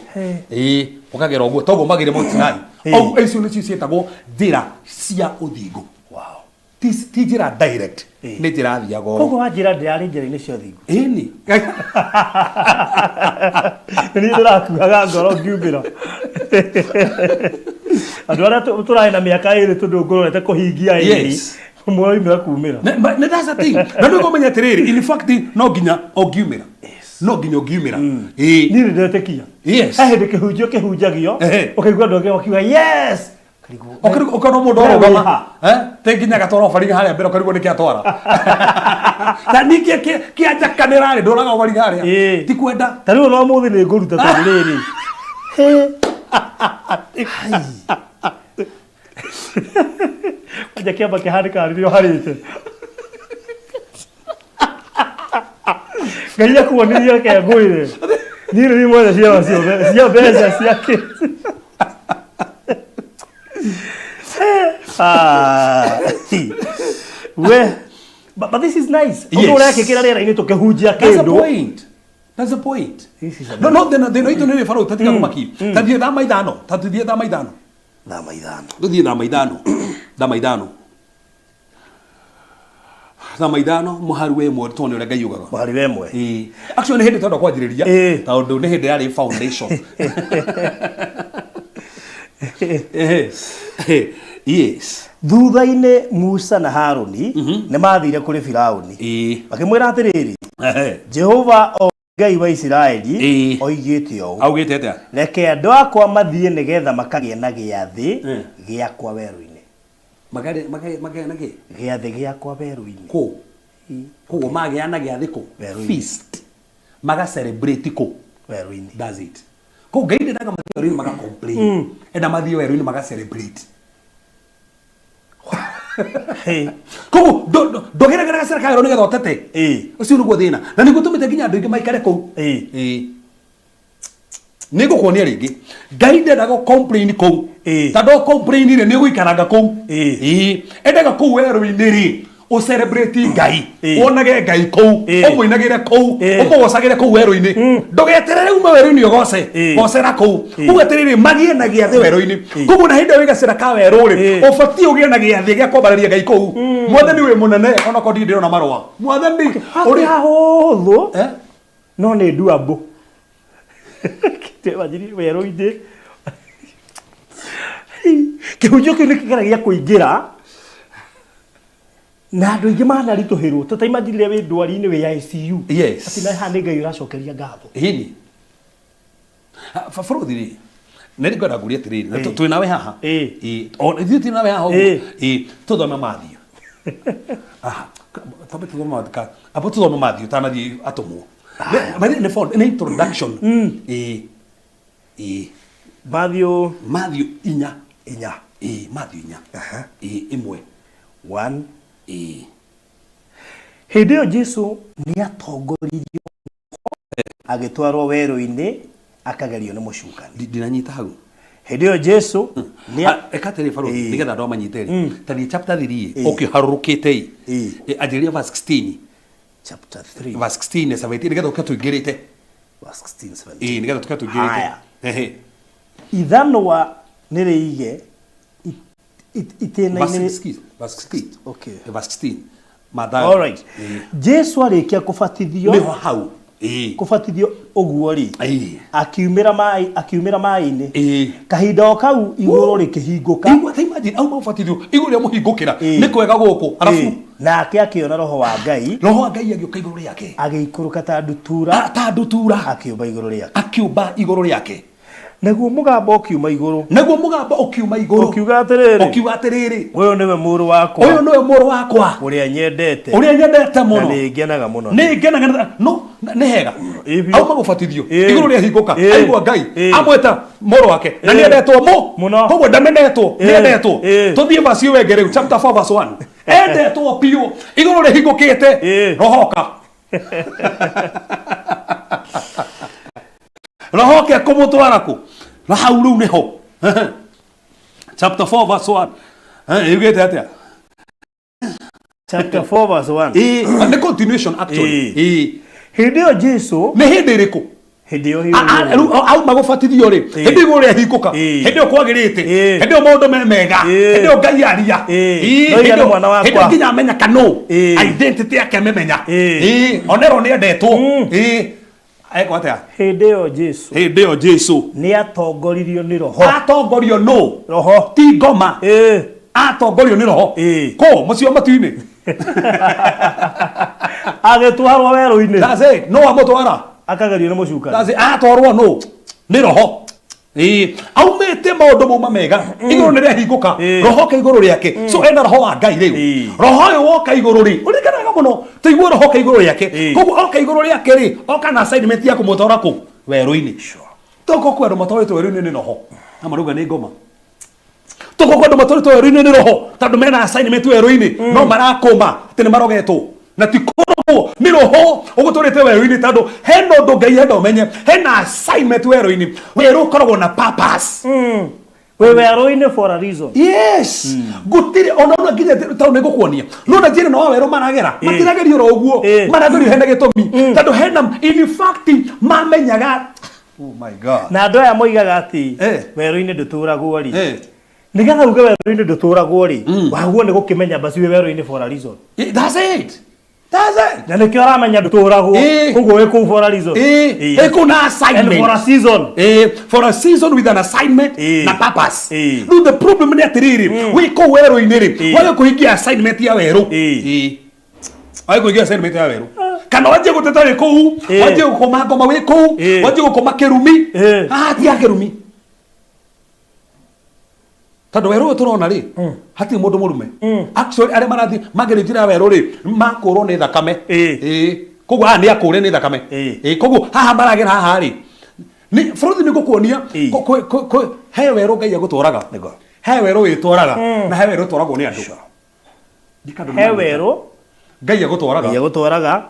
Ĩĩ, ũkagera ũguo toguo magĩre Mount Sinai. Ũguo icio nĩcio ciĩtagwo njĩra cia ũthingu. Wow. Ti ti njĩra direct, nĩ njĩra thiaga ũũ. Koguo wanjĩra ndĩrarĩ njĩra-inĩ cia ũthingu. Ĩni. Nĩ niĩ ndĩrakuaga ngoro ngiumĩra. Andũ arĩa tũrarĩ na mĩaka ĩrĩ tondũ ngũrorete kũhingia ĩrĩ. Yes. Mwaumĩra kumĩra. Nĩ that's the thing. Na nĩ ũkũmenya atĩrĩrĩ, in fact no nginya ũngiumĩra. No nginya ũngiumĩra. Ĩĩ. Niĩ nĩ ndetĩkia. Yes. He hĩndĩ kĩhunjio kĩhunjagio Ehe. ũkaigua andũ angĩ makiuga yes. Ũkarigwo, Ũkarigwo- ũkona mũndũ We arũgama wĩ ha? eh, te nginya agatwara ũbaringa harĩa mbere ũkarigwo nĩkĩ atwara ta ningĩ kĩanjakanĩra rĩ ndũraga ũbaringa harĩa Ĩĩ. ti kwenda Ta rĩu ona ũmũthĩ nĩ ngũruta tondũ rĩrĩ. Hĩ. Hai. Kwanja kĩamba kĩhanĩkaga rĩrĩa ũharĩte. Ngai akuonirie reke ngwĩre. Niĩ nĩ niĩ mwene ciama ciothe cia mbeca ciake. Ah, we but this is nice. Yes. Ũndũ ũrekĩkĩra rĩera-inĩ tũkĩhunjia That's the kĩndũ. point. That's the point. This is No, no, thĩna thĩna witũ nĩ rĩ barũ tatiga kũmakia. Ta thiĩ thama ithano, ta tũthiĩ thama ithano. Thama ithano. Tũthiĩ thama ithano. Thama ithano. Thama ithano mũhari wa ĩmwe tuone ũrĩa Ngai ugaga. Mũhari wa ĩmwe. Ĩĩ. Actually nĩ hĩndĩ twenda kwanjĩrĩria Ĩĩ. tondũ nĩ hĩndĩ yarĩ foundation. Yes. Yes. Thutha-inĩ Musa na Haruni nĩ maathire kũrĩ Firauni Ĩĩ. makĩmwĩra atĩrĩrĩ, Ehe. Jehova o Ngai wa Isiraeli Ĩĩ. oigĩte ũũ, Augĩte atĩa? reke andũ akwa mathiĩ nĩgetha makagĩe na gĩathĩ gĩakwa werũ-inĩ. Magarĩ magarĩ magĩa na kĩ? Gĩathĩ gĩakwa werũ-inĩ. Kũ? Koguo magĩa na gĩathĩ kũ? Werũ-inĩ. Feast. Maga celebrate kũ? Werũ-inĩ. That's it. Koguo Ngai ndendaga mathiĩ werũ-inĩ maga complain. Enda mathiĩ werũ-inĩ maga celebrate. Hey. Koguo ndũgeragera gacĩra ka werũ nĩgetha ũtete. Ĩĩ. Ũcio nĩguo thĩna. Na nĩguo tũmĩte nginya andũ aingĩ maikare kũu. Ĩĩ. Ĩĩ. Nĩ ngũkuonia rĩngĩ. Ngai ndendaga ũ complain kũu. Ĩĩ. Tondũ ũ complain rĩ nĩ ũgũikaranga kũu. Ĩĩ. Ĩĩ. Endaga kũu werũ-inĩ rĩ ũ celebrate Ngai. Ĩĩ. Wonage Ngai kũu. Ĩĩ. Ũmũinagĩre kũu. Ĩĩ. Ũmũgocagĩre kũu werũ-inĩ. Ndũgeterere ume werũ-inĩ ũgoce. Ĩĩ. Gocera kũu. Ĩĩ. Uge atĩrĩrĩ magĩe na gĩathĩ werũ-inĩ. Koguo na hĩndĩ ĩyo wĩ gacĩra ka werũ rĩ Ĩĩ. ũbatiĩ ũgĩe na gĩathĩ gĩa kwambararia Ngai kũu. Mwathani wĩ mũnene onokorwo ndirĩ ndĩrona marũa. Mwathani Ũrĩ hahũthũ Eh? no nĩ nduambũ. Imagine werũ-inĩ. Kĩhunjio kĩu nĩ kĩgeragia kũingĩra na andũ aingĩ manaritũhĩrwo. Ta imagine rĩrĩa wĩ ndwari-inĩ wĩ ICU. Yes. Atĩ na haha nĩ Ngai ũracokeria ngatho. Ĩni. Baba rĩ nĩ ngwenda ngũrie atĩrĩrĩ na twĩ nawe haha. Ĩĩ. Ĩĩ. O ithuĩ twĩ nawe haha ũguo. Ĩĩ. Ĩĩ. Tũthome Matthew. Aha. Twambe tũthome Matthew ka. Abo tũthome Matthew tanathiĩ atũmwo. Nĩ nĩ nĩ introduction. Ĩĩ. Ĩĩ. Matthew Matthew inya. inya. Ĩĩ, Matthew inya. Ĩĩ, ĩmwe. One. Ĩĩ. Hĩndĩ ĩyo Jesu nĩ atongoririo agĩtwarwo werũ-inĩ akagerio nĩ mũcukani. Ndinanyita hau. Hĩndĩ ĩyo Jesu nĩ Ah, eka atĩrĩ barũthi Ĩĩ. nĩgetha andũ amanyite rĩ ta thiĩ chapter 3 Ĩĩ. ũkĩharũrũkĩte ĩ Ĩĩ. Ĩ, anjĩrĩria verse 16 chapter 3 verse 16 na 17 nĩgetha ũke tũingĩrĩte verse 16 17. ĩĩ nĩgetha tũke tũingĩrĩte Haya. Ehe. Ithanwa nĩ rĩige itĩna-inĩ Verse 16 verse 16 Okay. verse 16 Mathayo All right. Ĩĩ. Jesu arĩkia kũbatithio nĩho hau Ĩĩ. kũbatithio ũguo rĩ Ĩĩ. akiumĩra maĩ akiumĩra maĩ-inĩ Ĩĩ. kahinda o kau igũrũ rĩkĩhingũka Igua ta imagine auma ũbatithio igũrũ rĩa mũhingũkĩra Ĩĩ. nĩ kwega gũkũ arabu Ĩĩ. nake akĩona roho wa Ngai roho wa Ngai agĩũka igũrũ rĩake agĩikũrũka ta ndutura ta ndutura akĩũmba igũrũ rĩake akĩũmba igũrũ rĩake Naguo mũgambo ũkiuma igũrũ. Naguo mũgambo ũkiuma igũrũ. Ũkiuga atĩrĩrĩ. Ũkiuga atĩrĩrĩ. Ũyũ nĩwe mũrũ wakwa. Ũyũ nĩwe mũrũ wakwa. Ũrĩa nyendete. Ũrĩa nyendete mũno. Na nĩ ngenaga mũno. Nĩ ngenaga no nĩ hega. Auma gũbatithio. Igũrũ rĩahingũka. Aigua Ngai. Amwĩta mũrũ wake. Na nĩ endetwo mũ. Mũno. Koguo ndamenetwo. Nĩ endetwo. Tũthiĩ verse ĩyo ĩngĩ rĩu chapter 4 verse 1. Endetwo biũ. Igũrũ rĩhingũkĩte. Roho oka. Roho ke kũmũtwara kũ? Na hau rĩu nĩho. Chapter 4 verse 1. Yugĩte atĩa? Chapter 4 verse 1. Ĩĩ, nĩ continuation actually. Ĩĩ. Ĩĩ. Hĩndĩ ĩyo Jesu Nĩ hĩndĩ ĩrĩkũ? Hĩndĩ ĩyo Rĩu auma gũbatithio rĩ, hĩndĩ igũrũ rĩahingũka, hĩndĩ ĩyo kwagĩrĩte, hĩndĩ ĩyo maũndũ me mega, hĩndĩ ĩyo Ngai aria. Ndoiga Hĩndĩ nĩ ĩyo mwana wakwa. hĩndĩ ĩyo nginya amenya kanũ identity yake amĩmenya. Onerwo nĩ endetwo. Ekwo atĩa? Hĩndĩ ĩyo Jesu Hĩndĩ ĩyo Jesu nĩ atongoririo nĩ Roho. Atongorio nũ? Roho. Ti ngoma. Atongorio nĩ Roho. Kũ mũciĩ wa matu-inĩ. Agĩtwarwo werũ-inĩ. That's it. No amũtwara. Akagerio nĩ mũcukani. That's it. Atwarwo nũ? Nĩ Roho. Ĩĩ, aumĩte maũndũ mauma mega, igũrũ nĩ rĩahingũka, Roho oka igũrũ rĩake. So ena Roho wa Ngai rĩu. Roho ũyũ woka igũrũ rĩ, ũririkanaga mũno tũigue Roho oka igũrũ rĩake. Koguo oka igũrũ rĩake rĩ, oka na assignment ya kũmũtwara kũ? Werũ-inĩ. Tokorwo kwĩ andũ matwarĩtwo werũ-inĩ nĩ Roho na marauga nĩ ngoma. Tokorwo kwĩ andũ matwarĩtwo werũ-inĩ nĩ Roho tondũ mena assignment werũ-inĩ, no marakũma atĩ nĩ marogetwo, na ti kũrogwo, nĩ Roho ũgũtwarĩte werũ-inĩ, tondũ hena ũndũ Ngai enda ũmenye, hena assignment werũ-inĩ. Werũ ũkoragwo na purpose. Wĩ werũ-inĩ for a reason. Yes, gũtirĩ ona ona nginya tondũ nĩ ngũkuonia no na njĩra ĩno wa werũ maragera, matiragerio oro ũguo. Maragerio hena gĩtũmi, tondũ hena, in fact, mamenyaga, oh my God. Na andũ aya moigaga atĩ werũ-inĩ ndũtũragwo rĩ, nĩgetha uge werũ-inĩ ndũtũragwo rĩ, waguo nĩ gũkĩmenya basi wĩ werũ-inĩ for a reason. That's it. That's it. Na nĩkĩo aramenya ndũtũragwo. Koguo wĩ kũu for a reason. Ĩĩ kũu na And assignment. for a season. For a season with an assignment na purpose. Rĩu the problem nĩ atĩrĩrĩ, wĩ kũu werũ-inĩ rĩ, wage kũhingia assignment ya werũ. Wage kũhingia assignment ya werũ. Kana wanjie gũteta wĩ kũu, wanjie gũkoma ngoma wĩ kũu, wanjie gũkoma kĩrumi. Ah, ti ya kĩrumi. Tondũ werũ ũyũ tũrona rĩ, hatirĩ mũndũ mũrume. Actually, arĩa marathiĩ magerio njĩra ya werũ rĩ, makũrwo nĩ thakame. Ĩĩ. Koguo haha nĩ akũre nĩ thakame. Ĩĩ, koguo haha maragera haha rĩ, nĩ bũrũri nĩ ngũkuonia he werũ Ngai agũtwaraga. He werũ wĩtwaraga na he werũ ũtwaragwo nĩ andũ. Ndikandũ nĩ He manyita. werũ Ngai agũtwaraga. Ngai agũtwaraga.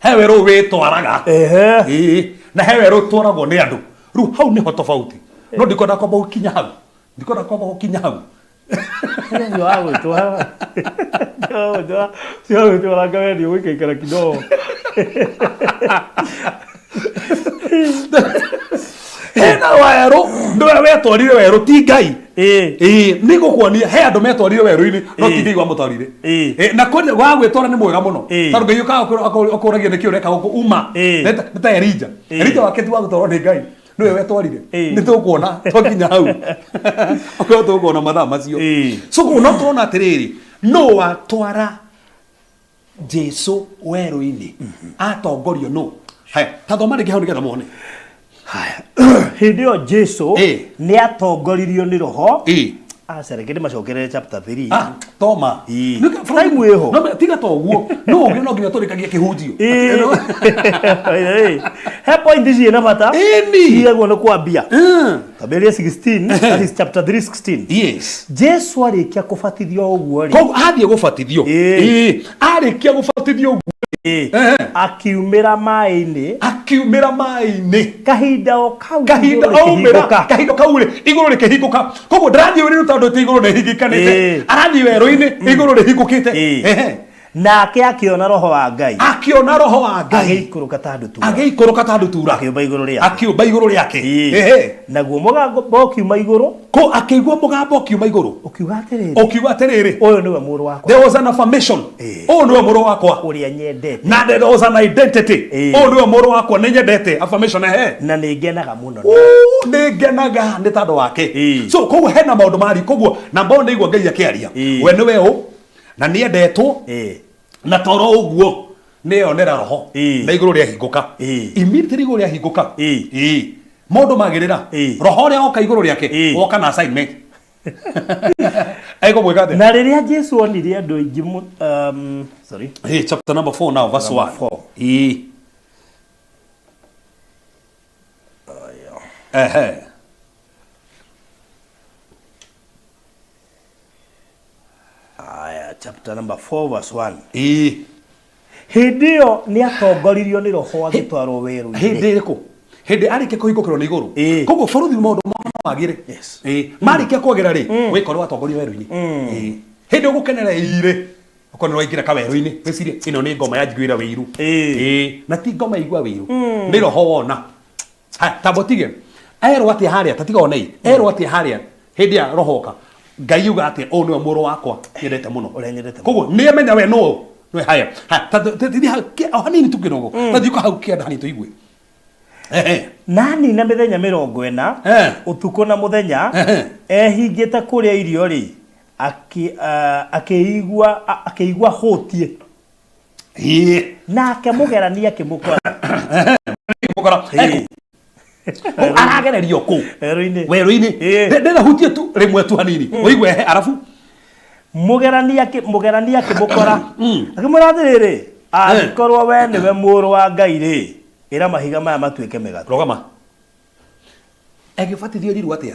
He werũ wĩtwaraga. Ĩĩ, na he werũ ũtwaragwo nĩ andũ. Rĩu hau nĩho tofauti. No ndikwenda kwamba gũkinya hau. Ndikwenda kwamba gũkinya hau. Ũcio wa gwĩtwara. Ũcio wa gwĩtwara ngawendio gũikaikara kidogo. Hena werũ, nĩwe wetwarire werũ, ti Ngai. Ĩĩ, nĩ ngũkuonia he andũ metwarire werũ-inĩ, no ti Ngai wamũtwarire. Ĩĩ, na kwĩ wa gwĩtwara nĩ mwega mũno, tondũ Ngai ũkaga akũragia nĩkĩ ũreka gũkũ uma. Nĩ ta Elija. Elija wake ti wa gũtwarwo nĩ Ngai, nĩwe wetwarire. Nĩ tũkuona twakinya hau, okorwo tũkuona mathaa macio. So koguo no tũrona atĩrĩrĩ, nũ watwara Jesu werũ-inĩ? Atongorio nũ? Haya, ta thoma rĩngĩ hau nĩgetha muone. Haya. Hĩndĩ ĩyo Jesu nĩ atongoririo nĩ Roho. Aca, reke ndĩmacokerere chapter 3. Ah, toma. Time ĩho. No, tiga to ũguo. No ũguo no nginya tũrĩkagie kĩhunjio. He point ciĩna bata. Ĩni. Ciagwo nĩ kwambia. Tambĩrĩria 16, that is chapter 3 16. Yes. Jesu arĩkia kũbatithio ũguo rĩ. Koguo athiĩ gũbatithio. Ĩĩ. Arĩkia gũbatithio ũguo. Akiumĩra maĩ-inĩ. Akiumĩra maĩ-inĩ. Kahinda o kau Kahinda igũrũ aumĩra rĩkĩhingũka. Kahinda kau rĩ, igũrũ rĩkĩhingũka. Koguo ndarathiĩ werũ tondũ ti igũrũ rĩhingĩkanĩte. Arathiĩ werũ-inĩ, igũrũ rĩhingũkĩte. Nake akĩona Roho wa Ngai. Akĩona Roho wa Ngai. Agĩikũrũka ta ndutura. Agĩikũrũka ta ndutura. Akĩũmba igũrũ rĩake. Akĩũmba igũrũ rĩake. Naguo mũgambo ũkiuma igũrũ. Kũ akĩigua mũgambo ũkiuma igũrũ. Ũkiuga atĩrĩrĩ. Ũkiuga atĩrĩrĩ. Ũyũ nĩwe mũrũ wakwa. There was an affirmation. Ũyũ nĩwe mũrũ wakwa. Ũrĩa nyendete. Na there was an identity. Ũyũ nĩwe mũrũ wakwa nĩ nyendete. Affirmation ehe. Na nĩ ngenaga mũno. Uu, nĩ ngenaga nĩ tondũ wake. So koguo hena maũndũ mari koguo na mbao nĩ igua Ngai akĩaria. We nĩwe ũ na nĩ endetwo na toro ũguo nĩeyonera Roho na igũrũ rĩahingũka. Immediately igũrũ rĩahingũka, maũndũ magĩrĩra. Roho ũrĩa woka igũrũ rĩake woka na assignment. Egũmwĩka atĩa? Na rĩrĩa Jesu onire andũ aingĩ sorry. Hey, chapter number 4 now, verse Number 1. 4. Ehe. Aya, chapter number 4 verse 1. Ĩĩ. Hĩndĩ ĩyo nĩ atongoririo nĩ Roho agĩtwarwo werũ-inĩ. Hĩndĩ ĩrĩkũ? Hĩndĩ arĩkia kũhingũkĩrwo nĩ igũrũ. Koguo bũrũri maũndũ mao no magĩre. Yes. Ĩĩ. Marĩkia kwagĩra rĩ, wĩkorwo watongorio werũ-inĩ. Ĩĩ. Hĩndĩ ũgũkenera ĩrĩ. Okorwo nĩ waingĩra kawerũ-inĩ, wĩcirie ĩno nĩ ngoma yanjiguĩra wĩiru. Ĩĩ, na ti ngoma yaigua wĩiru, nĩ roho wona. Haya, tamba ũtige. Erwo atĩa harĩa, ta tiga one ĩ, erwo atĩa harĩa hĩndĩ ya roho oka. Ngai auga atĩa, ũyũ nĩwe mũrũ wakwa nyendete mũno. Ũrĩa nyendete mũno. Koguo nĩ amenya we nũ. Nĩwe haya. Haya, ta tũthiĩ hau o hanini tu kidogo. Ta thiĩ hau kĩanda hanini tũigue. Ehe. Na anina mĩthenya 40 ũtukũ na mũthenya ehingĩte kũrĩa irio-rĩ, akĩigua akĩigua hũtiĩ. Nake mũgerania akĩmũkora. Mũkora. Aragererio kũ? Werũ-inĩ. Werũ-inĩ. Ndĩrenda hutie tu rĩmwe tu hanini. Ũigue ehe arabu. Mũgerania mũgerania akĩmũkora. Akĩmwĩra atĩrĩrĩ, angĩkorwo we nĩwe mũrũ wa Ngai rĩ, ĩra mahiga maya matuĩke mĩgate. Rũgama. Agĩbatithio erirwo atĩa?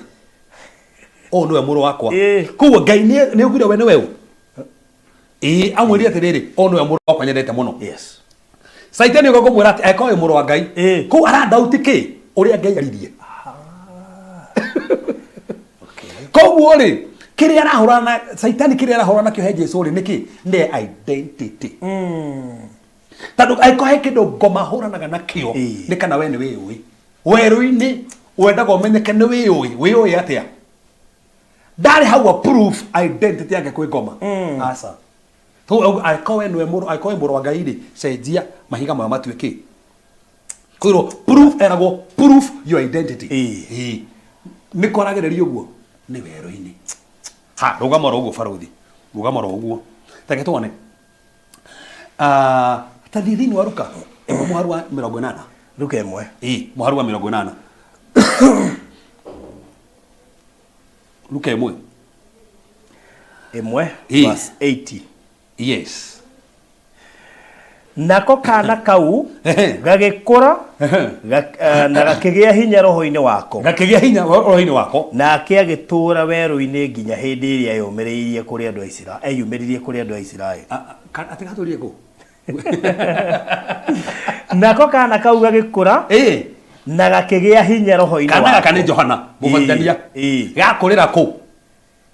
Ũyũ nĩwe mũrũ wakwa. Koguo Ngai nĩ augire we nĩwe ũ? Ĩĩ, amwĩrire atĩrĩrĩ, ũyũ nĩwe mũrũ wakwa nyendete mũno. Caitani oka kũmwĩra atĩ angĩkorwo wĩ mũrũ wa Ngai. Kũu arandauti kĩ? Ũrĩa Ngai aririe. Koguo rĩ, kĩrĩa arahũrana na Caitani kĩrĩa arahũrana nakĩo he Jesu rĩ nĩ kĩ? Nĩ identity. Tondũ angĩkorwo he kĩndũ ngoma ahũranaga nakĩo nĩ kana we nĩ wĩyũĩ. Werũ-inĩ wendaga ũmenyeke nĩ wĩyũĩ. Wĩyũĩ atĩa? Ndarĩ hau a proof identity yake kwĩ ngoma. Aca. Angĩkorwo we nĩwe mũrũ, angĩkorwo wĩ mũrũ wa Ngai rĩ, cenjia mahiga maya matuĩke. Kwĩrwo proof eragwo proof your identity. Ĩĩ. Nĩ kwaragererio ũguo nĩ werũ-inĩ. Ha, rũgama oro ũguo barũthi. Rũgama oro ũguo. Reke tuone. Ah, ta thiĩ thĩinĩ wa Luka 1 mũhari wa 80. Luka 1. Ĩĩ, mũhari wa 80. Luka 1. 1 Ĩĩ. Verse 80. Yes. Nako kana kau gagĩkũra na gakĩgĩa hinya roho-inĩ wako. Gakĩgĩa hinya roho-inĩ wako. Nake agĩtũũra werũ-inĩ nginya hĩndĩ ĩrĩa eyũmĩrĩirie kũrĩ andũ a Isiraeli. Eyumĩririe kũrĩ andũ a Isiraeli. Atĩ gatũrire kũ? Nako kana kau gagĩkũra na gakĩgĩa hinya roho-inĩ Kana wako. gaka nĩ Johana mũbatithania. Gakũrĩra kũ?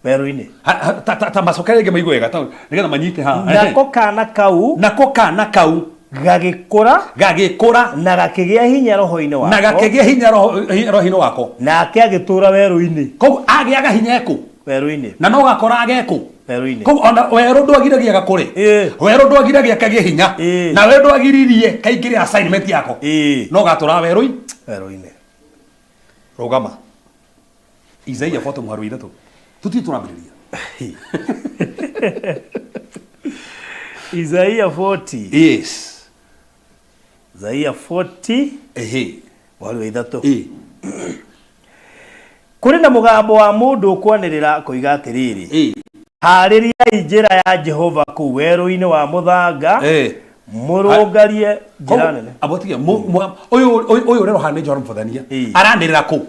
Werũ-inĩ. Ta macokere rĩngĩ maigue wega nĩgetha manyite haha. Nako kana kau. Nako kana kau. Gagĩkũra. Gagĩkũra. Na gakĩgĩa hinya roho-inĩ wako. Na gakĩgĩa hinya roho-inĩ wako. Nake agĩtũũra werũ-inĩ. Koguo agĩaga hinya ekũ? Werũ-inĩ. Na no gakora agekũ? Werũ-inĩ. Koguo ona werũ ndwagiragia gakũre. Werũ ndwagiragia kagĩe hinya. Na werũ ndwagiririe kaingĩre assignment yako. No gatũraga werũ-inĩ. Werũ-inĩ. Rũgama. Isaia 40 mũhari wa 3. Tũtirĩ tũrambĩrĩria. Isaia 40. Yes. Isaia 40. Ehe. Mũhari wa 3. Ĩ. Kũrĩ na mũgambo wa mũndũ ũkwanĩrĩra akoiga atĩrĩrĩ. Ĩ. Haarĩriai njĩra ya Jehova kũu werũ-inĩ wa mũthanga, mũrũngarie njĩra nene. Abotigia ũyũ ũyũ ũrĩa ũhana nĩ Johana Mũbatithania. Aranĩrĩra kũ?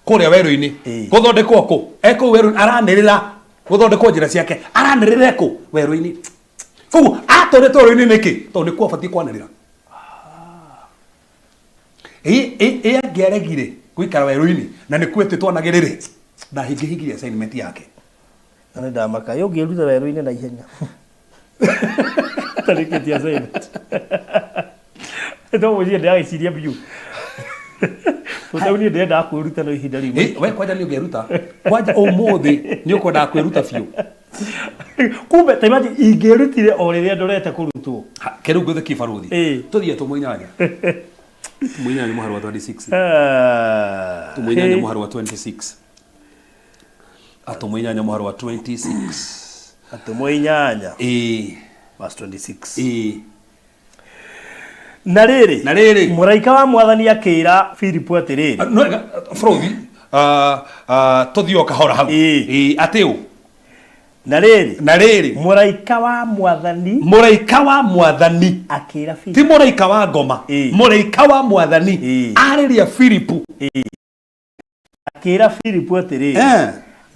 Kũrĩa werũ-inĩ. Gũthondekwo kũ? E kũu werũ-inĩ aranĩrĩra gũthondekwo njĩra ciake. Aranĩrĩra kũ? Werũ-inĩ. Koguo atũrĩte werũ-inĩ nĩkĩ? Tondũ nĩkuo abatiĩ kwanĩrĩra. Ĩ angĩaregire gũikara werũ-inĩ na nĩkuo etĩtwo anagĩrĩre, ndangĩhingirie assignment yake. Na nĩ ndamaka. Ĩ ũngĩĩruta werũ-inĩ na ihenya. Ũtarĩkĩtie assignment. No mũciĩ ndĩragĩciria biũ. Tondũ niĩ ndĩrendaga kwĩruta no ihinda rĩu. Ĩ, we kwanja nĩ ũngeruta. Kwanja ũmũthĩ nĩ ũkwendaga kwĩruta biũ. Kumbe ta imagine ingĩrutire o rĩrĩa ndorete kũrutwo. Ha, kĩrĩu ngwĩthĩkie barũthi. Ĩ. Tũthiĩ Atũmwo 8. Atũmwo 8 mũhari wa 26. Ah, Atũmwo 8 hĩ. mũhari wa 26. Atũmwo 8 mũhari wa 26. Atũmwo 8. Ĩ. Verse 26. Ĩ. Na rĩrĩ, Na rĩrĩ. mũraika wa Mwathani akĩĩra Filipu atĩrĩrĩ, No, bũrũthi, tũthiĩ o kahora hau. Ĩ. Ĩ, atĩ ũ? Na rĩrĩ, Na rĩrĩ. mũraika wa Mwathani Mũraika wa Mwathani. akĩĩra Ti Filipu. mũraika wa ngoma. Ĩ. Mũraika wa Mwathani. Ĩ. Arĩria Filipu. Ĩ. Akĩĩra Filipu atĩrĩrĩ, Eh.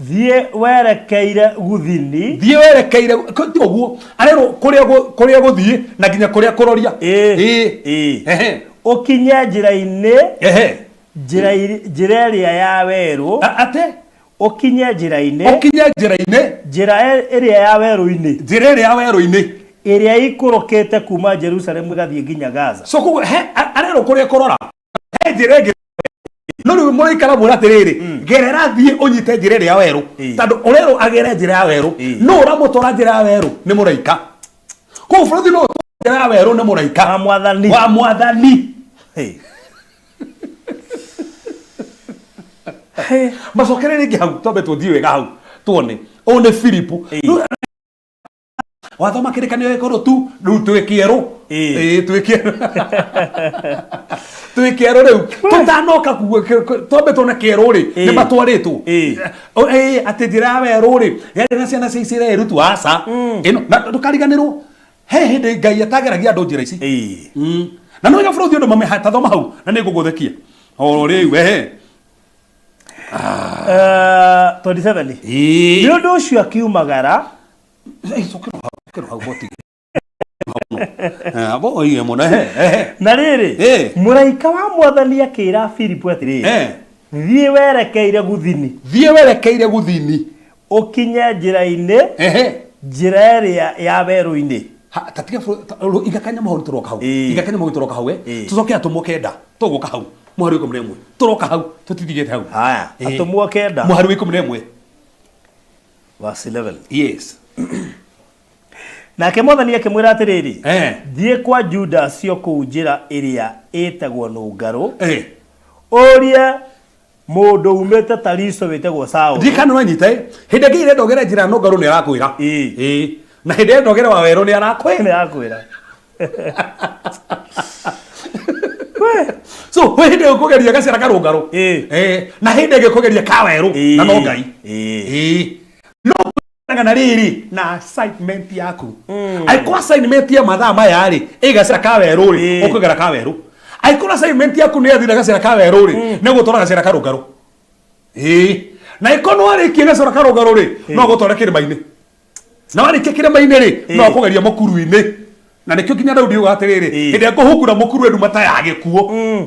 Thiĩ werekeire gũthini. Thiĩ werekeire ti ũguo. Arerwo kũrĩa kũrĩa gũthiĩ na nginya kũrĩa kũroria. Ĩ. Ĩ. Ĩ. Ehe. Ũkinye njĩra-inĩ. Ehe. Njĩra njĩra ĩrĩa ya werũ. Ate? Ũkinye njĩra-inĩ. Ũkinye njĩra-inĩ. Njĩra ĩrĩa ya werũ-inĩ. Njĩra ĩrĩa ya werũ-inĩ. Ĩrĩa ĩikũrũkĩte kuma Jerusalemu ĩgathiĩ nginya Gaza. So koguo he arerwo kũrĩa kũrora he njĩra ĩngĩ, no rĩu mũraika aramwĩra atĩrĩrĩ, gerera thiĩ ũnyite njĩra ĩrĩa ya werũ. Tondũ ũrerwo agere njĩra ya werũ, no ũramũtwara njĩra ya werũ nĩ mũraika. Koguo bũrũri no ũtware njĩra ya werũ nĩ mũraika wa Mwathani. Wa Mwathani. Hey. Hey. Macokere rĩngĩ hau, twambe tũthiĩ wega hau tuone ũyũ nĩ Filipu. Rĩu wathoma kĩrĩkanĩro gĩkũrũ tu, rĩu twĩ kĩerũ. Ĩĩ, twĩ kĩerũ, twĩ kĩerũ rĩu tũtanoka twambe tuone kĩerũ rĩ nĩ matwarĩtwo. Ĩĩ, atĩ njĩra ya werũ rĩ yarĩ na ciana cia Isiraeli tu? Aca. Ĩno na ndũkariganĩrwo he hĩndĩ Ngai atageragia andũ njĩra ici. Na nĩ wega bũrũri ũndũ mame tathoma hau na nĩ ngũgũthekia o rĩu ehe. 27. Nĩ ũndũ ũcio akiumagara. Cokera hau, cokera hau boti. Abo oige mũno ehe ehe. Na rĩrĩ, mũraika wa Mwathani akĩĩra Filipu atĩrĩrĩ, Thiĩ werekeire gũthini. Thiĩ werekeire gũthini. Ũkinye njĩra-inĩ, njĩra ĩrĩa ya werũ-inĩ. Ha, ta tiga iga kanyamũ hau tũroka hau. Iga kanyamũ hau tũroka hau, tũcoke atũmwo 9 tũgũka hau mũhari wa 11 tũroka hau, tũtithigĩte hau. Haya, atũmwo 9. Mũhari wa 11. Verse 11. Yes. Nake Mwathani akĩmwĩra atĩrĩrĩ, Thiĩ kwa Judasi o kũu njĩra ĩrĩa ĩĩtagwo Nũngarũ, ũrie mũndũ umĩte Tariso wĩtagwo Saũlũ. Ndiĩ kana nĩwanyita ĩ. Hĩndĩ ĩngĩ ĩrenda ũgere njĩra ya nũngarũ nĩ arakwĩra. Ĩĩ. Na hĩndĩ ĩrenda ũgere wa werũ nĩ arakwĩra. Nĩ arakwĩra. So kwĩ hĩndĩ ũkũgeria gacĩra karũngarũ. Na hĩndĩ ĩngĩ ũkũgeria ka werũ na no Ngai. Ĩĩ. No na rĩrĩ na assignment yaku. Angĩkorwo assignment ya mathaa maya rĩ ĩ gacĩra ka werũ rĩ, ũkũgera ka werũ. Angĩkorwo assignment yaku nĩ yathira gacĩra ka werũ rĩ, nĩ gũtwara gacĩra karũngarũ. Ĩĩ. Na angĩkorwo nĩ warĩkia gacĩra karũngarũ rĩ, no gũtwara kĩrĩma-inĩ. Na warĩkia kĩrĩma-inĩ rĩ, no kũgeria mũkuru-inĩ. Na nĩkĩo nginya Daudi auga atĩrĩrĩ, hĩndĩ ĩrĩa ngũhungura mũkuru ĩnduma ta ya gĩkuũ,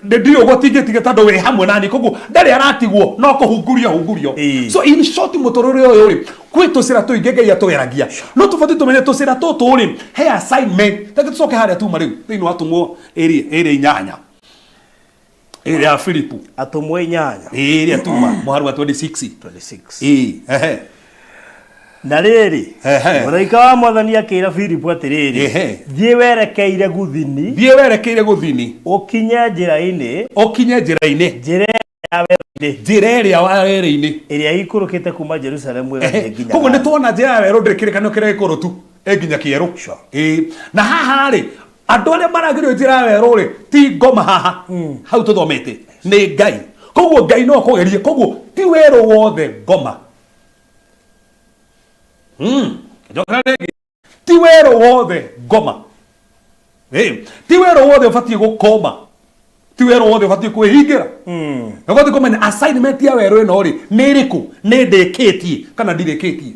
ndirĩ ũgwati ingĩtiga tondũ wĩ hamwe nani. Koguo ndarĩ aratigwo, no kũhungurio hungurio. So in short, mũtũrĩre ũyũ rĩ, kwĩ tũcĩra tũingĩ Ngai atũgeragia, no tũbatiĩ tũmenye tũcĩra tũtũ rĩ he assignment. Reke tũcoke harĩa tuma rĩu thĩinĩ wa Atũmwo ĩrĩa 8 ĩrĩa ya Filipu. Atũmwo 8. Ĩrĩa tuma mũhari wa 26. 26. Ĩĩ, ehe. Na rĩrĩ, mũraika wa Mwathani akĩĩra Filipu atĩrĩrĩ, Thiĩ werekeire gũthini. Thiĩ werekeire gũthini. Ũkinye njĩra-inĩ. Ũkinye njĩra-inĩ. Njĩra ĩrĩa ya werũ-inĩ. Njĩra ĩrĩa ya werũ-inĩ. Ĩrĩa ĩikũrũkĩte kuma Jerusalemu ĩgathiĩ nginya Koguo nĩ tuona njĩra ya werũ ndĩrĩ kĩrĩkanĩro kĩrĩa gĩkũrũ tu, ĩ nginya kĩerũ. Ĩĩ. Na haha rĩ, andũ arĩa maragerio njĩra ya werũ rĩ, ti ngoma haha hau tũthomete, nĩ Ngai. Koguo Ngai no akũgerie. Koguo ti werũ wothe ngoma. Njokera rĩngĩ, ti werũ wothe ngoma. Ti werũ wothe ũbatiĩ gũkoma, ti werũ wothe ũbatiĩ kwĩhingĩra. Ũbatiĩ kũmenya assignment ya werũ ĩno rĩ nĩ ĩrĩkũ, nĩ ndĩkĩtie kana ndirĩkĩtie.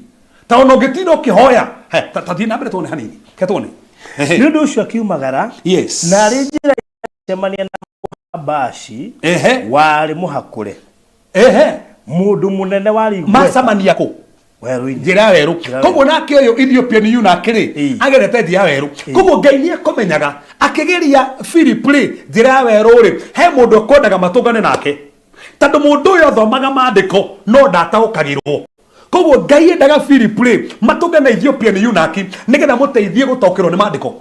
Ta ona ũngĩtinda ũkĩhoya, ta thiĩ na mbere tuone hanini, ke tuone. Nĩ ũndũ ũcio akiumagara, na arĩ njĩra agĩcemania na Mũhabashi warĩ mũhakũre, mũndũ mũnene warĩ igweta. Macemania kũ? Werũ-inĩ. Njĩra ya werũ. Koguo nake ũyũ Ethiopian eunuch rĩ, agerete njĩra ya werũ. Koguo Ngai nĩ ekũmenyaga akĩgeria Philip rĩ njĩra ya werũ rĩ, he mũndũ ekwendaga matũngane nake, tondũ mũndũ ũyũ athomaga maandĩko no ndataũkagĩrwo. Koguo Ngai endaga Philip rĩ matũngane na Ethiopian eunuch nĩgetha mũteithie gũtaũkĩrwo nĩ maandĩko.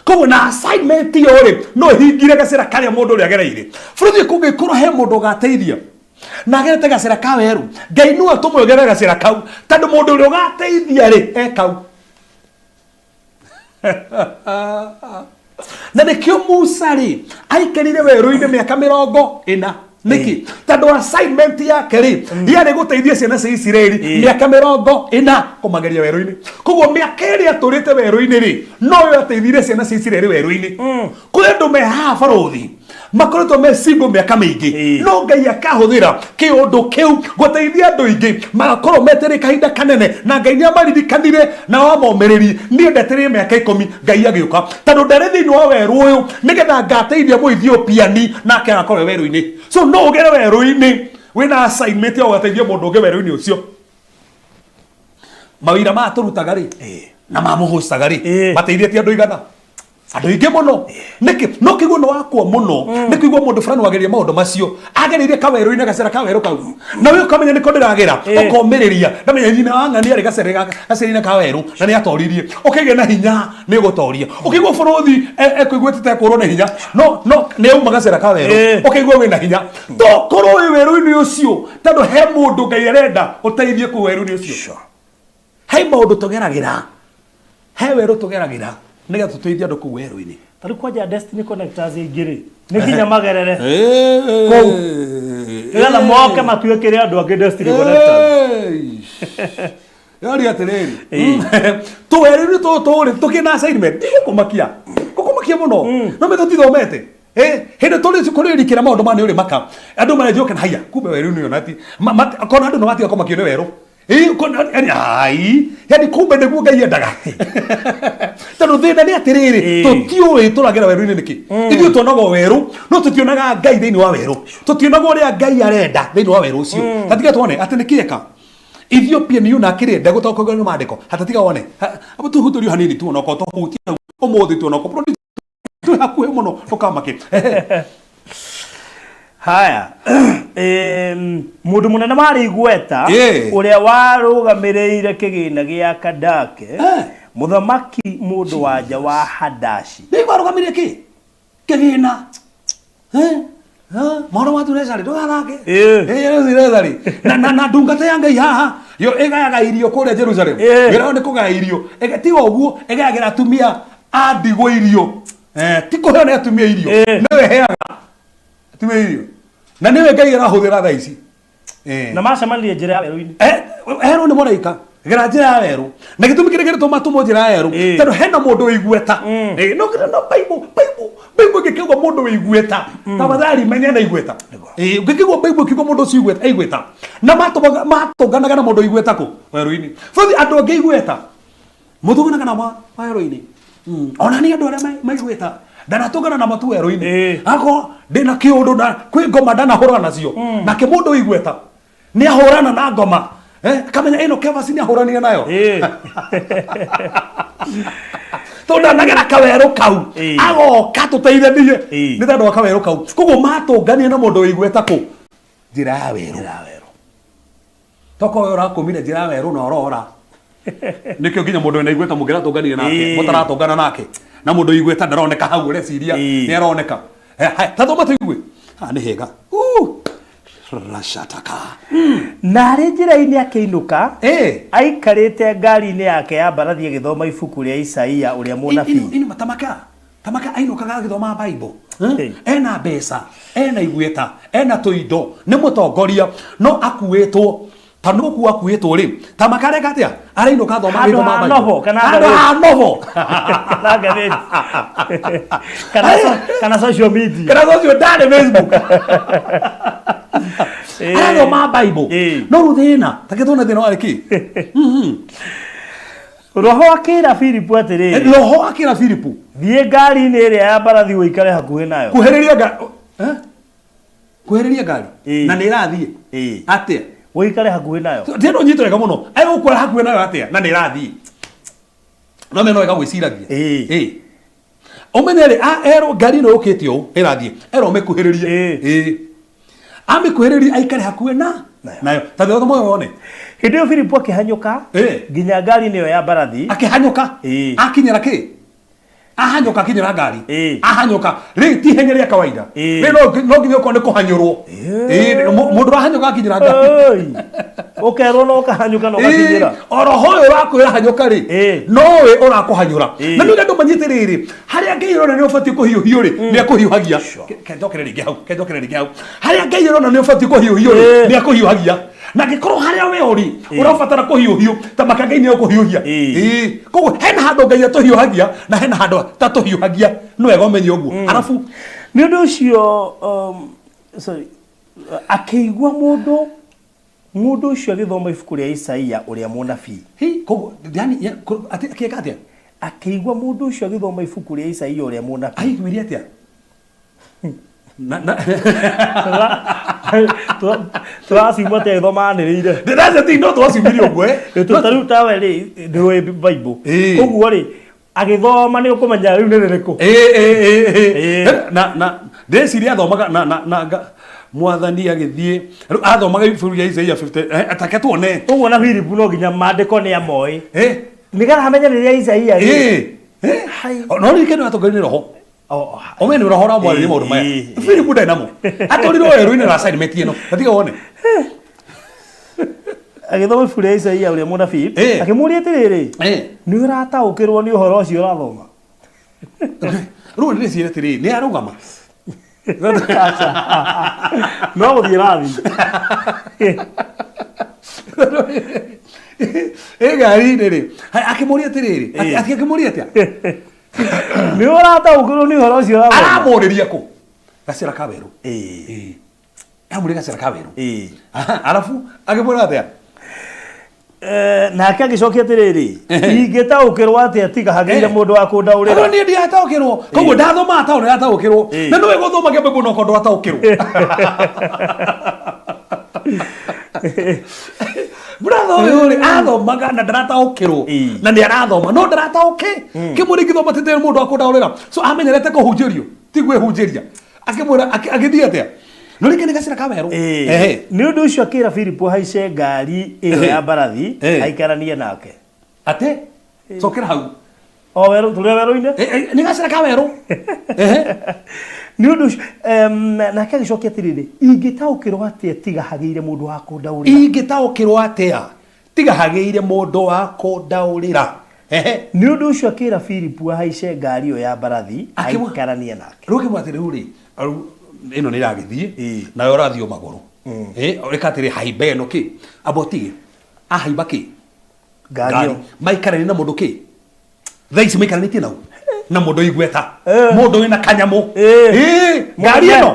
Koguo na assignment ĩyo rĩ no ĩhingire gacĩra karĩa mũndũ ũrĩa agereire. Bũrũri kũngĩkorwo he mũndũ ũgateithia na agerete gacĩra ka werũ, Ngai no atũme ũgere gacĩra kau, tondũ mũndũ ũrĩa ũgateithia rĩ e kau. Na nĩkĩo Musa rĩ aikarire werũ-inĩ mĩaka 40. Nĩkĩ? Tondũ assignment yake rĩ yarĩ gũteithia ciana cia Isiraeli mĩaka 40 kũmageria werũ-inĩ. Koguo mĩaka ĩrĩa atũrĩte werũ-inĩ rĩ, noyo ateithirie ciana cia Isiraeli werũ-inĩ. Kũrĩ andũ me haha barũthi makoretwo me single mĩaka mĩingĩ, no Ngai akahũthĩra kĩũndũ kĩu gũteithia andũ aingĩ magakorwo metereire kahinda kanene, na Ngai nĩ amaririkanire na wamomĩrĩrie. Niĩ ndetereire mĩaka 10, Ngai agĩũka, tondũ ndarĩ thĩinĩ wa werũ ũyũ nĩgetha ngateithia Mũethiopiani nake agakorwo e werũ-inĩ. So no ũgere werũ-inĩ wĩna assignment ya gũgateithia mũndũ ũngĩ werũ-inĩ ũcio. Mawĩra maya tũrutaga rĩ, Na mamũhocaga rĩ, mateithĩtie andũ igana, andũ aingĩ mũno. Nĩkĩ no kĩguo nĩ wakwa mũno nĩ kũigua mũndũ fulani wageria maũndũ macio agereire kawerũ-inĩ, gacĩra ka werũ kau, na we ũkamenya nĩko ndĩragera, ũkomĩrĩria. Ndamenya nyina wa ng'ani arĩ gacĩra-inĩ ka werũ na nĩ atoririe, ũkĩgĩa na hinya nĩ ũgũtoria. Ũkĩigua bũrũthi ekũiguĩte ta ekũrwo nĩ hinya, no nĩ auma gacĩra ka werũ, ũkĩigua wĩna hinya. Tokorwo wĩ werũ-inĩ ũcio tondũ he mũndũ Ngai arenda ũteithie kũu werũ-inĩ ũcio. He maũndũ tũgeragĩra, he werũ tũgeragĩra nĩgetha tũteithie andũ kũu werũ-inĩ. Ta rĩu kwanja Destiny Connectors aingĩ rĩ, nĩ nginya magerere kũu nĩgetha moke matuĩkĩre andũ angĩ Destiny Connectors. Yori atĩrĩrĩ, tũwerũ-inĩ tũtũ rĩ, tũkĩ na assignment ndigũkũmakia, gũkũmakia mũno, no mĩ tũtithomete. Hĩndĩ tũrĩ kũrĩrikĩra maũndũ ma nĩ ũrĩ maka andũ marenjoke na haiya kumbe werũ nĩ onati kona andũ nĩ matiga kũmakio nĩ werũ. Yani ai, yani kumbe nĩguo Ngai endaga, tondũ thĩna nĩ atĩrĩrĩ, tũtiũĩ tũragera werũ-inĩ nĩkĩ. Ithuĩ tuonaga o werũ, no tũtionaga Ngai thĩinĩ wa werũ, tũtionaga ũrĩa Ngai arenda thĩinĩ wa werũ ũcio. Tatiga tuone atĩ nĩkĩ eka Ethiopia nĩ yuna akĩrĩ ndegũtaũkagwo nĩ maandĩko hatatiga wone abo tuhutũrio hanini tu onokorwo tũhutia ũmũthĩ tu onokorwo twĩ hakuhĩ mũno ndũkamake. Haya. Mũndũ mũnene warĩ igweta ũrĩa warũgamĩrĩire kĩgĩna gĩa Kandake, mũthamaki mũndũ wanja wa Hadashi. Nĩ warũgamĩrĩire kĩ kĩgĩna? Maũndũ ma treasury ndũgathake. Treasury na ndungata ya Ngai haha yo ĩgayaga irio kũrĩa Jerusalem. Wĩra wao nĩ kũgaya irio. Tiga ũguo, ĩgayagĩra atumia a ndigwa irio. Ti kũheo nĩ atumia irio, nĩwe ĩheaga atumia irio, na nĩwe Ngai arahũthĩra thaa ici. Na macemanirie njĩra ya werũ-inĩ. Erwo nĩ mũraika, gera njĩra ya werũ, na gĩtũmi kĩrĩa kĩratũma tũmwo njĩra ya werũ, tondũ hena mũndũ wĩ igweta. No no Bible Bible ĩngĩkiuga mũndũ wĩ igweta, tafadhali menya na igweta. Ũngĩkĩigua Bible ĩkiuga mũndũ ũcio igweta, igweta, na matũnganaga na mũndũ wĩ igweta kũ werũ-inĩ. Bũthi andũ angĩ igweta mũtũnganaga na werũ-inĩ. Ona nĩ andũ arĩa maigweta ndanatũngana na matu werũ-inĩ. Akorwo ndĩna kĩũndũ na kwĩ ngoma ndanahũrana nacio, nake mũndũ wĩ igweta nĩ ahũrana na ngoma, akamenya ĩno kevasi nĩ ahũranire nayo, tondũ ndanagera kawerũ kau. Agoka tũteithanie nĩ tondũ wa kawerũ kau. Koguo matũnganie na mũndũ wĩ igweta kũ njĩra ya werũ. Tokorwo we ũrakũmire njĩra ya werũ na ũrora nĩkĩo nginya mũndũ wĩna igweta mũngĩratũnganire nake, mũtaratũngana nake, na mũndũ wĩ igweta ndaroneka hau ũreciria nĩ aroneka. Ta thoma tũigue. Haha nĩ hega. Rashataka. Na arĩ njĩra-inĩ akĩinũka, aikarĩte ngaari-inĩ yake ya mbarathi agĩthoma ibuku rĩa Isaia ũrĩa mũnabii. Ino tamaka tamaka ainũkaga agĩthoma Bible. Ena mbeca, ena igweta, ena tũindo, nĩ mũtongoria, no akuĩtwo tondũ nĩ gũkua akuĩtwo rĩ, tamaka areka atĩa? Arainũka athoma Handũ agĩthoma ha Bible. novel kana Handũ ngathĩti. ha novel. Kana ngathĩti. Kana social media. Kana social ndarĩ Facebook. Arathoma Bible. No rĩu thĩna take tuone thĩna warĩ kĩ? Roho akĩra Filipu atĩrĩrĩ, Roho akĩra Filipu, thiĩ ngari-inĩ ĩrĩa ya mbarathi ũikare hakuhĩ nayo. Kuhĩrĩria ngari, eh? Kuhĩrĩria ngari na nĩ ĩrathiĩ atĩa? Ũikare hakuhĩ nayo. Ndĩrenda ũnyite wega mũno. Egũkwara hakuhĩ nayo atĩa na nĩ ĩrathiĩ? No mena wega gwĩciragia. Ũmenye rĩ, erwo ngari ĩno yũkĩte ũũ ĩrathiĩ, erwo mĩkuhĩrĩrie. Amĩkuhĩrĩrie aikare hakuhĩ na nayo. Ta thoma moyo wone. Hĩndĩ ĩyo Filipu akĩhanyũka nginya ngari-inĩ ĩyo ya mbarathi. Akĩhanyũka. Akinyĩra kĩ? Ahanyũka akinyĩra ngari. Ahanyũka rĩ, ti ihenya rĩa kawaida. Rĩ no nginya ũkorwo nĩ kũhanyũrwo. Mũndũ ũrahanyũka akinyĩra ngari. Oi. Ũkerwo no ũkahanyũka na ũgakinyĩra. O roho ũyũ ũrakwĩra hanyũka rĩ, nowe ũrakũhanyũra. Na nĩ andũ manyite rĩrĩ, harĩa Ngai ũrona nĩ ũbatiĩ kũhiũhio rĩ, nĩ akũhiũhagia. Ke njokere rĩngĩ hau, ke njokere rĩngĩ hau. Harĩa Ngai ũrona nĩ ũbatiĩ kũhiũhio rĩ, nĩ akũhiũhagia. Na angĩkorwo harĩa we ũrĩ ũrabatara kũhiũhio, ta maka Ngai nĩ egũkũhiũhia. Koguo hena handũ Ngai atũhiũhagia na hena handũ atatũhiũhagia. Nĩ wega ũmenye ũguo. Arabu Nĩ ũndũ ũcio sorry, akĩigua mũndũ ũcio agĩthoma ibuku rĩa Isaia ũrĩa mũnabii. Hi, koguo yani atĩ akĩka atĩa? Akĩigua mũndũ ũcio agĩthoma ibuku rĩa Isaia ũrĩa mũnabii. Aiguire atĩa? Na Tũraciuma atĩ agĩthoma anĩrĩire. Ndĩracia ti no twaciumire ũguo eh. Ta rĩu tawe rĩ, ndũĩ Bible. Ĩĩ. Koguo rĩ, agĩthoma nĩ ũkũmenya rĩu nĩ rĩrĩkũ. Ĩĩ, ĩĩ, ĩĩ, ĩĩ. Ĩĩ. Na ndĩreciria athomaga na mwathani agĩthiĩ rĩu athomaga ibuku rĩa Isaia 50 atake tuone. Ũguo na Philip no nginya maandĩko nĩ amoĩ. Eh, Nĩgetha amenye nĩ rĩa Isaia rĩ. eh, eh. Hai. No ririkane atongoria nĩ roho. Oh, Ome nĩ roho ũramwarĩria maũndũ maya. Ĩĩ. Philip ndarĩ namo. Atwarirwo werũ-inĩ na assignment ĩno. Na tiga wone. Agĩthoma ibuku rĩa Isaia ũrĩa mũnabii, Ĩĩ. akĩmũũria atĩrĩrĩ, Eh. nĩ ũrataũkĩrwo nĩ ũhoro ũcio ũrathoma? Rĩu ndĩreciria atĩrĩrĩ, nĩ arũgama. No gũthiĩ rathiĩ. Ĩ ngari-inĩ rĩ, haya, akĩmũria atĩrĩrĩ, atĩ akĩmũria atĩa? Nĩ ũrataũkĩrwo nĩ ũhoro ũcio ũrathoma? Aramũrĩria kũ? Gacĩra ka werũ. Ĩĩ. Ĩĩ. Aramũrĩria gacĩra ka werũ. Ĩĩ. Aha, Arabu akĩmwĩra atĩa? Nake agĩcokia atĩrĩrĩ, ingĩtaũkĩrwo atĩa tiga hagĩire mũndũ wa kũndaũrĩra? Rĩu niĩ ndiataũkĩrwo. Koguo ndathoma taũ nĩrataũkĩrwo. Ĩĩ. Na nĩwe gũthoma kĩa Bible no kondo ataũkĩrwo. Brother ũyũ rĩ athomaga na ndarataũkĩrwo Ĩĩ. na nĩ arathoma no ndarataũkĩ kĩmwe rĩngĩthoma tete mũndũ wa kũndaũrĩra so amenyerete kũhunjĩrio ti kwĩhunjĩria akĩmwĩra agĩthiĩ atĩa no rĩngĩ nĩ gacĩra ka werũ. Ĩĩ. Ehe. Nĩ ũndũ ũcio akĩra Filipu ahaice ngari ĩyo ya mbarathi Ĩĩ. aikaranie nake. Atĩ cokera hau. O werũ, tũrĩ o werũ-inĩ. Eh, eh, nĩ gacĩra ka werũ. Ehe. Nĩ ũndũ ũcio nake agĩcokia atĩrĩrĩ, ingĩtaũkĩrwo atĩa tiga hagĩire mũndũ wa kũndaũrĩra? Ingĩtaũkĩrwo atĩa tiga hagĩire mũndũ wa kũndaũrĩra? Ehe. Nĩ ũndũ ũcio akĩra Filipu ahaice ngari ĩyo ya mbarathi aikaranie nake. Rĩu akĩmwĩra atĩrĩ, rĩu rĩ, rĩu ĩno nĩ ĩragĩthiĩ Ĩĩ. nawe ũrathiĩ o magũrũ. Eh, ĩka atĩrĩ, haimba ĩno kĩ? Amba ũtige. Ahaimba kĩ? Ngari ĩyo. Maikaranie na mũndũ kĩ? Thaa ici maikaranĩtie nau na mũndũ igweta, Eh. mũndũ wĩna kanyamũ. Eh. Ĩĩ, ngari ĩno,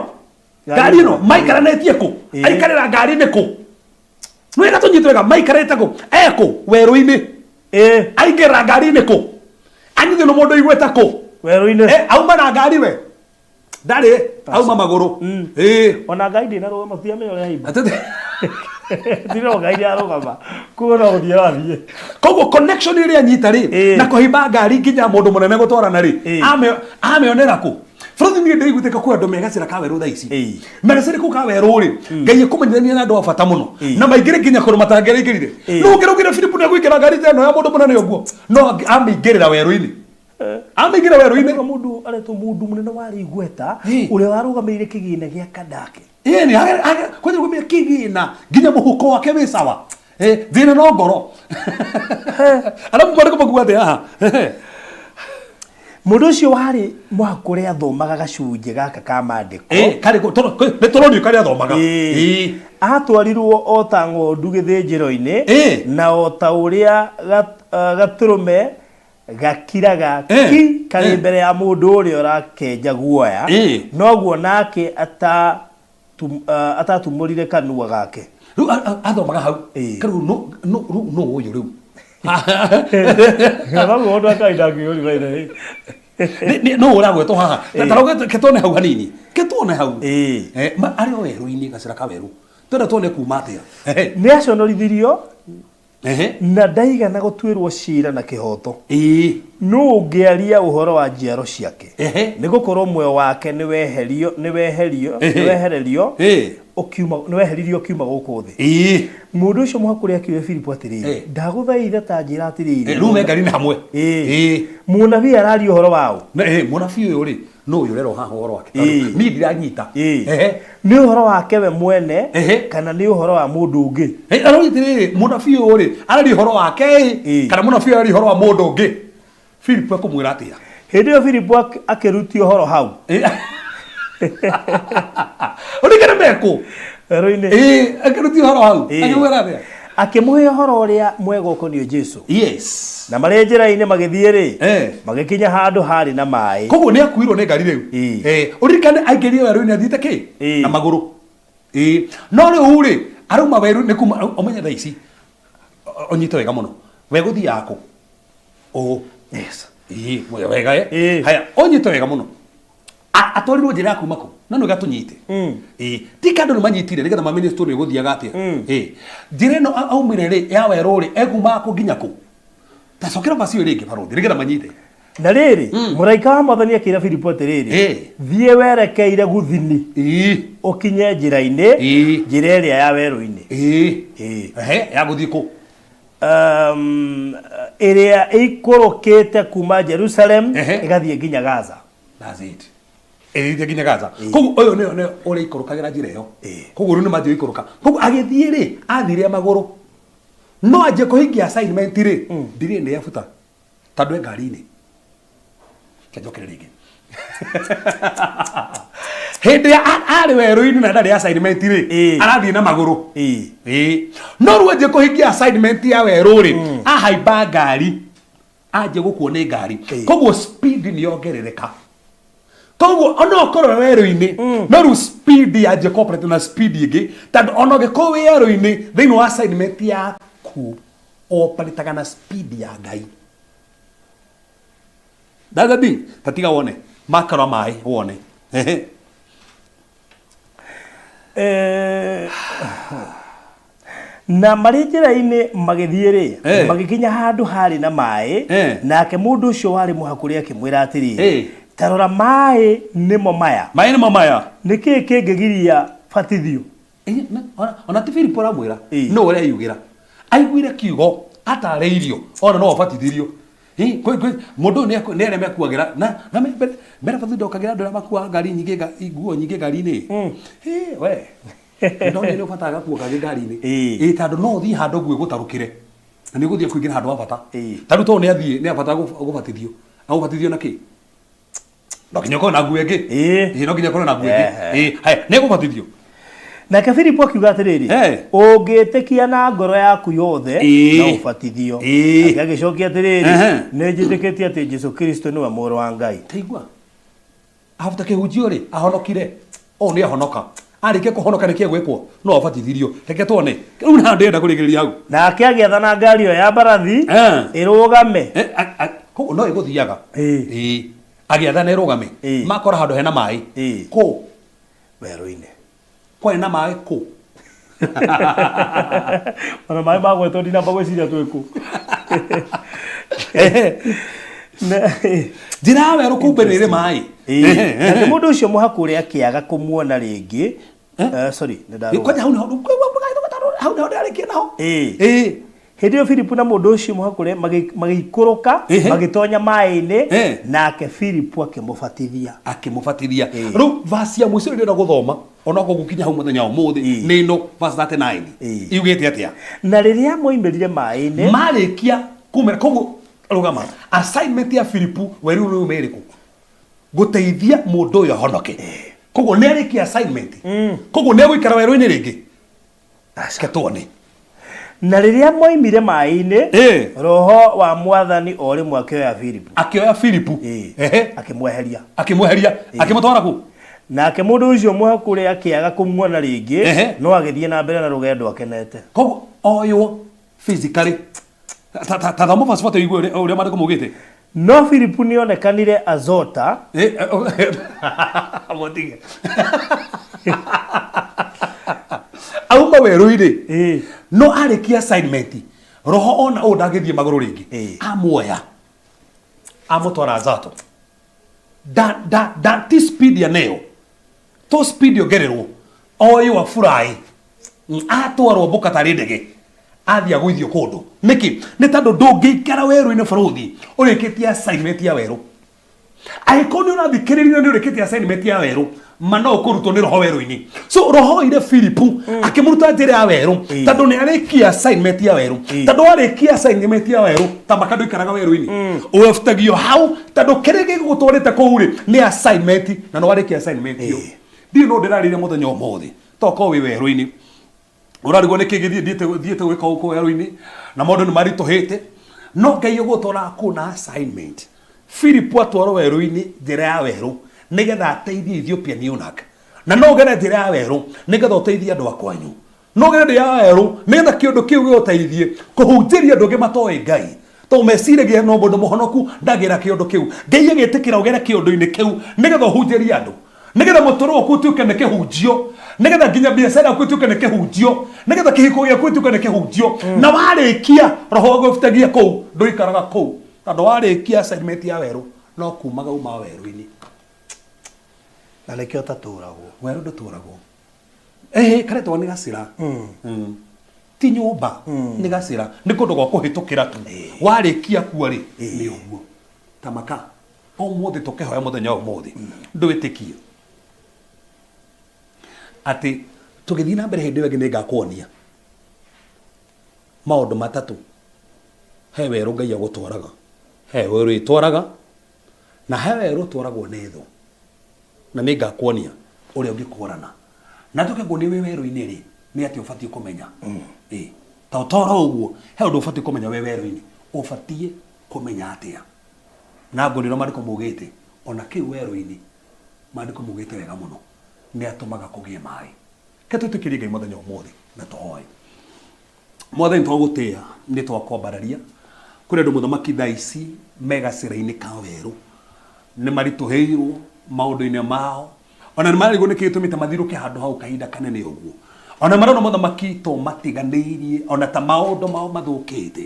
ngari ĩno maikaranĩtie kũ? Ĩĩ. Aikarĩra ngari nĩ kũ? Nwega tũnyite wega, maikarĩte kũ? Ekũ werũ-inĩ. Ĩĩ. Aingĩra ngari-inĩ kũ? Anyitwo nĩ mũndũ igweta kũ? Werũ-inĩ. Eh, auma na ngari we ndarĩ auma magũrũ. Ĩĩ. Ona ngai ndĩnarũgama, tiamenya ũrĩa haimba. Atete- Tiro ngai ndĩrarũgama. Kuo no gũthiĩ arathiĩ. Koguo connection ĩrĩa anyita rĩ Ĩĩ. na kũhaimba ngari nginya mũndũ mũnene gũtwarana rĩ, Ĩĩ. Amĩonera kũ? Bũrũri niĩ ndĩiguĩte kwĩ andũ me gacĩra ka werũ thaa ici. Ĩĩ. Na gacĩra kau ka werũ rĩ, Ngai ekũmenyithania na andũ a bata mũno Ĩĩ. na maingĩre nginya kũndũ matangĩraingĩrire. Ĩĩ. No ũngĩraugire Philip nĩ ekũingĩra ngari ta ĩno ya mũndũ mũnene ũguo, no amĩingĩrĩra werũ-inĩ, amĩingĩra werũ-inĩ. Ũrĩa mũndũ aretwo mũndũ mũnene warĩ igweta, Ĩĩ. ũrĩa warũgamĩrĩire kĩgĩna gĩa Kandake. Ĩni kwanja kumia kĩgĩna nginya mũhuko wake wĩ sawa. Eh, thĩna no ngoro. Arabu mwandĩko makuga atĩa haha? Mũndũ ũcio warĩ mũhakũre athomaga gacunjĩ gaka ka maandĩko. Eh, karĩ kũ- nĩ tũronio karĩa athomaga. Ĩĩ. Ĩĩ. Atwarirwo o ta ng'ondu gĩthĩnjĩro-inĩ, Ĩĩ. na o ta ũrĩa gatũrũme gakiraga ki karĩ mbere ya mũndũ ũrĩa ũrakenja guoya, noguo nake atatumũrire kanua gake. Rĩu athomaga hau. Ĩĩ. Rĩu no rĩu no ũyũ rĩu. Noguo mũndũ wa kawaida angĩũria by the way. No ũragwetwo haha. Ta rauga ke tuone hau hanini. Ke tuone hau. Ĩĩ. Eh, arĩ o werũ-inĩ, gacĩra ka werũ. Twenda tuone kuma atĩa. Ehe. Nĩ aconorithirio na ndaigana gũtuĩrwo ciira na kĩhooto. Nũ ũngĩaria ũhoro wa njiaro ciake? Nĩ gũkorwo muoyo wake nĩweherio nĩweherio nĩwehererio ũkiuma nĩweheririo ũkiuma gũkũ thĩ. Mũndũ ũcio mũhakũre akĩũria Filipu atĩrĩrĩ, ndagũthaitha ta njĩra atĩrĩrĩ, Rĩu me ngari-inĩ hamwe. Ĩĩ. Mũnabii araria ũhoro wa ũ? Na, mũnabii ũyũ rĩ, nũ ũyũ ũrerwo haha ũhoro wake? Ĩĩ. Niĩ ndiranyita. Ĩĩ. Ehe. Nĩ ũhoro wake we mwene Ehe. kana nĩ ũhoro wa mũndũ ũngĩ? Eh, arauga atĩrĩrĩ, mũnabii ũyũ rĩ, araria ũhoro wake ĩ, Ĩĩ. kana mũnabii ũyũ araria ũhoro wa mũndũ ũngĩ? Philip ekũmwĩra atĩa? Hĩndĩ ĩyo Filipu akĩrutia ũhoro hau. Ũrikane mekũ? Werũ-inĩ. Ĩĩ, akĩrutia ũhoro hau. Ĩĩ. Akĩmwĩra atĩa? Akĩmũhe ũhoro ũrĩa mwega ũkoniĩ Jesu. Yes. Na marĩ njĩra-inĩ magĩthiĩ rĩ, Eh. magĩkinya handũ haarĩ na maĩ. Koguo nĩ akuirwo nĩ ngari rĩu. Ĩĩ. Eh, ũririkane aingĩrire werũ-inĩ athiĩte kĩ? Ĩĩ. Na magũrũ. Ĩĩ. No rĩu rĩ, arauma werũ nĩ kuma ũmenye thaa ici. Ũnyite wega mũno. We gũthiaga kũ? Ũũ. Yes. Ĩĩ, wega eh? Ĩĩ. Haya, ũnyite wega mũno. Atwarirwo njĩra ya kuma kũ? No nĩ gatũnyite. Ĩĩ, ti kandũ nĩ manyitire nĩgetha mamenye story ĩgũthiaga atĩa. Ĩĩ, njĩra ĩno aumire rĩ ya werũ rĩ, ekumaga kũ nginya kũ? Ta cokera verse ĩyo rĩngĩ barũthi nĩgetha manyite. Na rĩrĩ, mũraika wa Mwathani akĩra Filipo atĩrĩrĩ, Thiĩ werekeire gũthini, ũkinye njĩra-inĩ, njĩra ĩrĩa ya werũ-inĩ. Ehe, ya gũthiĩ kũ? Ĩrĩa ĩikũrũkĩte kuma Jerusalem ĩgathiĩ nginya Gaza. That's it. Ĩrĩte nginya Gaza. Koguo ũyũ nĩyo nĩyo ũrĩa ikũrũkagĩra njĩra ĩyo. Koguo rĩu nĩ manjia gũikũrũka. Koguo agĩthiĩ rĩ, athire magũrũ. No anjie kũhingia assignment rĩ, ndirĩ nĩ abuta. Tondũ e ngari-inĩ. Reke njokere rĩngĩ. Hĩndĩ ĩrĩa arĩ werũ-inĩ na ndarĩ assignment rĩ, arathiĩ na magũrũ. Ĩĩ. No rĩu anjie kũhingia assignment ya werũ rĩ, ahaimba ngari, anjia gũkuo nĩ ngari. Koguo speed nĩ yongerereka. Koguo ona ũkorwo wĩ werũ-inĩ, no rĩu speed yanjia kũ-operate na speed ĩngĩ, tondũ ona ũngĩkorwo wĩ werũ-inĩ, thĩinĩ wa assignment yaku, ũ-operate-aga na speed ya Ngai. That's the thing. Ta tiga wone. Makara maĩ wone. Ehe. Na marĩ njĩra-inĩ magĩthiĩ-rĩ, magĩkinya handũ haarĩ na maĩ, nake mũndũ ũcio warĩ mũhakũre akĩmwĩra atĩrĩ, Ta rora, maĩ nĩmo maya, Maĩ nĩmo maya. Nĩ kĩĩ kĩngĩgiria batithio? Ona ti Filipo ũramwĩra, no ũrĩa aiyugĩra. Aiguire kiugo atarĩirio, ona no abatithirio. Mũndũ ũyũ nĩ arĩa mekuagĩra na na mbere mbere batu ndokagĩra andũ arĩa makuaga ngari nyingĩ nguo nyingĩ ngari-inĩ. We no nĩ ũbataraga gakuo kangĩ ngari-inĩ. Ĩĩ, tondũ no ũthiĩ handũ nguo ĩgũtarũkĩre na nĩ ũgũthiĩ kũingĩra handũ ha bata. Ta rĩu tondũ nĩ athiĩ nĩ abatara gũbatithio. Agũbatithio na kĩ? No nginya ũkorwo na nguo ĩngĩ. Ĩĩ, no nginya ũkorwo na nguo ĩngĩ. Ĩĩ, haya, nĩ egũbatithio. Nake Filipo akiuga atĩrĩrĩ, Ũngĩĩtĩkia na ngoro yaku yothe, no ũbatithio. Nake agĩcokia atĩrĩrĩ, Nĩ njĩtĩkĩtie atĩ Jesu Kristo nĩwe Mũrũ wa Ngai. Ta igua, after kĩhunjio rĩ, ahonokire. Ũũ nĩ ahonoka. Arĩkia kũhonoka nĩkĩ egwĩkwo? No abatithirio. Reke tuone. Rĩu na ndĩrenda kũrĩkĩrĩria hau. Nake agĩathana ngari ĩyo ya mbarathi ĩrũgame. Koguo no ĩgũthiaga. Ĩĩ. Agĩathana ĩrũgame. Makora handũ hena maĩ. Kũ? Werũ-inĩ. Kwarĩ na maĩ kũ? Ona maĩ magwetwo ndinamba gwĩciria twĩ kũ. Njĩra ya werũ kumbe nĩ ĩrĩ maĩ. Nake mũndũ ũcio mũhakũre akĩaga kũmuona rĩngĩ. Sorry, nĩ ndarũga. Kwanja hau nĩho hau nĩho ndĩrarĩkia naho. Ĩĩ. Hĩndĩ ĩyo Filipu na mũndũ ũcio mũhakũre magĩikũrũka, magĩtonya maĩ-inĩ, nake Filipu akĩmũbatithia. Akĩmũbatithia. Rĩu verse ya mũico ĩrĩa ndĩrenda gũthoma onokorwo ngũkinya hau mũthenya wa ũmũthĩ nĩ ĩno verse 39 yugĩte atĩa? Na rĩrĩa moimĩrire maĩ-inĩ. Marĩkia kumĩra, koguo rũgama, assignment ya Filipu werũ-inĩ ũyũ nĩ ĩrĩkũ? Gũteithia mũndũ ũyũ ahonoke. Koguo nĩ arĩkia assignment. Koguo nĩ egũikara werũ-inĩ rĩngĩ? Reke tuone. Na rĩrĩa moimire maĩ-inĩ, Roho wa Mwathani o rĩmwe akĩoya Filipu. Akĩoya Filipu. Akĩmweheria. Akĩmweheria. Akĩmũtwara kũ? Nake mũndũ ũcio mũhakũre akĩaga kũmuona rĩngĩ, no agĩthiĩ na mbere na rũgendo akenete. Koguo oywo physically. Ta ta ta thoma verse 40 ũigue ũrĩa ũrĩa maandĩko maugĩte. No Filipu nĩonekanire Azota. Mũtige. Auma werũ-inĩ. No arĩkia assignment, roho ona ũũ ndangĩthiĩ magũrũ rĩngĩ. Amuoya. Amũtwara Azoto. Da da da ti speed ya neyo. To speed yongererwo. Oywo aburai. Atwarwo mbuka tarĩ ndege. Athiĩ agũithio kũndũ. Nĩkĩ? Nĩ tondũ ndũngĩikara werũ-inĩ bũrũthi ũrĩkĩtie assignment ya werũ. Angĩkorwo nĩ ũrathikĩrĩria na nĩ ũrĩkĩtie assignment ya werũ, ma no ũkũrutwo nĩ roho werũ-inĩ. So roho oire Filipu akĩmũruta njĩra ya werũ tondũ nĩ arĩkia assignment ya werũ. Tondũ warĩkia assignment ya werũ ta maka ndũikaraga werũ-inĩ. Ũrutagio hau tondũ kĩrĩa gĩgũtwarĩte kũu rĩ nĩ assignment na nĩ warĩkia assignment ĩyo. Ndiũĩ no ndĩrarĩire mũthenya ũmũthĩ tokorwo wĩ werũ-inĩ. Ũrarigwo nĩkĩ gĩthiĩ thiĩte thiĩte gwĩka gũkũ werũ-inĩ na maũndũ nĩ maritũhĩte. No Ngai ũgũtwaraga kũu na assignment. Philip atwarwo werũ-inĩ njĩra ya werũ nĩgetha ateithie Ethiopian eunuch. Na no ũgere njĩra ya werũ nĩgetha ũteithie andũ a kwanyu. No ũgere njĩra ya werũ nĩgetha kĩũndũ kĩu gĩgũteithie kũhunjĩria andũ angĩ matoĩ Ngai. Tondũ meciragia no mũndũ mũhonoku ndagĩra kĩũndũ kĩu. Ngai agĩtĩkĩra ũgere kĩũndũ-inĩ kĩu nĩgetha ũhunjĩrie andũ. Nĩgetha mũtũrĩre waku ũtuĩke nĩ kĩhunjio, nĩgetha nginya biacara yaku ĩtuĩke nĩ kĩhunjio, nĩgetha kĩhiko gĩaku gĩtuĩke nĩ kĩhunjio. Na warĩkia roho agũbutagia kũu, ndũikaraga kũu, tondũ warĩkia assignment ya werũ no kumaga umaga werũ-inĩ. Na nĩkĩo ũtatũragwo. Werũ ndũtũragwo. Ĩhĩ, karetwo nĩ gacĩra. Ti nyũmba, nĩ gacĩra, nĩ kũndũ gwa kũhĩtũkĩra tu. Warĩkia kuo rĩ, nĩ ũguo. Ta maka ũmũthĩ tũkĩhoya mũthenya wa ũmũthĩ, ndwĩtĩkie atĩ tũgĩthiĩ na mbere hĩndĩ ĩyo ĩngĩ nĩngakuonia maũndũ matatũ. He werũ Ngai agũtwaraga, he werũ ĩtwaraga, na he werũ ũtwaragwo nĩ thũ. Na nĩngakuonia ũrĩa ũngĩkũrana. Na njoke nguonie wĩ werũ-inĩ rĩ, nĩ atĩa ũbatiĩ kũmenya. Ĩ, ta ũtoro ũguo, he ũndũ ũbatiĩ kũmenya wĩ werũ-inĩ. Ũbatiĩ kũmenya atĩa? Na nguonie ũrĩa maandĩko maugĩte, ona kĩu werũ-inĩ, maandĩko maugĩte wega mũno, nĩ atũmaga kũgĩe maĩ. Reke twĩtĩkĩrie Ngai mũthenya wa ũmũthĩ na tũhoe. Mwathani twagũtĩa nĩ twakwambararia. Kũrĩ andũ mũthamaki thaa ici me gacĩra-inĩ ka werũ, nĩ maritũhĩirwo maũndũ-inĩ mao, ona nĩ mararigwo nĩkĩ gĩtũmĩte mathirũke handũ hau kahinda kanene ũguo. Ona marona mũthamaki to matiganĩirie, ona ta maũndũ mao mathũkĩte.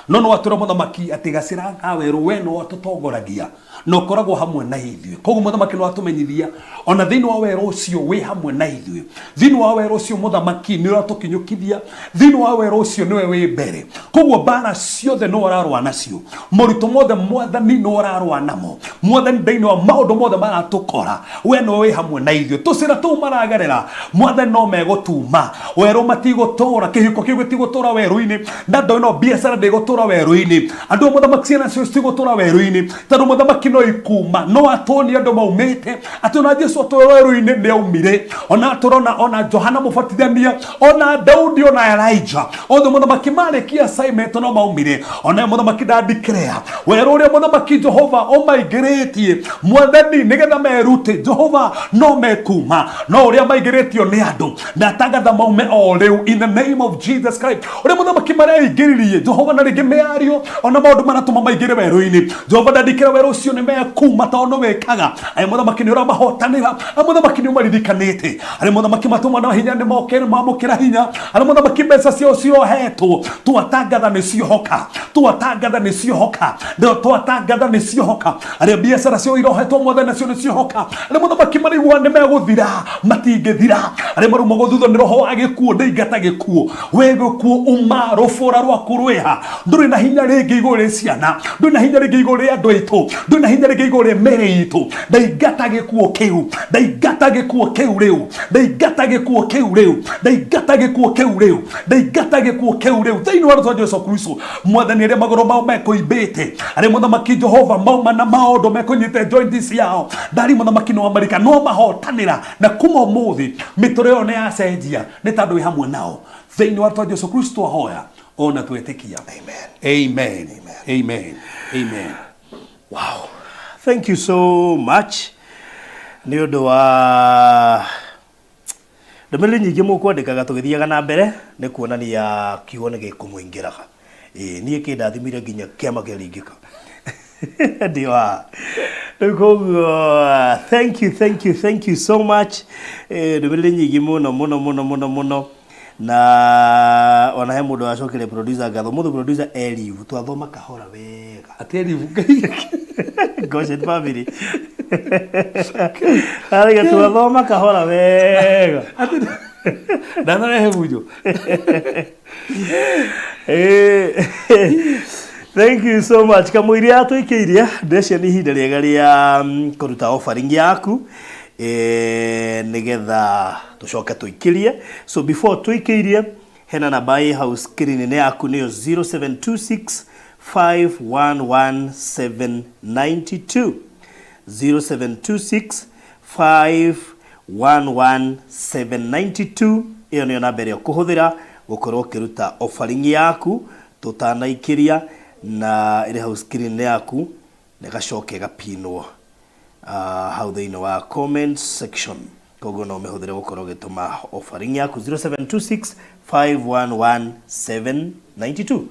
No nĩ watwĩra mũthamaki atĩ gacĩra ka werũ we nĩwe ũtũtongoragia na ũkoragwo hamwe na ithuĩ. Koguo mũthamaki nĩ watũmenyithia ona thĩinĩ wa werũ ũcio wĩ hamwe na ithuĩ. Thĩinĩ wa werũ ũcio mũthamaki nĩ ũratũkinyũkithia, thĩinĩ wa werũ ũcio nĩwe wĩ mbere. Koguo mbara ciothe nĩwe ũrarũa nacio, moritũ mothe mwathani nĩwe ũrarũa namo. Mwathani thĩinĩ wa maũndũ mothe maratũkora, we nĩwe wĩ hamwe na ithuĩ. Tũcĩra tũu maragerera mwathani no megũtuma, werũ matigũtũra, kĩhiko kĩu gĩtigũtũra werũ-inĩ, na andũ ĩno biacara ndĩgũtũra werũ-inĩ, andũ a mũthamaki ciana cio citigũtũra werũ-inĩ, tondũ mũthamaki no ikuma no atũnie andũ maumĩte atĩ ona Jesu atũra werũ-inĩ nĩ aumire, ona tũrona ona Johana mũbatithania, ona Daudi, ona Elijah, othe mũthamaki marĩkia assignment no maumire. Ona mũthamaki ndandikrea werũ ũrĩa mũthamaki Jehova ũmaingĩrĩtie mwathani nĩgetha merute Jehova no mekuma, no ũrĩa maingĩrĩtio nĩ andũ ndatangatha maume o rĩu in the name of Jesus Christ. Ũrĩa mũthamaki mareingĩririe Jehova na rĩngĩ mĩario ona maũndũ maratũma maingĩre werũ-inĩ, Jehova ndandikĩra werũ ũcio nĩ mekuma tondũ nĩ wĩkaga. Aya mũthamaki nĩ ũramahotanĩra, aya mũthamaki nĩ ũmaririkanĩte, arĩa mũthamaki matũma na hinya nĩ moke mamũkĩra hinya, arĩa mũthamaki mbeca ciao cirohetwo twatangatha nĩ ciohoka, twatangatha nĩ ciohoka, twatangatha nĩ ciohoka, arĩa biacara ciao irohetwo mwathani nacio nĩ ciohoka, arĩa mũthamaki maraigua nĩ megũthira matingĩthira, arĩa marumagwo thutha nĩ roho wa gĩkuũ ndaingata gĩkuũ, we gĩkuũ uma rũbũra rwaku rwĩha, ndũrĩ na hinya rĩngĩ igũrũ rĩ ciana, ndũrĩ na hinya rĩngĩ igũrũ rĩ andũ aitũ, ndũrĩ na hinya rĩngĩ igũrũ rĩ mĩrĩ itũ, ndaingata gĩkuũ kĩu, ndaingata gĩkuũ kĩu rĩu, ndaingata gĩkuũ kĩu rĩu, ndaingata gĩkuũ kĩu rĩu, ndaingata gĩkuũ kĩu rĩu thĩinĩ wa rĩtwa Jesu Kristo. Mwathani arĩa magũrũ mao mekũimbĩte, arĩa mũthamaki Jehova mauma na maũndũ mekũnyite joint ciao, ndari mũthamaki nĩ wamarika no mahotanĩra, na kuma ũmũthĩ mĩtũrĩre ĩyo nĩ yacenjia nĩ tondũ wĩ hamwe nao thĩinĩ wa rĩtwa Jesu Kristo ahoya ona twetĩkia. Amen. Amen. Amen. Amen. Wow. Thank you so much. Nĩ ũndũ wa ndũmĩrĩri nyingĩ mũkwandĩkaga tũgĩthiaga na mbere nĩ kuonania kiugo nĩ gĩkũmũingĩraga. Ĩĩ niĩ kĩndathimire nginya kĩama kĩaringĩka. Ndio haha. Rĩu koguo thank you, thank you, thank you so much. Ndũmĩrĩri nyingĩ mũno mũno mũno mũno mũno na ona he mũndũ wacokeria producer ngatho. Mũthũ producer e leave, twathoma kahora wega. Atĩ e leave. Goshen family. Arauga twathoma kahora wega. Ndanarehe bunjo. Thank you so much. Kamũiria atũikĩirie, ndĩreciria nĩ ihinda rĩega rĩa kũruta offering yaku nĩgetha tũcoke tũikĩrie. So before tũikĩirie, hena namba ĩ hau screen-inĩ yaku nĩyo 0726 511 792. 0726 511 792 ĩyo nĩyo namba ĩrĩa ũkũhũthĩra gũkorwo ũkĩruta offering yaku tũtanaikĩria, na ĩrĩ hau screen yaku na ĩgacoka ĩgapinwo hau thĩinĩ wa comment section. Koguo no ũmĩhũthĩre gũkorwo ũgĩtũma offering yaku 0726 511 792.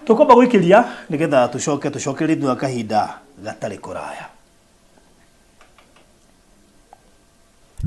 Tũkwamba gũikĩria nĩgetha tũcoke tũcokererie thutha wa kahinda gatarĩ kũraya.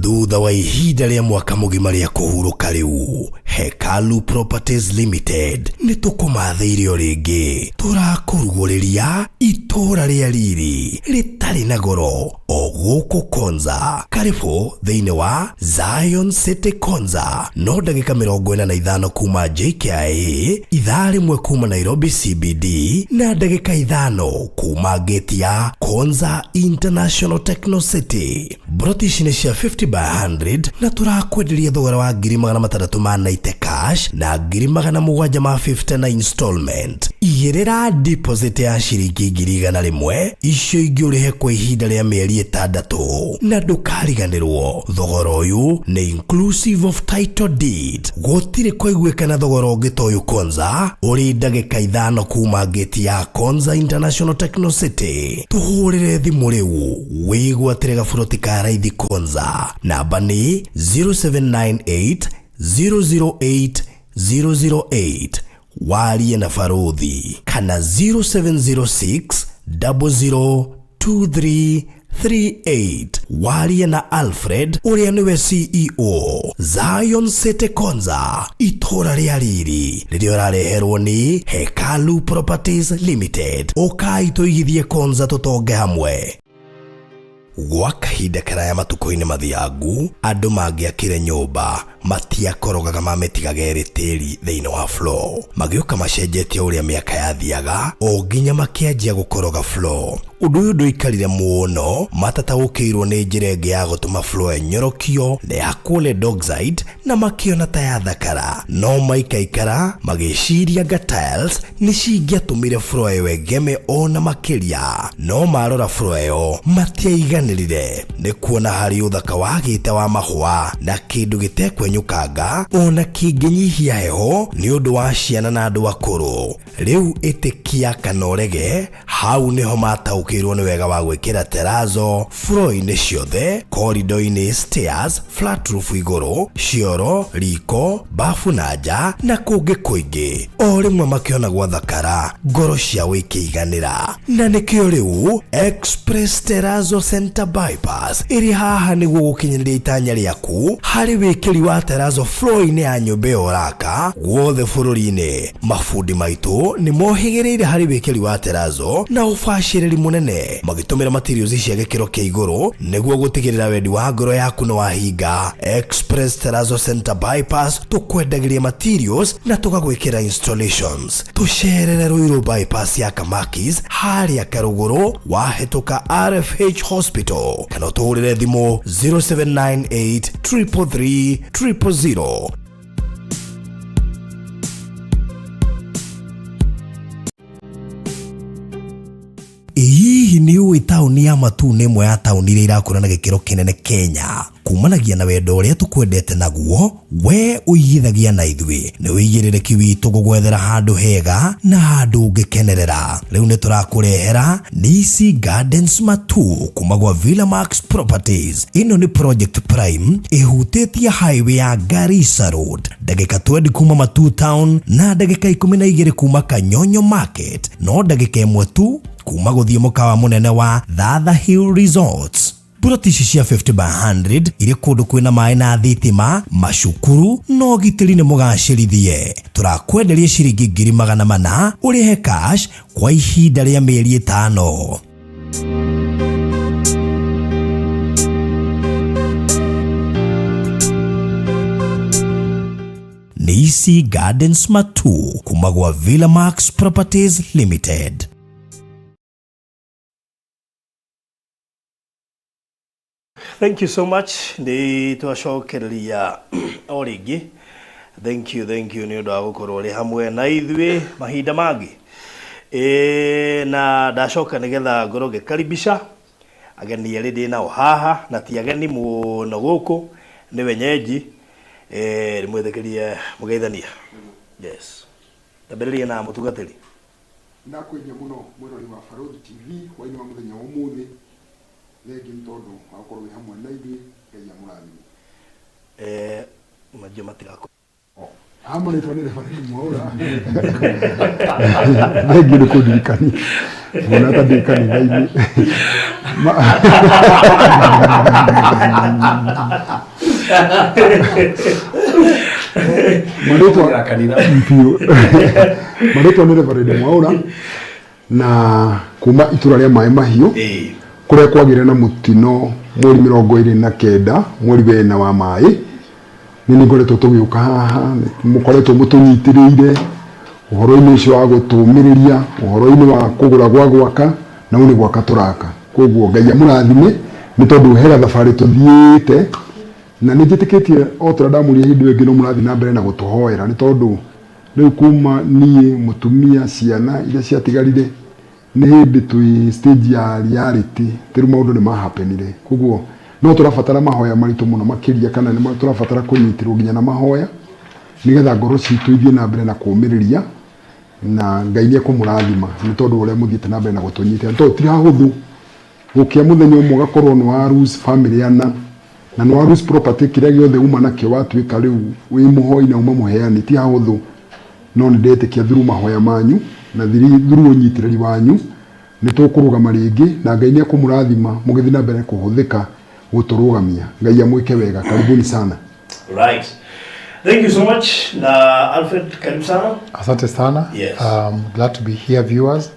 Thutha wa ihinda rĩa mwaka mũgima rĩa kũhurũka rĩu, Hekalu Properties Limited nĩ tũkũmathĩire o rĩngĩ. Tũrakũrugũrĩria itũũra rĩa riri rĩtarĩ na goro o gũkũ Konza. Karibu thĩinĩ wa Zion City Konza, no ndagĩka 45 kuma JKIA, ithaa rĩmwe kuma Nairobi CBD na ndagĩka 5 kuma gate ya Konza International Techno City. Mburoti ici nĩ cia 50 by 100 na tũrakwenderia thogora wa ngiri magana matandatũ ma 90 cash na ngiri magana mũgwanja ma 50 na installment. Igĩrĩra deposit ya ciringi ngiri igana rĩmwe, icio ingĩ ũrĩhe kwa ihinda rĩa mĩeri 6, na ndũkariganĩrwo thogora ũyũ nĩ inclusive of title deed. Gũtirĩ kũiguĩkana thogora ũngĩ ta ũyũ Konza, ũrĩ ndagĩka 5 kuma gate ya Konza International Techno City. Tũhũrĩre thimũ rĩu wĩgwatĩre gaburoti ka raithi Konza. Namba nĩ 0798 008 008, warie na Baruthi, kana 0706 002338, warie na Alfred ũrĩa nĩwe CEO. Zion City Konza, itũũra rĩa riri rĩrĩa ũrareherwo nĩ Hekalu Properties Limited. Ũkai tũigithie Konza tũtonge hamwe. Gwa kahinda karaya matukũ-inĩ mathiangu, andũ mangĩakire nyũmba matiakorogaga mamĩtigaga ĩrĩ tĩri thĩinĩ wa floor. Magĩũka macenjetie ũrĩa mĩaka yathiaga o nginya makĩanjia gũkoroga floor. Ũndũ ũyũ ndũikarire mũno, matataũkĩirwo nĩ njĩra ĩngĩ ya gũtũma floor ĩnyorokio na yakwo lead oxide na makĩona ta yathakara. No maikaikara magĩciria nga tiles nĩ cingĩatũmire floor ĩyo ĩgeme ona makĩria. No marora floor ĩyo matiaiganĩrire nĩ kuona harĩ ũthaka wagĩte wa mahũa na kĩndũ gĩtekwenyũkanga ona kĩngĩnyihia heho nĩ ũndũ wa ciana na andũ akũrũ. Rĩu ĩtĩkia kana ũrege, hau nĩho mataũkĩirwo nĩ wega wa gwĩkĩra terrazzo floor-inĩ ciothe, corridor-inĩ, stairs, flat roof igũrũ, cioro, riko, bafu na nja na kũngĩ kũingĩ. O rĩmwe makĩona gwathakara, ngoro ciao ikĩiganĩra. Na nĩkĩo rĩu Express Terrazzo Center Bypass ĩrĩ haha nĩguo gũkinyanĩria itanya rĩaku harĩ wĩkĩri wa terrazzo floor-inĩ ya nyũmba ĩyo ũraka guothe bũrũri-inĩ. Mabundi maitũ nĩ mohĩgĩrĩire harĩ wĩkĩri wa terrazzo na ũbacĩrĩri mũnene, magĩtũmĩra materials cia gĩkĩro kĩa igũrũ nĩguo gũtigĩrĩra wendi wa ngoro yaku nĩ wahinga. Express Terrazzo Center Bypass tũkwendagĩria materials na tũgagwĩkĩra installations. Tũcerere Ruiru Bypass ya Kamakis harĩa Karũgũrũ wahĩtũka RFH Hospital, kana ũtũhũrĩre thimũ 0798 333 000. Hihi nĩ ũĩ taũni ya Matuu nĩ ĩmwe ya taũni iria irakũra na gĩkĩro kĩnene Kenya? Kumanagia na wendo ũrĩa tũkwendete naguo, we ũigithagia na ithuĩ. Nĩ ũigĩrĩrĩki witũ gũgwethera handũ hega na handũ ũngĩkenerera. Rĩu nĩ tũrakũrehera Nisi Gardens Matuu kuma gwa Villa Max Properties. Ĩno nĩ project prime ĩhutĩtie highway ya Garissa Road, ndagĩka 20 kuma Matuu town na ndagĩka 12 kuma Kanyonyo Market, no ndagĩka 1 tu kuma gũthiĩ mũkawa mũnene wa Thatha Hill Resorts. Mburoti ici cia 50 by 100 irĩ kũndũ kwĩna maĩ na thitima, macukuru na ũgitĩri nĩ mũgacĩrithie. Tũrakwenderia ciringi ngiri magana mana ũrĩhe cash kwa ihinda rĩa mĩeri 5. Nisi Gardens Matuu kuma gwa Villa Max Properties Limited. Thank you so much. Nĩ twacokereria o rĩngĩ. Thank you, thank you nĩ ũndũ wa gũkorwo ũrĩ hamwe na ithuĩ mahinda mangĩ. Na ndacoka nĩgetha ngorwo ngĩkaribisha ageni erĩ ndĩ nao haha, na ti ageni mũno gũkũ, nĩ wenyeji. Ndĩmwĩtĩkĩrie mũgeithania. Yes. Ndambĩrĩrie na mũtungatĩri. Ndakwendia mũno mwĩrori wa Barũthi TV hwainĩ wa mũthenya wa ũmũthĩ. Thengiũ nĩ tondũ wa gũkorwo wĩ hamwe na ithuĩ. Ngai amũrathime. Manjio matigakũ. Ama rĩtwa nĩ Reverend Mwaũra. Thengiũ nĩ kũndirikania. Ngona ta ndĩ kanitha-inĩ. Marĩtwa Kanitha. Biũ. Marĩtwa nĩ Reverend Mwaũra na kuma itũra rĩa Maĩ Mahiũ kũrĩa kwagĩire na mũtino mweri 29 mweri wena wa maĩ. Nĩ nĩ ngoretwo tũgĩũka haha, mũkoretwo mũtũnyitĩrĩire ũhoro-inĩ ũcio wa gũtũmĩrĩria, ũhoro-inĩ wa kũgũra gwa gwaka, na rĩu nĩ gwaka tũraka. Koguo Ngai amũrathime nĩ tondũ he gathabarĩ tũthiĩte, na nĩ njĩtĩkĩtie o ta ũrĩa ndamwĩrire hĩndĩ ĩyo ĩngĩ no mũrathiĩ na mbere na gũtũhoera, nĩ tondũ rĩu kuma niĩ, mũtumia, ciana iria ciatigarire, Nĩ hĩndĩ twĩ stage ya reality, rĩu maũndũ nĩ mahappenire. Koguo no tũrabatara mahoya maritũ mũno makĩria kana nĩ tũrabatara kũnyitĩrwo nginya na mahoya nĩgetha ngoro citũ ithiĩ na mbere na kũũmĩrĩria na Ngai nĩ ekũmũrathima nĩ tondũ wa ũrĩa mũthiĩte na mbere na gũtũnyitĩra. Nĩ tondũ ti hahũthũ gũkĩa mũthenya ũmwe ũgakorwo nĩ wa lose family ana na nĩ wa lose property kĩrĩa gĩothe uma nakĩo watuĩka rĩu wĩ mũhoi na uma mũheani, ti hahũthũ. No nĩ ndetĩkia through mahoya manyu na through ũnyitĩrĩri wanyu nĩ tũkũrũgama rĩngĩ na Ngai nĩ ekũmũrathima mũgĩthiĩ na mbere kũhũthĩka gũtũrũgamia. Ngai amwĩke wega. Karibuni sana. Right. Thank you so much. Na Alfred, karibu sana. Asante sana. Yes. Glad to be here, viewers.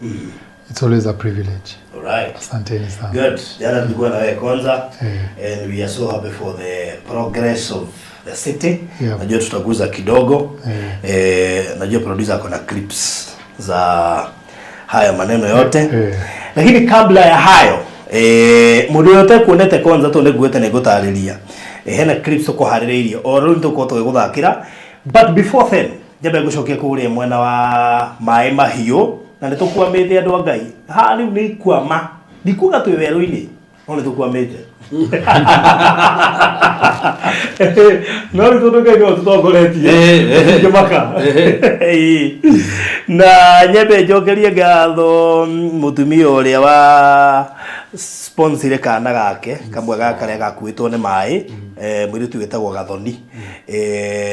It's always a privilege. All right. Asanteni sana. Good. Jana tulikuwa na wewe kwanza and we are so happy for the progress of the city. Najua tutaguza kidogo. Najua producer ako na clips za haya maneno yote. Lakini kabla ya hayo mundu ũrĩa ũtekuonete kwanza tondũ nĩnguĩte nĩngũtarĩria. Hena clips tũkũharĩrĩirie o rĩu nĩtũgũkorwo tũgĩgũthakĩra, but before then njambe ngũcokie kũrĩa mwena wa Maĩ Mahiũ na nĩ tũkwamĩte andũ a Ngai haha rĩu nĩ ikwama ndikuga twĩ werũ-inĩ no nĩ tũkwamĩte no rĩu tondũ Ngai nĩwe ũtũtongoretie ngĩmaka. Na nyambe njokerie ngatho mũtumia ũrĩa wa sponsire kana gake kamwe ga karĩa gakuĩtwo nĩ maĩ, mũirĩtu wĩtagwo Gathoni.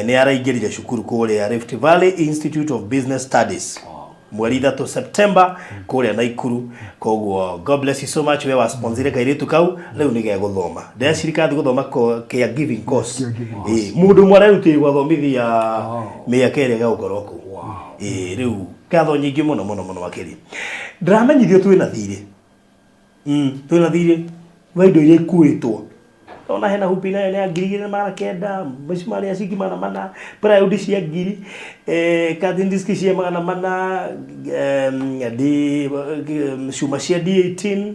Nĩ araingĩrire cukuru kũrĩa Rift Valley Institute of Business Studies mweri 3 September kũrĩa Naikuru. Koguo God bless you so much we wa sponsire kairĩtu kau, rĩu nĩ gegũthoma ndecirika gũthoma caregiving course. Mũndũ ũmwe arerutĩire gwathomithia mĩaka ĩrĩa gegũkorwo kũu. Rĩu ngatho nyingĩ mũno mũno mũno makĩria. Ndĩramenyithio twĩna thirĩ, twĩna thirĩ wa indo iria ikuĩtwo. Ona hena hupi nayo nĩ ya 2900, mĩcumarĩ ya ciringi 400, plywood cia 1000, cutting disc cia 400, cuma cia D18,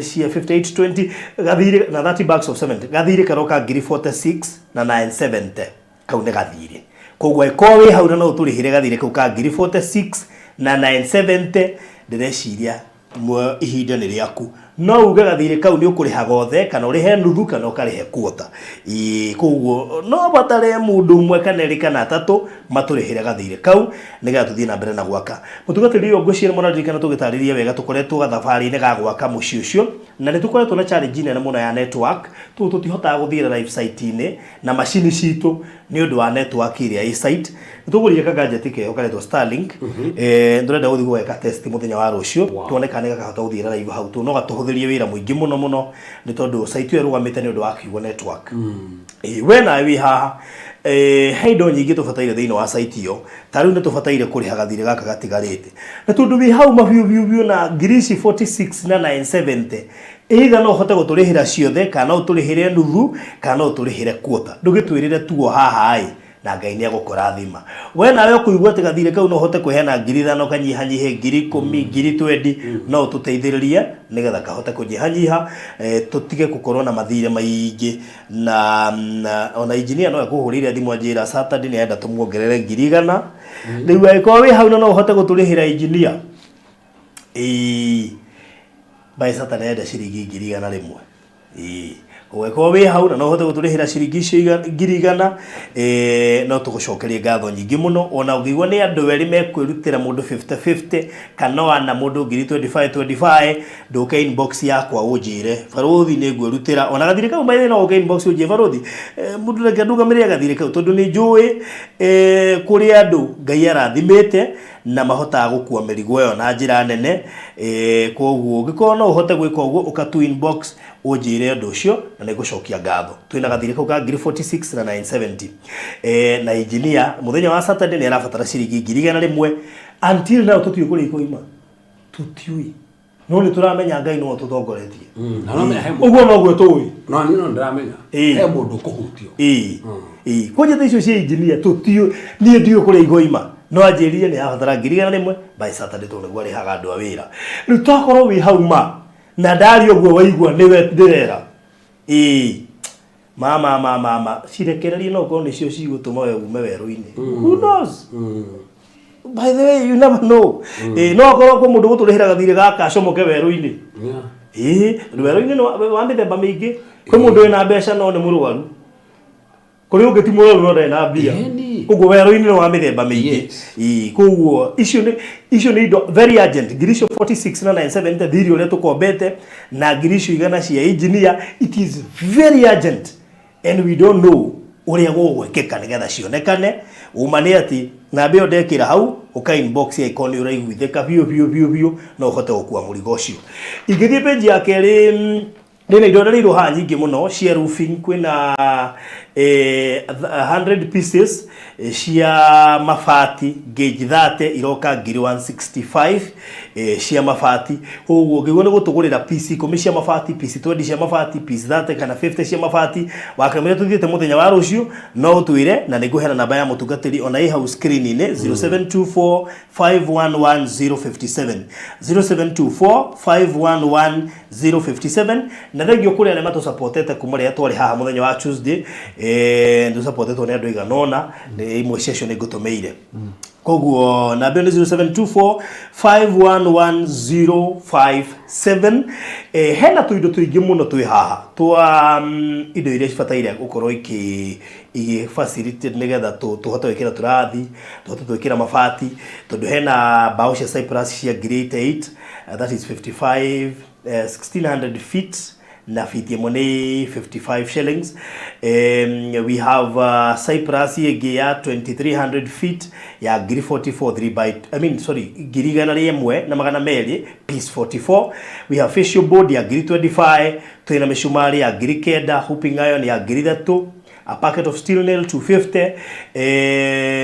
cia 5820 gathirĩ na 30 bags of cement. Gathirĩ karoka 46,970 na kau nĩ gathirĩ. Koguo angĩkorwo wĩ hau na no ũtũrĩhĩre gathirĩ kau ka 46,970, ndĩreciria ihinda nĩ rĩaku. No uge gathirĩ kau nĩ ũkũrĩha gothe kana ũrĩhe nuthu kana ũkarĩhe quarter. Koguo no batare mũndũ ũmwe kana erĩ kana atatũ matũrĩhĩre gathirĩ kau nĩgetha tũthiĩ na mbere na gwaka. Mũtungatĩri ũyũ ngwĩciria mũraririkana tũgĩtarĩria wega tũkoretwo gathabarĩ-inĩ ga gwaka mũciĩ ũcio na nĩ tũkoretwo na challenge nene mũno ya network. Tũu tũtihotaga gũthiĩra live site-inĩ na macini citũ nĩ ũndũ wa network ĩrĩa ĩ site. Nĩ tũgũrire ka gadget keho karetwo Starlink. Ndĩrenda gũthiĩ gũgeka test mũthenya wa rũciũ tuone kana nĩ gakahota gũthiĩra live hau tũ no gatũhũthĩrie wĩra mũingĩ mũno mũno nĩ tondũ site ĩyo ĩrũgamĩte nĩ ũndũ wa kiugo network. We nawe wĩ haha, he indo nyingĩ tũbataire thĩinĩ wa site ĩyo. Ta rĩu nĩ tũbataire kũrĩha gathirĩ gaka gatigarĩte na tondũ wĩ hau mabiũ biũ biũ na ngiri ici 46 na 970, either no ũhote gũtũrĩhĩra ciothe kana no ũtũrĩhĩre nuthu kana no ũtũrĩhĩre quarter. Ndũgĩtwĩrĩre tuo haha ĩ na Ngai nĩ egũkũrathima. We nawe ũkũigua atĩ gathirĩ kau no ũhote kũheana 5000 ũkanyihanyihe 10,000 20,000 no ũtũteithĩrĩrie nĩgetha kahote kũnyihanyiha, tũtige gũkorwo na mathirĩ maingĩ. Na ona engineer no ekũhũrĩire thimũ anjĩra Saturday nĩ arenda tũmuongerere 100,000. Rĩu angĩkorwo wĩ hau na no ũhote gũtũrĩhĩra engineer, ĩĩ by Saturday arenda ciringi 100,000. Ĩĩ ũgĩkorwo wĩ hau na no ũhote gũtũrĩhĩra ciringi icio 100,000, no tũgũcokerie ngatho nyingĩ mũno. Ona ũngĩigua nĩ andũ erĩ mekwĩrutĩra mũndũ 50-50 kana wana mũndũ 25 25, ndũke inbox yakwa ũnjĩre barũthi nĩ ngwĩrutĩra. Ona gathirĩ kau maithe no ũke inbox ũnjĩre barũthi, mũndũ reke ndũgamĩrĩre gathirĩ kau tondũ nĩ njũĩ kũrĩ andũ Ngai arathimĩte. Na mahotaga gũkua mĩrigo ĩyo na njĩra nene. Koguo ũngĩkorwo no ũhote gwĩka ũguo, ũka tu inbox ũnjĩre ũndũ ũcio na nĩngũcokia ngatho. Twĩna gathirĩ kau ka ngiri 46 na 970. Na engineer mũthenya wa Saturday nĩ arabatara ciringi 100,000. Until now tũtiũĩ kũrĩa ikoima, tũtiũĩ, no nĩ tũramenya Ngai nĩwe ũtũtongoretie. Na no menya he mũndũ. Ũguo noguo tũĩ. No niĩ no ndĩramenya. He mũndũ ũkũhutio. Ĩĩ, kwanja icio cia engineer tũtiũ, niĩ ndiũĩ kũrĩa igoima, no anjĩrire nĩ abatara 100,000 by Saturday tondũ nĩguo arĩhaga andũ a wĩra. Rĩu tokorwo wĩ hau ma na ndaria ũguo waigua nĩwe ndĩrera. Ĩĩ, ma ma ma ma ma cirekererie, no korwo nĩcio cigũtũma we ume werũ-inĩ. Who knows? By the way, you never know. Ĩĩ, no akorwo kwĩ mũndũ gũtũrĩhĩra gathirĩ gaka acomoke werũ-inĩ. Ĩĩ, tondũ werũ-inĩ nĩ wa mĩthemba mĩingĩ. Kwĩ mũndũ wĩna mbeca no nĩ mũrwaru, kũrĩ ũngĩ ti mũrwaru no ndarĩ na mbia. Koguo werũ-inĩ nĩ wa mĩthemba mĩingĩ. Ĩĩ, koguo icio nĩ indo very urgent, ngiri icio 46 na 970 thiri ũrĩa tũkombete na ngiri icio igana cia engineer. It is very urgent and we don't know ũrĩa gũgwĩkĩka nĩgetha cionekane. Uma nĩ atĩ namba ĩyo ndekĩra hau, ũka inbox ya ĩkorwo nĩ ũraiguithĩka biũ biũ biũ biũ no ũhote gũkua mũrigo ũcio. Ingĩthiĩ page ya kerĩ, ndĩna indo ndarĩirwo haha nyingĩ mũno cia roofing. Kwĩna 100 pieces cia mabati gauge 30, iroka ngiri 165 cia mabati. Koguo ũngĩigua nĩ gũtũgũrĩra piece 10 cia mabati, piece 20 cia mabati, piece 30 kana 50 cia mabati, wakamĩra tũthiĩte mũthenya wa rũciũ, no ũtwĩre na nĩngũheana namba ya mũtungatĩri ona ĩ hau screen-inĩ, 0724 511 057, 0724 511 057. Na thengio kũrĩ arĩa matũsupportete kuma rĩrĩa twarĩ haha mũthenya wa Tuesday. Ndũsupportetwo nĩ andũ aigana ũna, nĩ imwe ciacio nĩ ngũtũmĩire. Koguo namba ĩyo nĩ 0724 511057. Hena tũindo tũingĩ mũno twĩ haha twa indo iria cibataire gũkorwo igĩ facilitate nĩgetha tũhote gwĩkĩra tũrathi, tũhote gwĩkĩra mabati, tondũ hena mbaũ cia cypress cia ngiri 88, that is 55, 1600 feet, na feet ĩmwe nĩ 55 shillings. We have cypress ĩngĩ ya 2300 feet ya ngiri 44, 3 by, I mean, sorry, 1,200, piece 44. We have facial board ya ngiri 25, twĩna mĩcumarĩ ya 9,000, hooping iron ya 3,000, a packet of steel nail 250,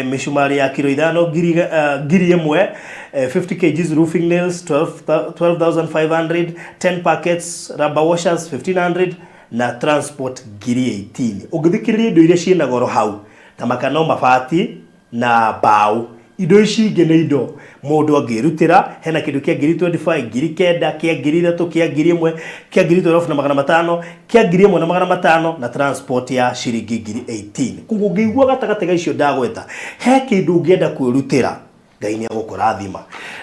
mĩcumarĩ ya kiro 5 1,000, 50 kgs roofing nails 12 12,500, 10 packets rubber washers 1500, na transport ngiri 18. Ũngĩthikĩrĩria indo iria ciĩna goro hau ta makano, mabati na mbaũ, indo ici ingĩ nĩ indo mũndũ angĩrutĩra. Hena kĩndũ kĩa ngiri 25, 9,000, kĩa 3,000, kĩa 1,000, kĩa ngiri 12,500, kĩa 1,500, na transport ya ciringi ngiri 18. Koguo ũngĩigua gatagatĩ ga icio ndagweta he kĩndũ ũngĩenda kwĩrutĩra, Ngai nĩ egũkũrathima.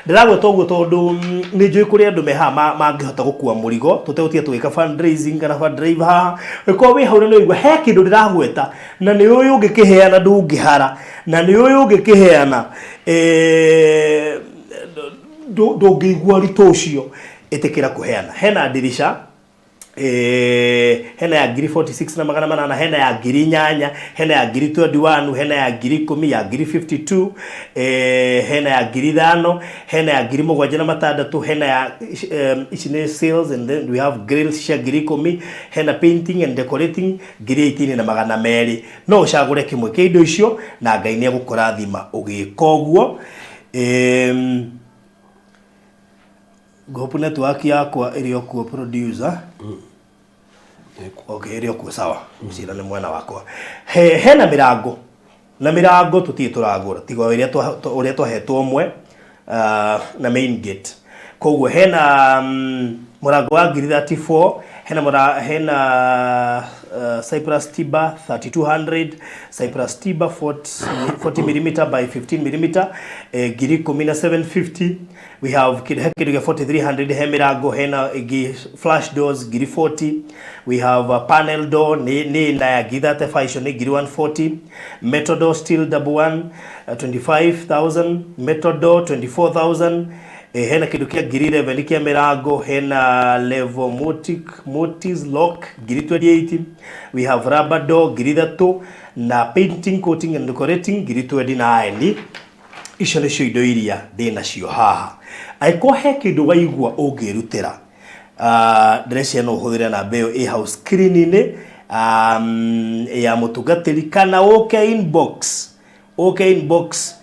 Ndĩragweta ũguo tondũ nĩ njũĩ kũrĩ andũ me haha mangĩhota gũkua mũrigo tũtegũtiga tũgĩka fundraising kana fundraise haha. Ĩkorwo wĩ hau na nĩ ũraigua he kĩndũ ndĩragweta na nĩ ũyũ ũngĩkĩheana ndũngĩhara, na nĩ ũyũ ũngĩkĩheana ndũngĩigua ũritũ ũcio, ĩtĩkĩra kũheana. Hena ndirisha, hena ya ngiri 46 na 800, hena ya 8,000, hena ya ngiri 21, hena ya 10,000, ya ngiri 52, hena ya 5,000, hena ya 7,600, hena ya ici nĩ sales, and then we have grills cia 10,000, hena painting and decorating ngiri 18,200. No ũcagũre kĩmwe kĩa indo icio na Ngai nĩ egũkũrathima ũgĩka ũguo. Ngũhope network yakwa ĩrĩ o kuo, producer. Okay, ĩrĩ o kuo, sawa. Cira nĩ mwena wakwa. Hena mĩrango, na mĩrango tũtirĩ tũragũra tiga ũrĩa twahetwo ũmwe, na main gate. Koguo hena mũrango wa ngiri 34, hena cypress timber 3200, cypress timber 40 mm by 15 mm, 10,750. We have he kĩndũ gĩa 4300, he mĩrango, hena ĩngĩ flash doors ngiri 40. We have a panel door nĩ na ya ngiri 35, icio nĩ ngiri 140. Metal door steel double one, 25000, metal door 24000. Hena kĩndũ kĩa ngiri 11 kĩa mĩrango, hena level mortise lock ngiri 28. We have rubber door 3,000, na painting, coating and decorating ngiri 29. Icio nĩcio indo iria ndĩ nacio haha. Angĩkorwo he kĩndũ waigua ũngĩrutĩra, ndĩreciria no ũhũthĩre namba ĩyo ĩ hau screen-inĩ ya mũtungatĩri kana ũke inbox, ũke inbox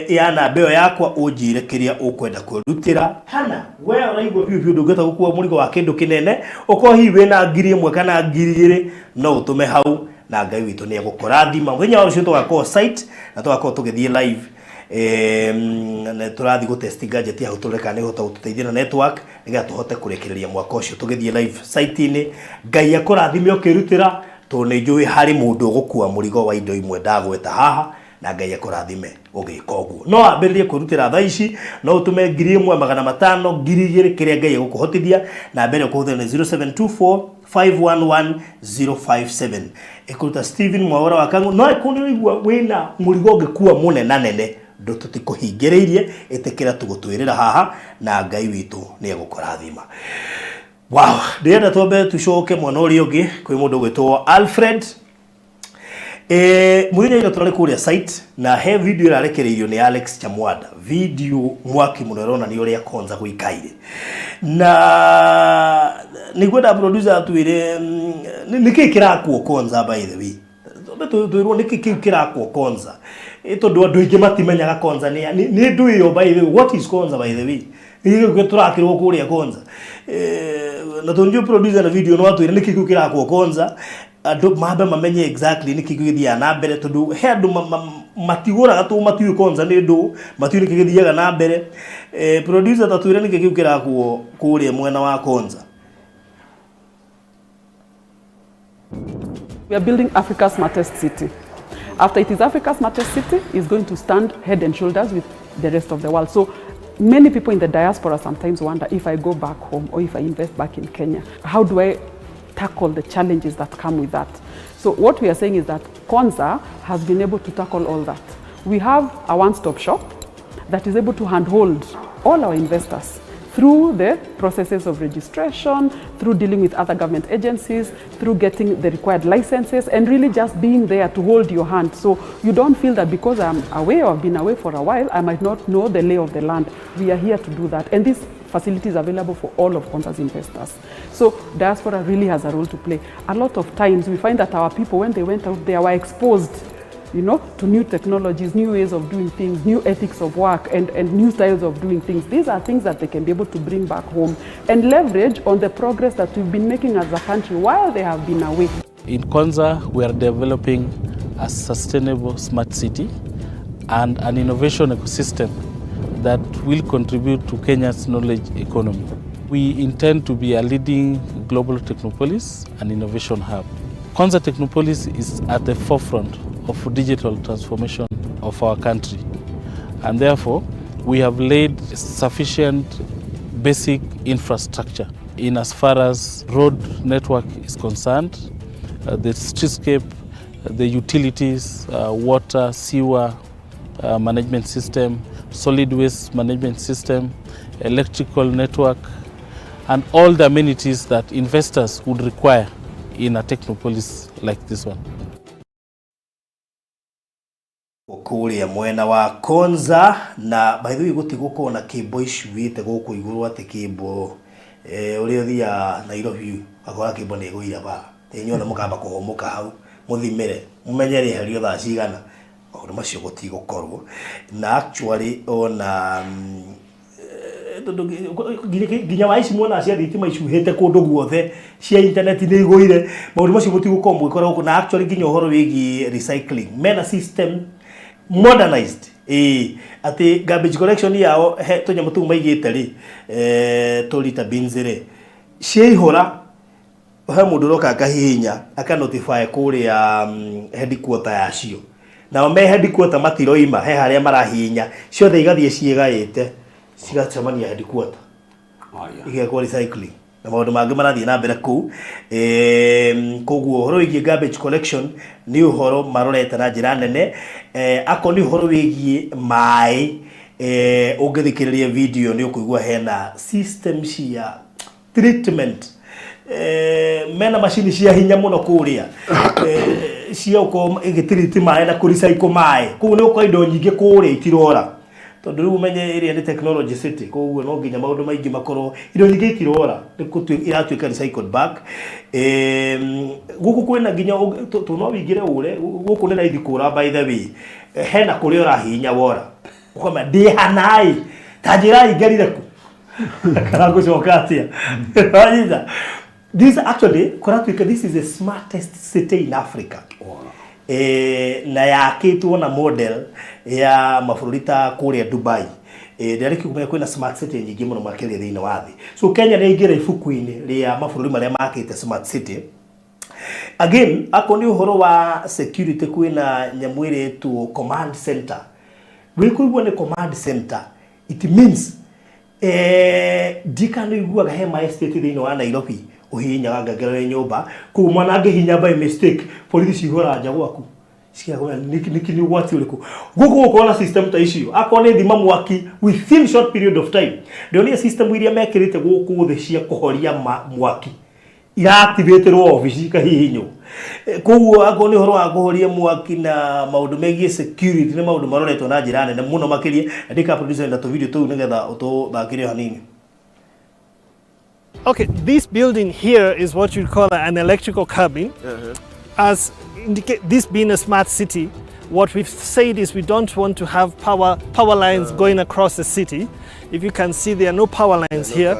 ya namba ĩyo yakwa ũnjĩre kĩrĩa ũkwenda kwĩrutĩra. Kana we ũraigua biũ biũ ndũngĩhota gũkua mũrigo wa kĩndũ kĩnene, ũkorwo hihi wĩna 1000 kana 2000 no ũtũme hau na Ngai witũ nĩ egũkũrathima. Mũthenya wa rũciũ tũgakorwo site na tũgakorwo tũgĩthiĩ live na tũrathiĩ gũ test gadget hau tũrore kana nĩ ĩhota gũtũteithia na network nĩgetha tũhote kũrĩkĩrĩria mwaka ũcio tũgĩthiĩ live site-inĩ. Ngai akũrathime ũkĩrutĩra tondũ nĩ njũĩ harĩ mũndũ ũgũkua mũrigo wa indo imwe ndagweta haha na Ngai akũrathime ũgĩka ũguo. No wambĩrĩrie kwĩrutĩra thaa ici, no ũtũme 1500, 2000, kĩrĩa Ngai egũkũhotithia. Namba ĩrĩa ũkũhũthĩra nĩ 0724 511 057. Ĩkũruta Stephen Mwaura wa Kang'u. No angĩkorwo nĩ ũraigua wĩna mũrigo ũngĩkua mũnenanene, ndũ tũtikũhingĩrĩirie, ĩtĩkĩra tũgũtwĩrĩra haha na Ngai witũ nĩ egũkũrathima. Wow, ndĩrenda twambe tucoke mwena ũrĩa ũngĩ kwĩ mũndũ ũgwĩtwo Alfred. Mũthenya ira tũrarĩ kũrĩa site na he video ĩrarekereirio nĩ Alex Chamwada, video mwaki mũno ĩronania ũrĩa Konza gũikaire, na nĩngwenda producer atwĩre nĩkĩ kĩrakwo Konza. By the way, twambe twĩrwo nĩkĩ kĩu kĩrakwo Konza, tondũ andũ aingĩ matimenyaga Konza nĩ ndũ ĩyo. By the way, what is Konza? By the way, nĩkĩ kĩu tũrakĩrwo kũrĩa Konza? Na tondũ producer na video no atwĩre nĩkĩ kĩu kĩrakwo Konza, andũ mambe mamenye exactly nĩkĩ gĩthiaga na mbere, tondũ he andũ matigũraga tũ matiũĩ Konza nĩ ndũ, matiũĩ nĩkĩ gĩthiaga na mbere. Producer, tatwĩre nĩkĩ kĩu kĩrakwo kũrĩa mwena wa Konza. We are building Africa's smartest city. After it is Africa's smartest city, it's going to stand head and shoulders with the rest of the world. So many people in the diaspora sometimes wonder, if I go back home or if I invest back in Kenya, how do I tackle the challenges that come with that? So what we are saying is that Konza has been able to tackle all that. We have a one-stop shop that is able to handhold all our investors through the processes of registration, through dealing with other government agencies, through getting the required licenses, and really just being there to hold your hand. So you don't feel that because I'm away or I've been away for a while, I might not know the lay of the land. We are here to do that. And this facility is available for all of Konza's investors. So diaspora really has a role to play. A lot of times we find that our people, when they went out there, were exposed to new technologies, new ways of doing things, new ethics of work, and new styles of doing things. These are things that they can be able to bring back home and leverage on the progress that we've been making as a country while they have been away. In Konza, we are developing a sustainable smart city and an innovation ecosystem that will contribute to Kenya's knowledge economy. We intend to be a leading global technopolis and innovation hub. Konza Technopolis is at the forefront of digital transformation of our country, and therefore we have laid sufficient basic infrastructure in as far as road network is concerned, the streetscape, the utilities, water, sewer management system, solid waste management system, electrical network, and all the amenities that investors would require in a technopolis like this one. Kũrĩa mwena wa Konza, na by the way, gũtigũkorwo na kĩmbo icuĩte gũkũ igũrũ, atĩ kĩmbo ũrĩa ũthiaga Nairobi ũgakora kĩmbo nĩ ĩgũire bara, inyuothe mũkamba kũhũmũka hau mũthimĩre mũmenye rĩeherio thaa cigana. Maũndũ macio gũtigũkorwo na actually ona tondũ nginya wa ici muona cia thitima icuhĩte kũndũ guothe, cia internet nĩ igũire. Maũndũ macio mũtigũkorwo mũgĩkora gũkũ. Na actually nginya ũhoro wĩgiĩ recycling, mena system modernized, ĩĩ, atĩ garbage collection yao, he tũnyamũ tũu maigĩte rĩ, tũ bins rĩ, ciaihũra he mũndũ ũroka akahihinya aka notify kũrĩa headquarter yacio. Nao me headquarter matiroima he harĩa marahihinya, ciothe igathiĩ ciĩgaĩte cigacemania headquarter, igekwo recycling na maũndũ mangĩ marathiĩ na mbere kũu. Koguo ũhoro wĩgiĩ garbage collection nĩ ũhoro marorete na njĩra nene. Akorwo nĩ ũhoro wĩgiĩ maĩ, ũngĩthikĩrĩria video nĩ ũkũigua hena system cia treatment. Mena macini cia hinya muno kuria cia ukorwo igĩtiriti maĩ na kũrecycle maĩ, koguo nĩ ũkora indo nyingĩ kũrĩa itirora, tondũ rĩu ũmenye ĩrĩa nĩ technology city, koguo no nginya maũndũ maingĩ makorwo indo nyingĩ itirora nĩ iratuĩka recycled back. Gũkũ kwĩna nginya no wĩingĩre ũre gũkũ nĩ raithi kũra, by the way. Hena kũrĩa ũrahihinya wora ũkoma ndĩ hanaĩ ta njĩra ingĩrire kũ kana ngũcoka atĩa, wanyita. This actually kũratuĩka this is the smartest city in Africa. Na yakĩtwo na model ya mabũrũri ta kũrĩa Dubai. Ndĩrarĩkia kũmenya kwĩna smart city nyingĩ mũno makĩria thĩinĩ wa thĩ, so Kenya nĩ ĩingĩra ibuku-inĩ rĩa mabũrũri marĩa makĩte smart city. Again, akorwo nĩ ũhoro wa security, kwĩna nyamũ ĩretwo command center. Wĩkũigua nĩ command center, it means ndikana iguaga he ma estate thĩinĩ wa Nairobi ũhihinyaga ngengere wĩ nyũmba kũu, mwana angĩhihinya by mistake, borithi cihũraga nja gwaku ciakwĩra nĩkĩ, nĩ ũgwati ũrĩkũ. Gũkũ gũkorwo na system ta icio, akorwo nĩ thima mwaki within short period of time. Ndĩronire system iria mekĩrĩte gũkũ thĩ cia kũhoria mwaki iraactivatĩrwo obici ikahihinywo. Koguo akorwo nĩ ũhoro wa kũhoria mwaki na maũndũ megiĩ security, nĩ maũndũ maroretwo na njĩra nene mũno makĩria. Na ndika producer na tũvideo tũu nĩgetha ũtũthakĩre hanini. Okay, this building here is what you'd call an electrical cabin. As indicate, this being a smart city, what we've said is we don't want to have power lines going across the city. If you can see, there are no power lines here.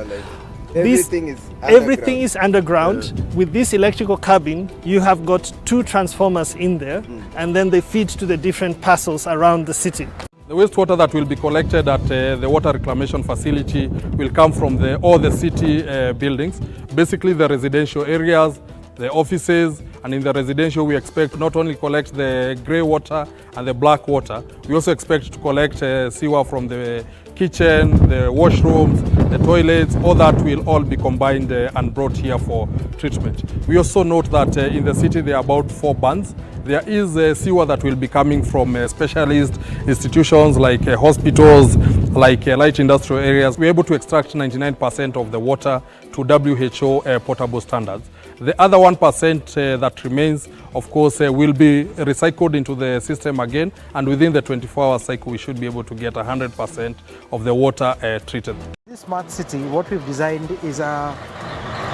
Everything is Everything is underground. With this electrical cabin, you have got two transformers in there, and then they feed to the different parcels around the city. The wastewater that will be collected at the water reclamation facility will come from all the city buildings, basically the residential areas, the offices, and in the residential we expect not only collect the grey water and the black water, we also expect to collect sewer from the kitchen, the washrooms, the toilets, all that will all be combined and brought here for treatment. We also note that in the city there are about four bands. There is a sewer that will be coming from specialist institutions like hospitals, like light industrial areas. We're able to extract 99% of the water to WHO potable standards. The other 1% that remains, of course, will be recycled into the system again, and within the 24-hour cycle, we should be able to get 100% of the water treated. This smart city, what we've designed is a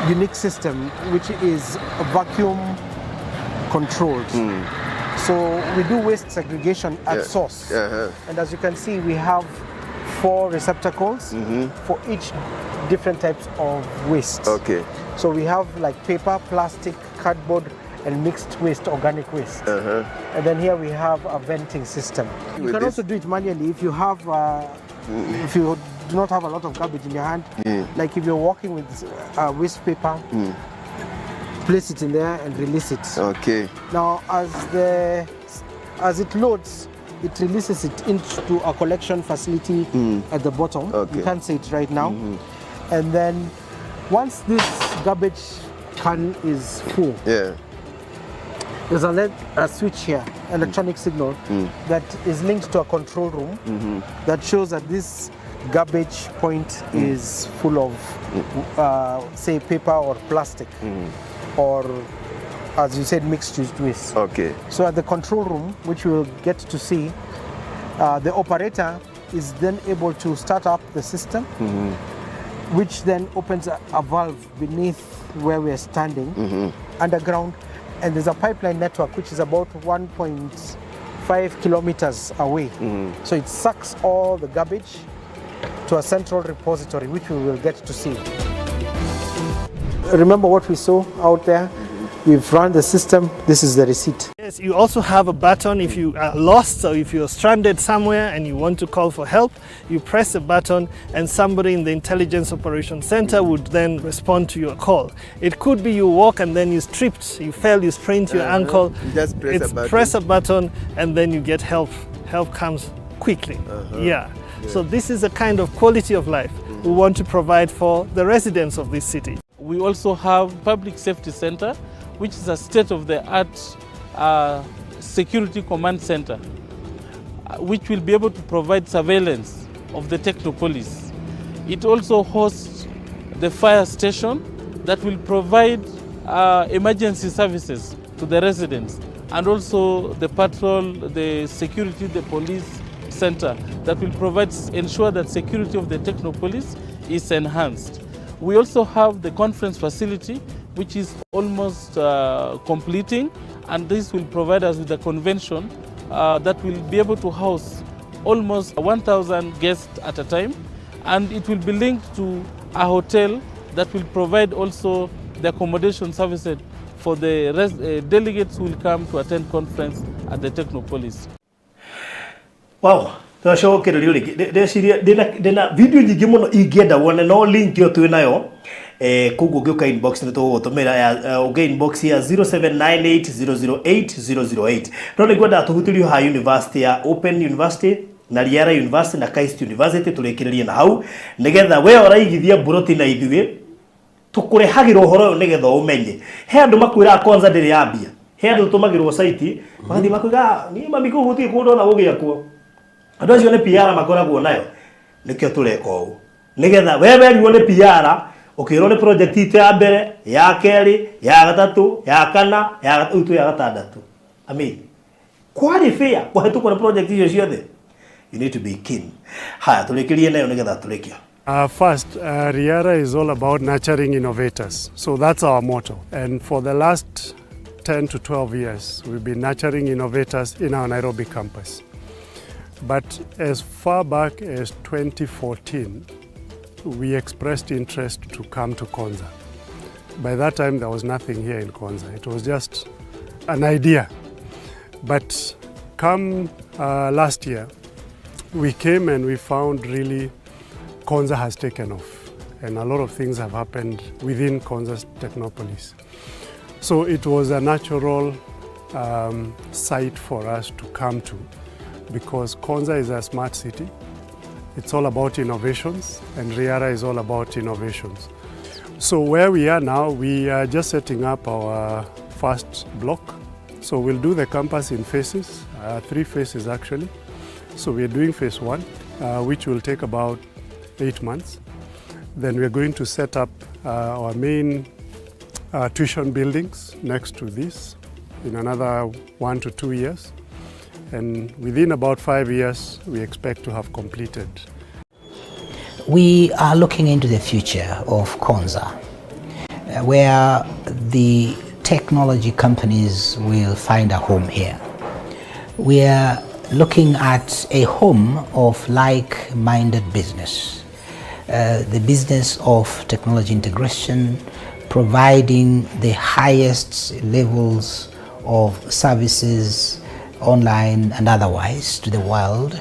unique system which is vacuum controlled. So we do waste segregation at source. And as you can see, we have four receptacles for each different types of waste. So we have like paper, plastic, cardboard, and mixed waste, organic waste. And then here we have a venting system. You With can this- also do it manually if you do not have a lot of garbage in your hand. Like if you're walking with waste paper, place it in there and release it. Now, as it loads, it releases it into a collection facility at the bottom. You can't see it right now. And then once this garbage can is full, there's a switch here, electronic signal, that is linked to a control room that shows that this garbage point is full of, say, paper or plastic, or, as you said, mixed use waste. So at the control room, which we will get to see, the operator is then able to start up the system, which then opens a valve beneath where we are standing, underground, and there's a pipeline network which is about 1.5 kilometers away. So it sucks all the garbage to a central repository, which we will get to see. Remember what we saw out there? We've run the system. This is the receipt. Yes, you also have a button if you are lost or if you're stranded somewhere and you want to call for help. You press a button and somebody in the Intelligence Operations Center would then respond to your call. It could be you walk and then you tripped, you fell, you sprained your ankle. You just press a It's button. Press a button and then you get help. Help comes quickly. Yeah. So this is a kind of quality of life we want to provide for the residents of this city. We also have Public Safety Center, which is a state-of-the-art security command center, which will be able to provide surveillance of the Technopolis. It also hosts the fire station. that will provide emergency services to the residents, and also the patrol, the security, the police center that will provide, ensure that security of the Technopolis is enhanced. We also have the conference facility, which is almost completing, and this will provide us with a convention that will be able to house almost 1,000 guests at a time, and it will be linked to a hotel that will provide also the accommodation services for the delegates who will come to attend conference at the Technopolis. Wow, twacokererio rĩngĩ. Ndeciria ndĩna video nyingĩ mũno ingĩenda wone, no link ĩyo twĩ nayo, koguo ũngĩũka inbox nĩ tũgũgũtũmĩra ya ũngĩ inbox ya 0798008008. No nĩ ngwendaga tũhutĩrio ha university ya Open University na Riara University na KAIST University, tũrĩkĩrĩrie na hau nĩgetha we ũraigithia mburoti na ithuĩ tũkũrehagĩra ũhoro ũyũ nĩgetha ũmenye. He andũ makwĩraga kwanza ndĩrĩ yambia, he andũ tũtũmagĩrwo site magathiĩ makwĩra, "Niĩ mami kũu gũtirĩ kũndũ ona gũgĩakwo." Andũ acio nĩ PR makoragwo nayo. Nĩkĩo tũreka ũũ, nĩgetha we werirwo nĩ PR, ũkĩrwo nĩ project itũ ya mbere, ya kerĩ, ya gatatũ, ya kana, ya rĩu twĩ ya gatandatũ. I mean, kwarĩ fair kũhetũkwo nĩ project icio ciothe? You need to be keen. Haya, tũrĩkĩrie nayo nĩgetha tũrĩkie. First, Riara is all about nurturing innovators. So that's our motto. And for the last 10 to 12 years, we've been nurturing innovators in our Nairobi campus. But as far back as 2014, we expressed interest to come to Konza. By that time, there was nothing here in Konza. It was just an idea. But come last year, we came and we found really Konza has taken off, and a lot of things have happened within Konza Technopolis. So it was a natural site for us to come to because Konza is a smart city. It's all about innovations, and Riara is all about innovations. So where we are now, we are just setting up our first block. So we'll do the campus in phases, three phases actually. So we're doing phase one, which will take about 8 months. Then we're going to set up our main tuition buildings next to this in another 1 to 2 years. And within about 5 years, we expect to have completed. We are looking into the future of Konza, where the technology companies will find a home here. We are looking at a home of like-minded business, the business of technology integration, providing the highest levels of services online and otherwise to the world.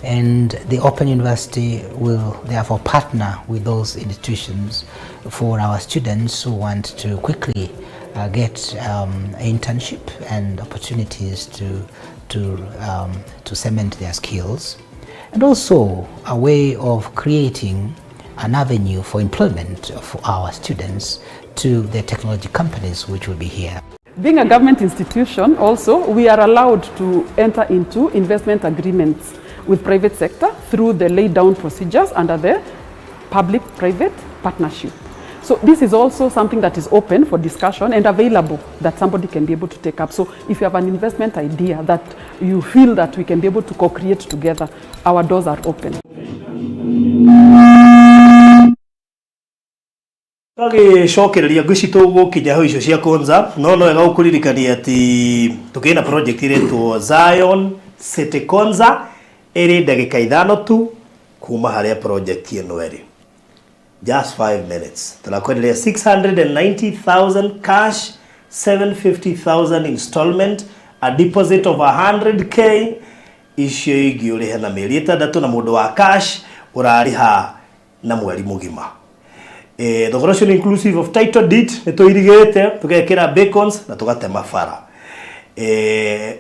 And the Open University will therefore partner with those institutions for our students who want to quickly get internship and opportunities to cement their skills, and also a way of creating an avenue for employment for our students to the technology companies which will be here. Being a government institution also, we are allowed to enter into investment agreements with private sector through the laid down procedures under the public-private partnership. So this is also something that is open for discussion and available that somebody can be able to take up. So if you have an investment idea that you feel that we can be able to co-create together, our doors are open. Twagicokereria ngwĩci tũgũkinya hau icio cia Konza, no no wega gũkũririkania atĩ tũkĩrĩ na project ĩretwo Zion City Konza, ĩrĩ ndagĩka 5 tu kuma harĩa project ĩno ĩrĩ, just 5 minutes. Turakwenderia 690,000 cash, 750,000 installment, a deposit of 100K, icio ingĩ ũrĩhe na mĩeri 6, na mũndũ wa cash ũrarĩha na mweri mũgima. Thogora ũcio nĩ inclusive of title deed. Nĩ tũirigĩte, tũgekĩra beacons na tũgatema bara.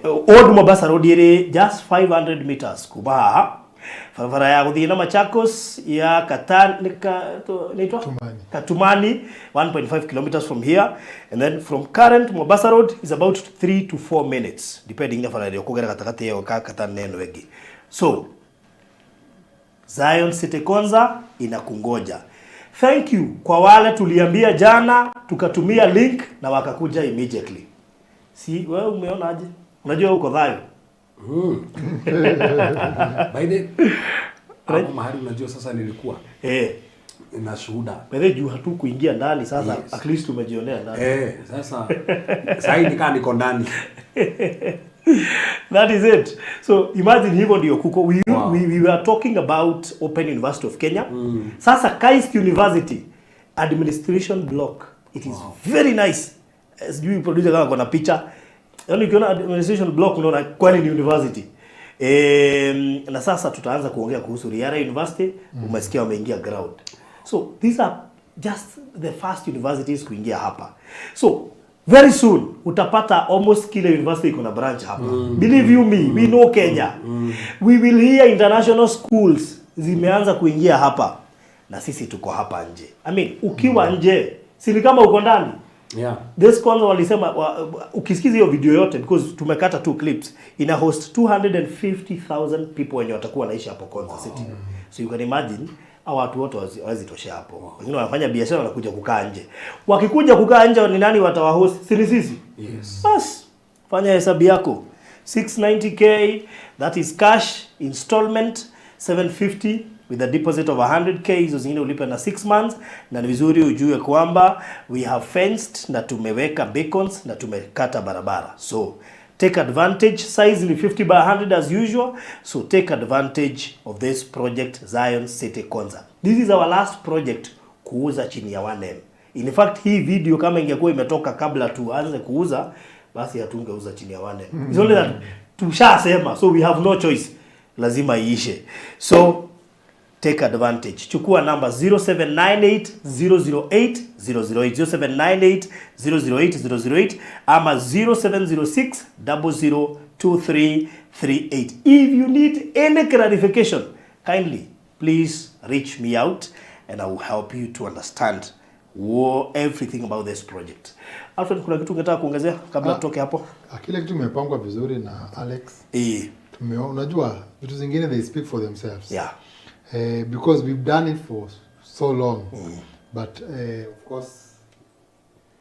Old Mombasa Road ĩrĩ just 500 meters kuma haha. Barabara ya gũthiĩ na Machakos ya Katan, nĩ ka, inaitwa Katumani, 1.5 kilometers from here, and then from current Mombasa Road is about 3 to 4 minutes, depending na bara ĩrĩa ũkũgera gatagatĩ ĩyo ka Katani na ĩno ĩngĩ. So Zion City Konza inakungoja. Thank you kwa wale tuliambia jana tukatumia link na wakakuja immediately. Si wewe umeonaje? Unajua uko dhayo. By the hapo mahali unajua sasa nilikuwa na shuhuda. By the way, juu hatukuingia ndani sasa. At least tumejionea ndani. Sasa sasa hii nikaa niko ndani. That is it. So imagine hivyo ndio kuko. We were talking about Open University of Kenya. Sasa KAIST University administration block. It is very nice. Sijui producer kama kuna picha. Yaani ukiona administration block unaona kweli ni university. Na sasa tutaanza kuongea kuhusu Riara University. Umesikia wameingia ground. So these are just the first universities kuingia hapa. So very soon utapata almost kila university iko na branch hapa. Believe you me, we know Kenya. We will hear international schools zimeanza kuingia hapa na sisi tuko hapa nje. I mean, ukiwa nje si ni kama uko ndani. This kwanza walisema ukisikiza hiyo video yote, because tumekata two clips, ina host 250,000 people wenye watakuwa wanaishi hapo Konza City. So you can imagine hao watu wote hawezi toshea hapo. Wengine wanafanya biashara wanakuja kukaa nje. Wakikuja kukaa nje ni nani watawahost? Si ni sisi? Yes. Bas, fanya hesabu yako. 690K, that is cash installment, 750 with a deposit of 100K, hizo zingine ulipe na 6 months. Na ni vizuri ujue kwamba we have fenced na tumeweka beacons na tumekata barabara. So take advantage, size ni 50 by 100 as usual. So take advantage of this project, Zion City Konza. This is our last project kuuza chini ya 1M. In fact, hii video kama ingekuwa imetoka kabla tuanze kuuza, basi hatungeuza chini ya 1M. It's only that tushasema, so we have no choice, lazima iishe. So take advantage. Chukua namba 0798 008 008, 0798 008 008 ama 0706 002338. If you need any clarification, kindly please reach me out and I will help you to understand everything about this project. Alfred, kuna kitu ungetaka kuongezea kabla tutoke hapo? Kile kitu imepangwa vizuri na Alex. Unajua vitu zingine they speak for themselves. Because we've done it for so long. But of course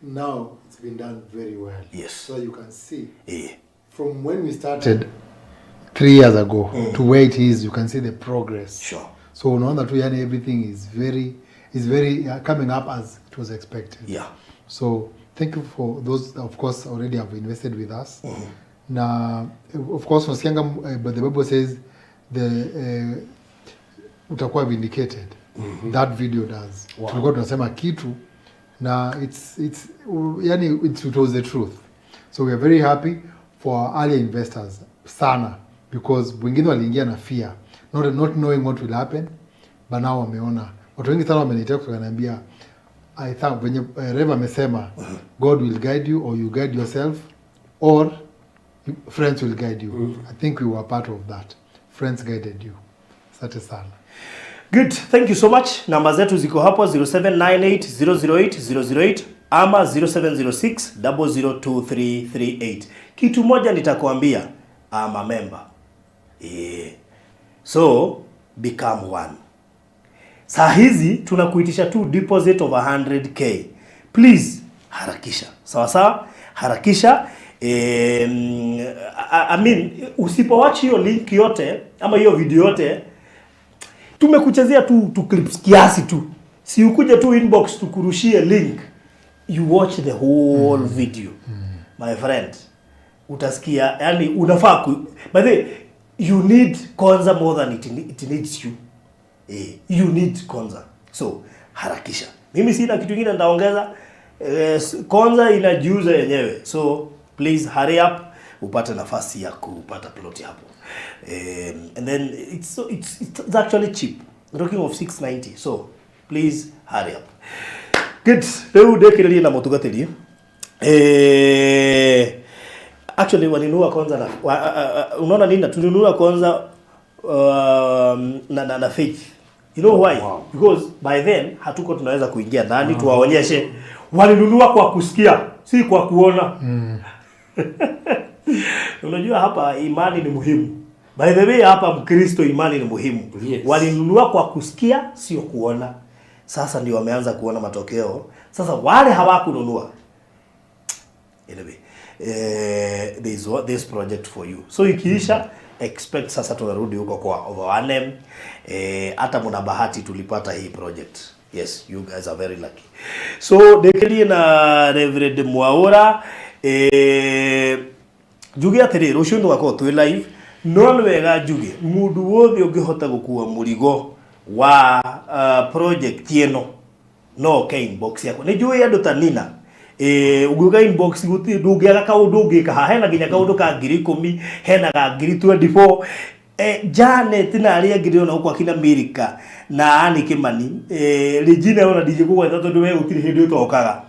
now it's been done very well. So you can see from when we started 3 years ago to where it is, you can see the progress. So unaona tu yani everything is very coming up as it was expected. So thank you for those of course already have invested with us. Na of course unasikianga, but the Bible says the utakuwa vindicated. That video does. Tulikuwa tunasema kitu na it was the truth. So we are very happy for our early investors sana, because wengine waliingia na fear, not knowing what will happen, but now wameona. Watu wengi sana wameniita wakaniambia, I think venye Rev amesema, God will guide you or you guide yourself or friends will guide you. I think we were part of that. Friends guided you. Asante sana. Good, thank you so much. Namba zetu ziko hapo 0798 008 008 ama 0706 002338. Kitu moja nitakwambia, I'm a member. So become one. Saa hizi tunakuitisha tu deposit of 100K. Please harakisha. Sawa sawa? Harakisha. I mean, usipowatch hiyo link yote ama hiyo video yote, tumekuchezea tu clips kiasi tu. Si ukuje tu inbox tukurushie link. You watch the whole video. My friend, utasikia, yani unafaa ku, by the way, you need Konza more than it needs you. You need Konza. So, harakisha. Mimi sina kitu kingine nitaongeza. Konza inajiuza yenyewe. So, please hurry up upate nafasi ya kupata plot hapo. And then it's actually cheap. We're talking of 690. So, please hurry up. Good. Leo ndekirerie na mutungatiri. Actually walinunua Konza na unaona nini, tulinunua Konza na faith. You know why? Wow. Because by then hatuko tunaweza kuingia ndani tuwaonyeshe. Walinunua kwa kusikia, si kwa kuona. Unajua hapa imani ni muhimu. By the way, hapa Mkristo imani ni muhimu. Walinunua kwa kusikia, sio kuona. Sasa ndio wameanza kuona matokeo. Sasa wale hawakununua anyway, there is this project for you. So ikiisha, expect sasa tunarudi huko kwa over 1M. Hata mna bahati tulipata hii project. Yes, you guys are very lucky. So ndekerie na Reverend Mwaura, njuge atĩrĩ, rũciũ tũgakorwo twĩ live, no nĩ wega njuge mũndũ wothe ũngĩhota gũkua mũrigo wa project ĩno no oke inbox yakwa. Nĩ njũĩ andũ ta Nina, ũngĩũka inbox gũtirĩ ndũngĩaga kaũndũ ũngĩka haha. Hena nginya kaũndũ ka 10,000, hena ga 24,000. Janet na arĩa angĩ ndĩrona gũkũ akina Milika na Anĩ Kĩmani, Regina, ona ndingĩkũgweta tondũ we gũtirĩ hĩndĩ ũtokaga.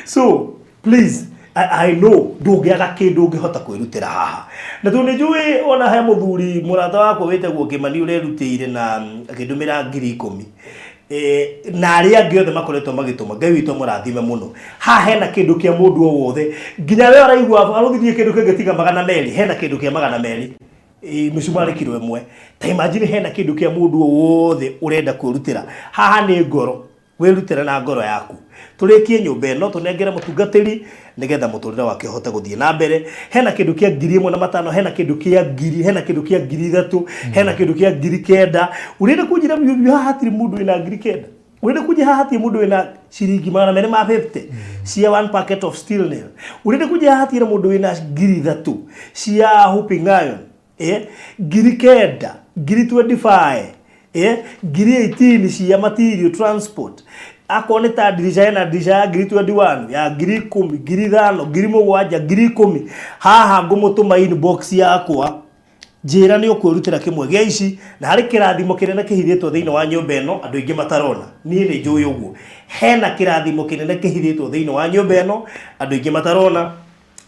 So please, I know ndũngĩaga kĩndũ ũngĩhota kwĩrutĩra haha, na tondũ nĩ njũĩ ona he mũthuri mũrata wakwa wĩtagwo Kĩmani ũrerutĩire na akĩndũmĩra 10,000, na arĩa angĩ othe makoretwo magĩtũma, Ngai witũ amũrathime mũno. Haha hena kĩndũ kĩa mũndũ o wothe, nginya we ũraigua arũthirie kĩndũ kĩngĩ tiga 200, hena kĩndũ kĩa 200, mĩcumarĩ kiro ĩmwe. Ta imagine, hena kĩndũ kĩa mũndũ o wothe ũrenda kwĩrutĩra haha. Nĩ ngoro, wĩrutĩre na ngoro yaku, tũrĩkie nyũmba ĩno, tũnengere mũtungatĩri nĩgetha mũtũrĩre wake ũhote gũthiĩ na mbere. Hena kĩndũ kĩa 1,500, hena kĩndũ kĩa ngiri, hena kĩndũ kĩa 3,000, hena kĩndũ kĩa 9,000. Ũrenda kũnjĩra biũ biũ haha hatirĩ mũndũ wĩna 9,000? Ũrenda kũnjĩra haha hatirĩ mũndũ wĩna ciringi 250 cia one packet of steel nail? Ũrenda kũnjĩra haha hatirĩ mũndũ wĩna 3,000 cia hooping iron? 9,000, 25,000, 18,000 cia material transport. Akorwo nĩ ta ndirica, hena ndirica ya 21,000, ya 10,000, 5,000, 7,000, 10,000. Haha ngũmũtũma inbox yakwa, njĩra nĩ ũkwĩrutĩra kĩmwe gĩa ici, na harĩ kĩrathimo kĩnene kĩhithĩtwo thĩinĩ wa nyũmba ĩno andũ aingĩ matarona. Niĩ nĩ njũĩ ũguo, hena kĩrathimo kĩnene kĩhithĩtwo thĩinĩ wa nyũmba ĩno andũ aingĩ matarona,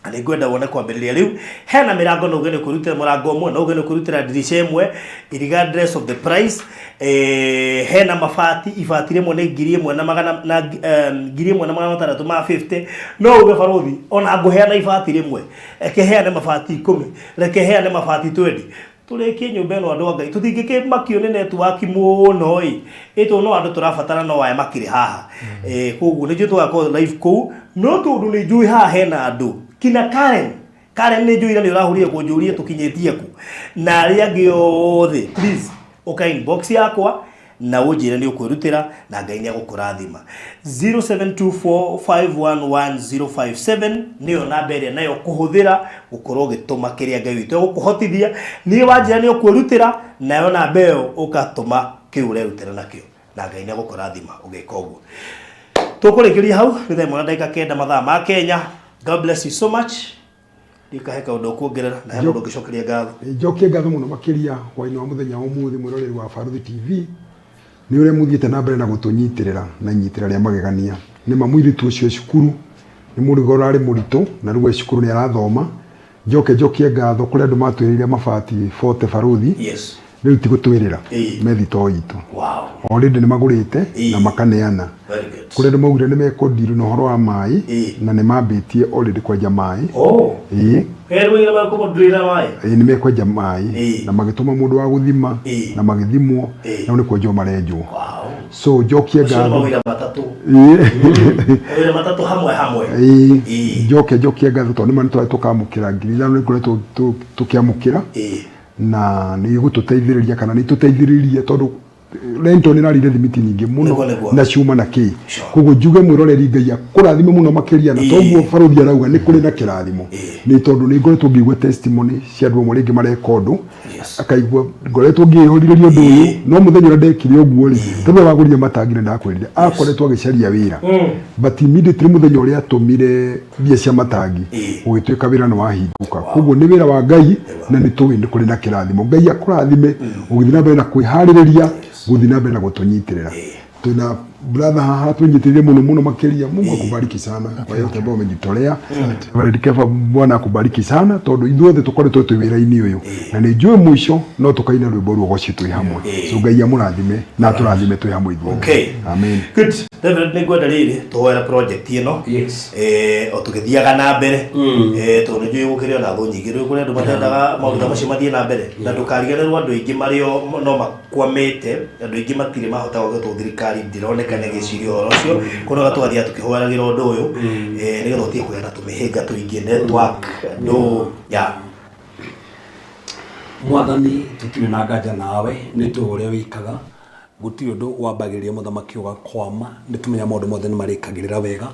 na nĩ ngwenda wone kwambĩrĩria rĩu. Hena mĩrango, no uge nĩ kwĩrutĩra mũrango ũmwe, no uge nĩ kwĩrutĩra ndirica ĩmwe, regardless of the price. Hena mabati, ibati rĩmwe nĩ 1,000 na magana na 1,650. No uge barothi ona ngũheana ibati rĩmwe, reke heane mabati 10, reke heane mabati 20, tũrĩkie nyũmba ĩno. Andũ a Ngai, tũtingĩkĩmakio nĩ network mũno ĩ ĩtũ, no andũ tũrabatara no aya makĩrĩ haha. Koguo nĩ njũĩ tũgakorwo live kũu, no tondũ nĩ njũĩ haha hena andũ kina Karen. Karen, nĩ njũĩ ira nĩ ũrahũrire kũnjũria tũkinyĩtie kũ, na arĩa angĩ othe, please ũka inbox yakwa na ũnjĩre nĩ ũkwĩrutĩra, na Ngai nĩ egũkũrathima. 0724511057 nĩyo namba ĩrĩa nayo kũhũthĩra gũkorwo ũgĩtũma kĩrĩa Ngai witũ egũkũhotithia. Niĩ wanjĩra nĩ ũkwĩrutĩra, nayo namba ĩyo ũgatũma kĩu ũrerutĩra nakĩo, na Ngai nĩ egũkũrathima ũgĩka ũguo. Tũkũrĩkĩria hau. Nĩ 1:09 mathaa ma Kenya. God bless you so much. Ndikahe kaũndũ ũkuongerera na he mũndũ ũngĩcokeria ngatho. Njokie ngatho mũno makĩria hwainĩ wa mũthenya wa ũmũthĩ, mwĩroreri wa Barũthi TV, nĩ ũrĩa mũthiĩte na mbere na gũtũnyitĩrĩra na inyitĩrĩra rĩa magegania. Nĩ ma mũirĩtu ũcio e cukuru, nĩ mũrigo ũrarĩ mũritũ, na rĩu e cukuru nĩ arathoma. Njoke njokie ngatho kũrĩ andũ matwĩrĩire mabati 40, Barũthi. Rĩu ti gũtwĩrĩra, me thitoo itũ. Already nĩ magũrĩte na makaneana. Very good. Kũrĩ andũ maugire nĩ mekũndiru na ũhoro wa maĩ, na nĩ mambĩtie already kwenja maĩ. Ĩĩ. Herwo ira makũmũndurĩra maĩ. Ĩĩ, nĩ mekwenja maĩ, na magĩtũma mũndũ wa gũthima, na magĩthimwo, na nĩ kwenjwo marenjwo. So njokie Macio nĩ ngatho. mawĩra matatũ. Mawĩra matatũ hamwe hamwe. Ĩĩ, njoke njokie ngatho tondũ nĩma nĩ tũrarĩ tũkamũkĩra 5,000, nĩ ngoretwo tũkĩamũkĩra, na nĩ igũtũteithĩrĩria kana nĩ itũteithĩrĩirie, tondũ Lenton ĩrarire thimiti nyingĩ mũno Nĩguo, nĩguo. na cuma na kĩ. Koguo njuge mwĩroreri, Ngai akũrathime mũno makĩria, na toguo barũthi arauga nĩ kũrĩ na kĩrathimo, nĩ tondũ nĩ ngoretwo ngĩigua testimony cia andũ amwe rĩngĩ mareka ũndũ, akaigua ngoretwo ngĩhũrirĩria ũndũ ũyũ, no mũthenya ũrĩa ndekire ũguo rĩ, tondũ wagũrire matangi nĩ ndakwĩrire akoretwo agĩcaria wĩra, but immediately mũthenya ũrĩa atũmire mbia cia matangi, gũgĩtuĩka wĩra nĩ wahingũka. Koguo nĩ wĩra wa Ngai, na nĩ tũĩ nĩ kũrĩ na kĩrathimo. Ngai akũrathime ũgĩthiĩ na mbere na kwĩharĩrĩria gũthiĩ na mbere na gũtũnyitĩrĩra. Twĩna Brother haha twĩnyitĩrĩire mũno mũno makĩria. Mungu akubariki sana kwa yote ambayo umejitolea. Reverend Kefa, Bwana akubariki sana tondũ ithuothe tũkoretwo twĩ wĩra-inĩ ũyũ na nĩ njũĩ mũico no tũkaina rwĩmbo rũgoci twĩ hamwe. So Ngai amũrathime na atũrathime twĩ hamwe ithuothe. Okay. Amen. Good. Reverend, nĩ ngwenda rĩrĩ tũhoere project ĩno. Yes. O tũgĩthiaga na mbere, tondũ nĩ njũĩ gũkĩrĩ ona thũ nyingĩ rĩu kũrĩ andũ matendaga maũndũ ta macio mathiĩ na mbere, na ndũkariganĩrwo andũ aingĩ marĩ o no makwamĩte, andũ aingĩ matirĩ mahota gwaka tondũ thirikari ndĩroneka nĩ ĩgĩciria ũhoro ũcio. Koguo tũgathiaga tũkĩhoeragĩra ũndũ ũyũ, nĩgetha ũtige kũgĩa na tũmĩhĩnga tũingĩ, network andũ ya Mwathani, tũtirĩ na nganja nawe, nĩ tũĩ ũrĩa wĩkaga. Gũtirĩ ũndũ wambagĩrĩria, mũthamaki, ũgakwama. Nĩ tũmenya maũndũ mothe nĩ marĩkagĩrĩra wega.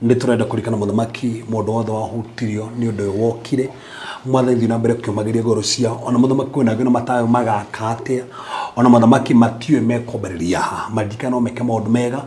Nĩ tũrenda kũririkana, mũthamaki, mũndũ wothe wahutirio nĩ ũndũ ũyũ wokire. Mwathani, thiĩ na mbere kũũmagĩria ngoro ciao. Ona mũthamaki, kwĩna angĩ ona mataũĩ magaka atĩa, ona mũthamaki matiũĩ mekwambĩrĩria ha, maririkane no meke maũndũ mega.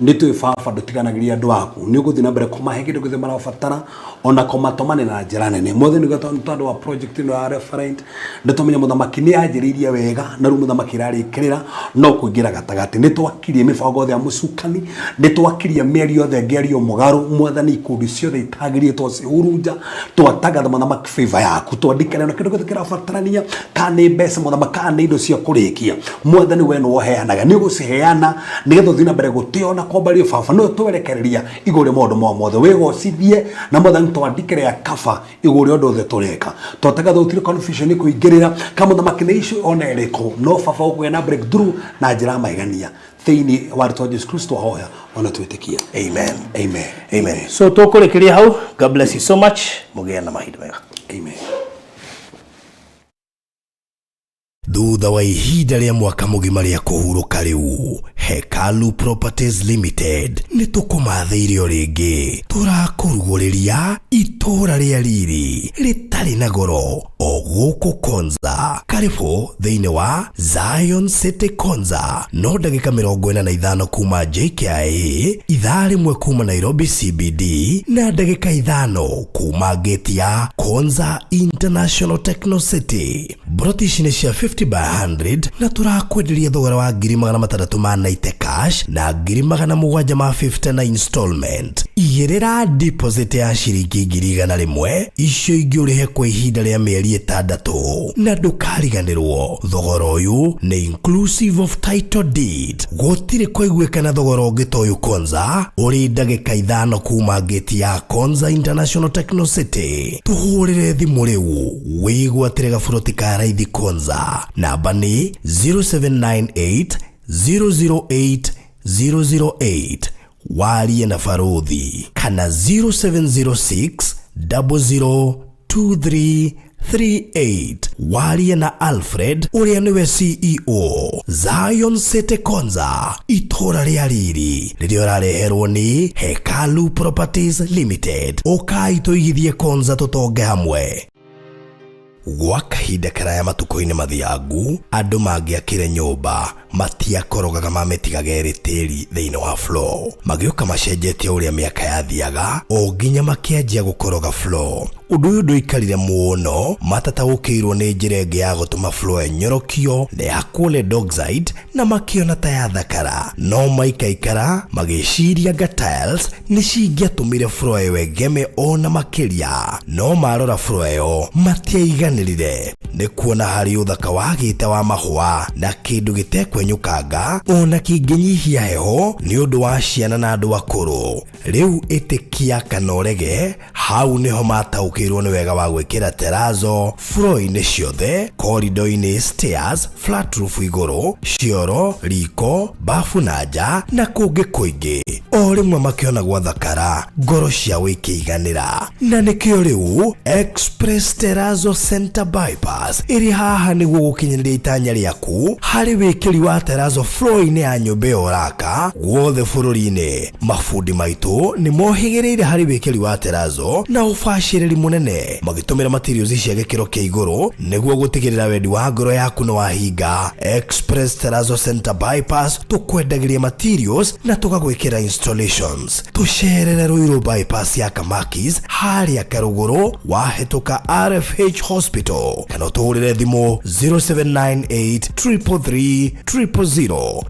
Nĩ tũĩ baba ndũtiganagĩria andũ aku, nĩ ũgũthiĩ na mbere kũmahe kĩndũ gĩothe marabatara ona kũmatũmane na njĩra nene. Mwathani, nĩ tondũ wa project ĩno ya referent, nĩ tũmenya mũthamaki nĩ yanjĩrĩirie wega na rĩu mũthamaki ĩrarĩkĩrĩra no kũingĩra gatagatĩ. Nĩ twakirie mĩbango yothe ya mũcukani, nĩ twakirie mĩario yothe ĩngĩario mũgarũ. Mwathani, ikundi ciothe itagĩrĩire twacihurunja, twatangatha mũthamaki favor yaku, twandĩkana na kĩndũ gĩothe kĩrabatarania, kana nĩ mbeca mũthamaki, kana nĩ indo cia kũrĩkia. Mwathani, we nĩwe ũheanaga, nĩ ũgũciheana nĩgetha ũthiĩ na mbere gũtĩo na kwambario. Baba, nĩwe twerekereria igũrũ rĩa maũndũ mao mothe, wĩgocithie. Na mwathani, twandĩkĩre ya kaba igũrũ rĩa ũndũ othe tũreka, twatangatha gũtirĩ confusion kũingĩrĩra kama mũthamaki nĩ issue ona ĩrĩkũ, no baba ũkũgĩa na breakthrough na njĩra ya magegania. Thĩinĩ wa rĩtwa Jesu Kristo ahoya ona twĩtĩkia. Amen. Amen. Amen. So tũkũrĩkĩria hau. God bless you so much. Mũgĩe na mahinda mega. Amen. Thutha wa ihinda rĩa mwaka mũgima rĩa kũhurũka, rĩu Hekalu Properties Limited nĩ tũkũmathĩire o rĩngĩ. Tũrakũrugũrĩria itũũra rĩa riri rĩtarĩ na goro o gũkũ Konza. Karibũ thĩinĩ wa Zion City Konza, no ndagĩka 45 kuma JKIA, ithaa rĩmwe kuma Nairobi CBD, na ndagĩka 5 kuma gate ya Konza International Techno City. Mburoti ici nĩ cia 50 by 100 na tũrakwenderia thogora wa 690,000 ma 90 cash na 750,000 na installment. Igĩrĩra deposit ya ciringi 100,000, icio ingĩ ũrĩhe kwa ihinda rĩa mĩeri 6. Na ndũkariganĩrwo, thogora ũyũ nĩ inclusive of title deed. Gũtirĩ kũiguĩkana thogora ũngĩ ta ũyũ Konza, ũrĩ ndagĩka 5 kuma gate ya Konza International Techno City. Tũhũrĩre thimũ rĩu wĩgwatĩre gaburoti ka raithi Konza. Namba nĩ 0798 008 008, warie na baruthi, kana 0706 002338, warie na Alfred ũrĩa nĩwe CEO. Zion City Konza, itũũra rĩa riri rĩrĩa ũrareherwo nĩ Hekalu Properties Limited. Ũkai tũigithie Konza, tũtonge hamwe. Gwa kahinda karaya matukũ-inĩ mathiangu, andũ mangĩakire nyũmba matiakorogaga, mamĩtigaga ĩrĩ tĩri thĩinĩ wa floor. Magĩũka macenjetie ũrĩa mĩaka yathiaga o nginya makĩanjia gũkoroga floor. Ũndũ ũyũ ndũikarire mũno matataũkĩirwo nĩ njĩra ĩngĩ ya gũtũma floor ĩnyorokio na ĩhakwo lead oxide, na makĩona ta yathakara. No maikaikara magĩciria nga tiles nĩ cingĩatũmire floor ĩyo ĩgeme ona makĩria. No marora floor ĩyo matiaiganĩrire nĩ kuona harĩ ũthaka wagĩte wa mahũa na kĩndũ gĩtekwenyũkanga ona kĩngĩnyihia heho nĩ ũndũ wa ciana na andũ akũrũ. Rĩu ĩtĩkia kana ũrege, hau nĩho mataũkĩirwo nĩ wega wa gwĩkĩra terrazzo floor-inĩ ciothe, corridor-inĩ, stairs, flat roof igũrũ, cioro, riko, bafu na nja na kũngĩ kũingĩ. O rĩmwe makĩona gwathakara, ngoro ciao ikĩiganĩra. Na nĩkĩo rĩu Express Terrazzo Center Bypass ĩrĩ haha nĩguo gũkinyanĩria itanya rĩaku harĩ wĩkĩri wa terrazzo floor-inĩ ya nyũmba ĩyo ũraka guothe bũrũri-inĩ. Mabundi maitũ nĩ mohĩgĩrĩire harĩ wĩkĩri wa terrazzo na ũbacĩrĩri mũnene, magĩtũmĩra materials cia gĩkĩro kĩa igũrũ nĩguo gũtigĩrĩra wendi wa ngoro yaku nĩ wahinga. Express Terrazzo Center Bypass, tũkwendagĩria materials na tũgagwĩkĩra installations. Tũcerere Ruiru Bypass ya Kamakis harĩa Karũgũrũ wahĩtũka RFH Hospital, kana ũtũhũrĩre thimũ 0798 333 000.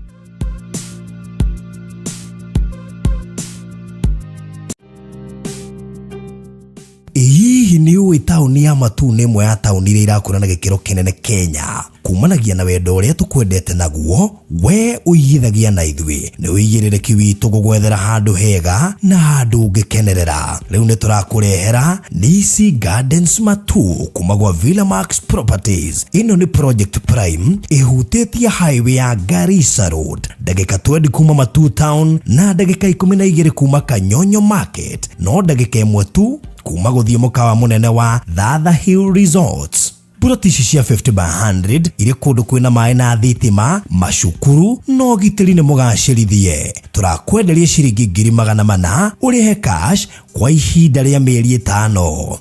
Nĩ ũĩ taũni ya Matuu nĩ ĩmwe ya taũni iria irakũra na gĩkĩro kĩnene Kenya kumanagia na wendo ũrĩa tũkwendete naguo we ũigithagia na ithuĩ nĩ ũigĩrĩrĩki witũ gũgwethera handũ hega na handũ ũngĩkenerera. Rĩu nĩ tũrakũrehera Nisi Gardens Matuu kuma gwa Villa Max Properties. Ĩno nĩ project prime ĩhutĩtie highway ya Garissa Road, ndagĩka 20 kuma Matuu town na ndagĩka 12 kuma Kanyonyo Market, no ndagĩka ĩmwe tu kuma gũthiĩ mũkawa mũnene wa Thatha Hill Resorts. Mburoti ici cia 50 by 100 irĩ kũndũ kwĩna maĩ na thitima, macukuru na ũgitĩri nĩ mũgacĩrithie. Tũrakwenderia ciringi 400,000 ũrĩhe cash kwa ihinda rĩa mĩeri 5.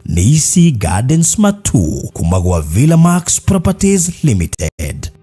Nisi Gardens Matuu kuma gwa Villa Max Properties Limited.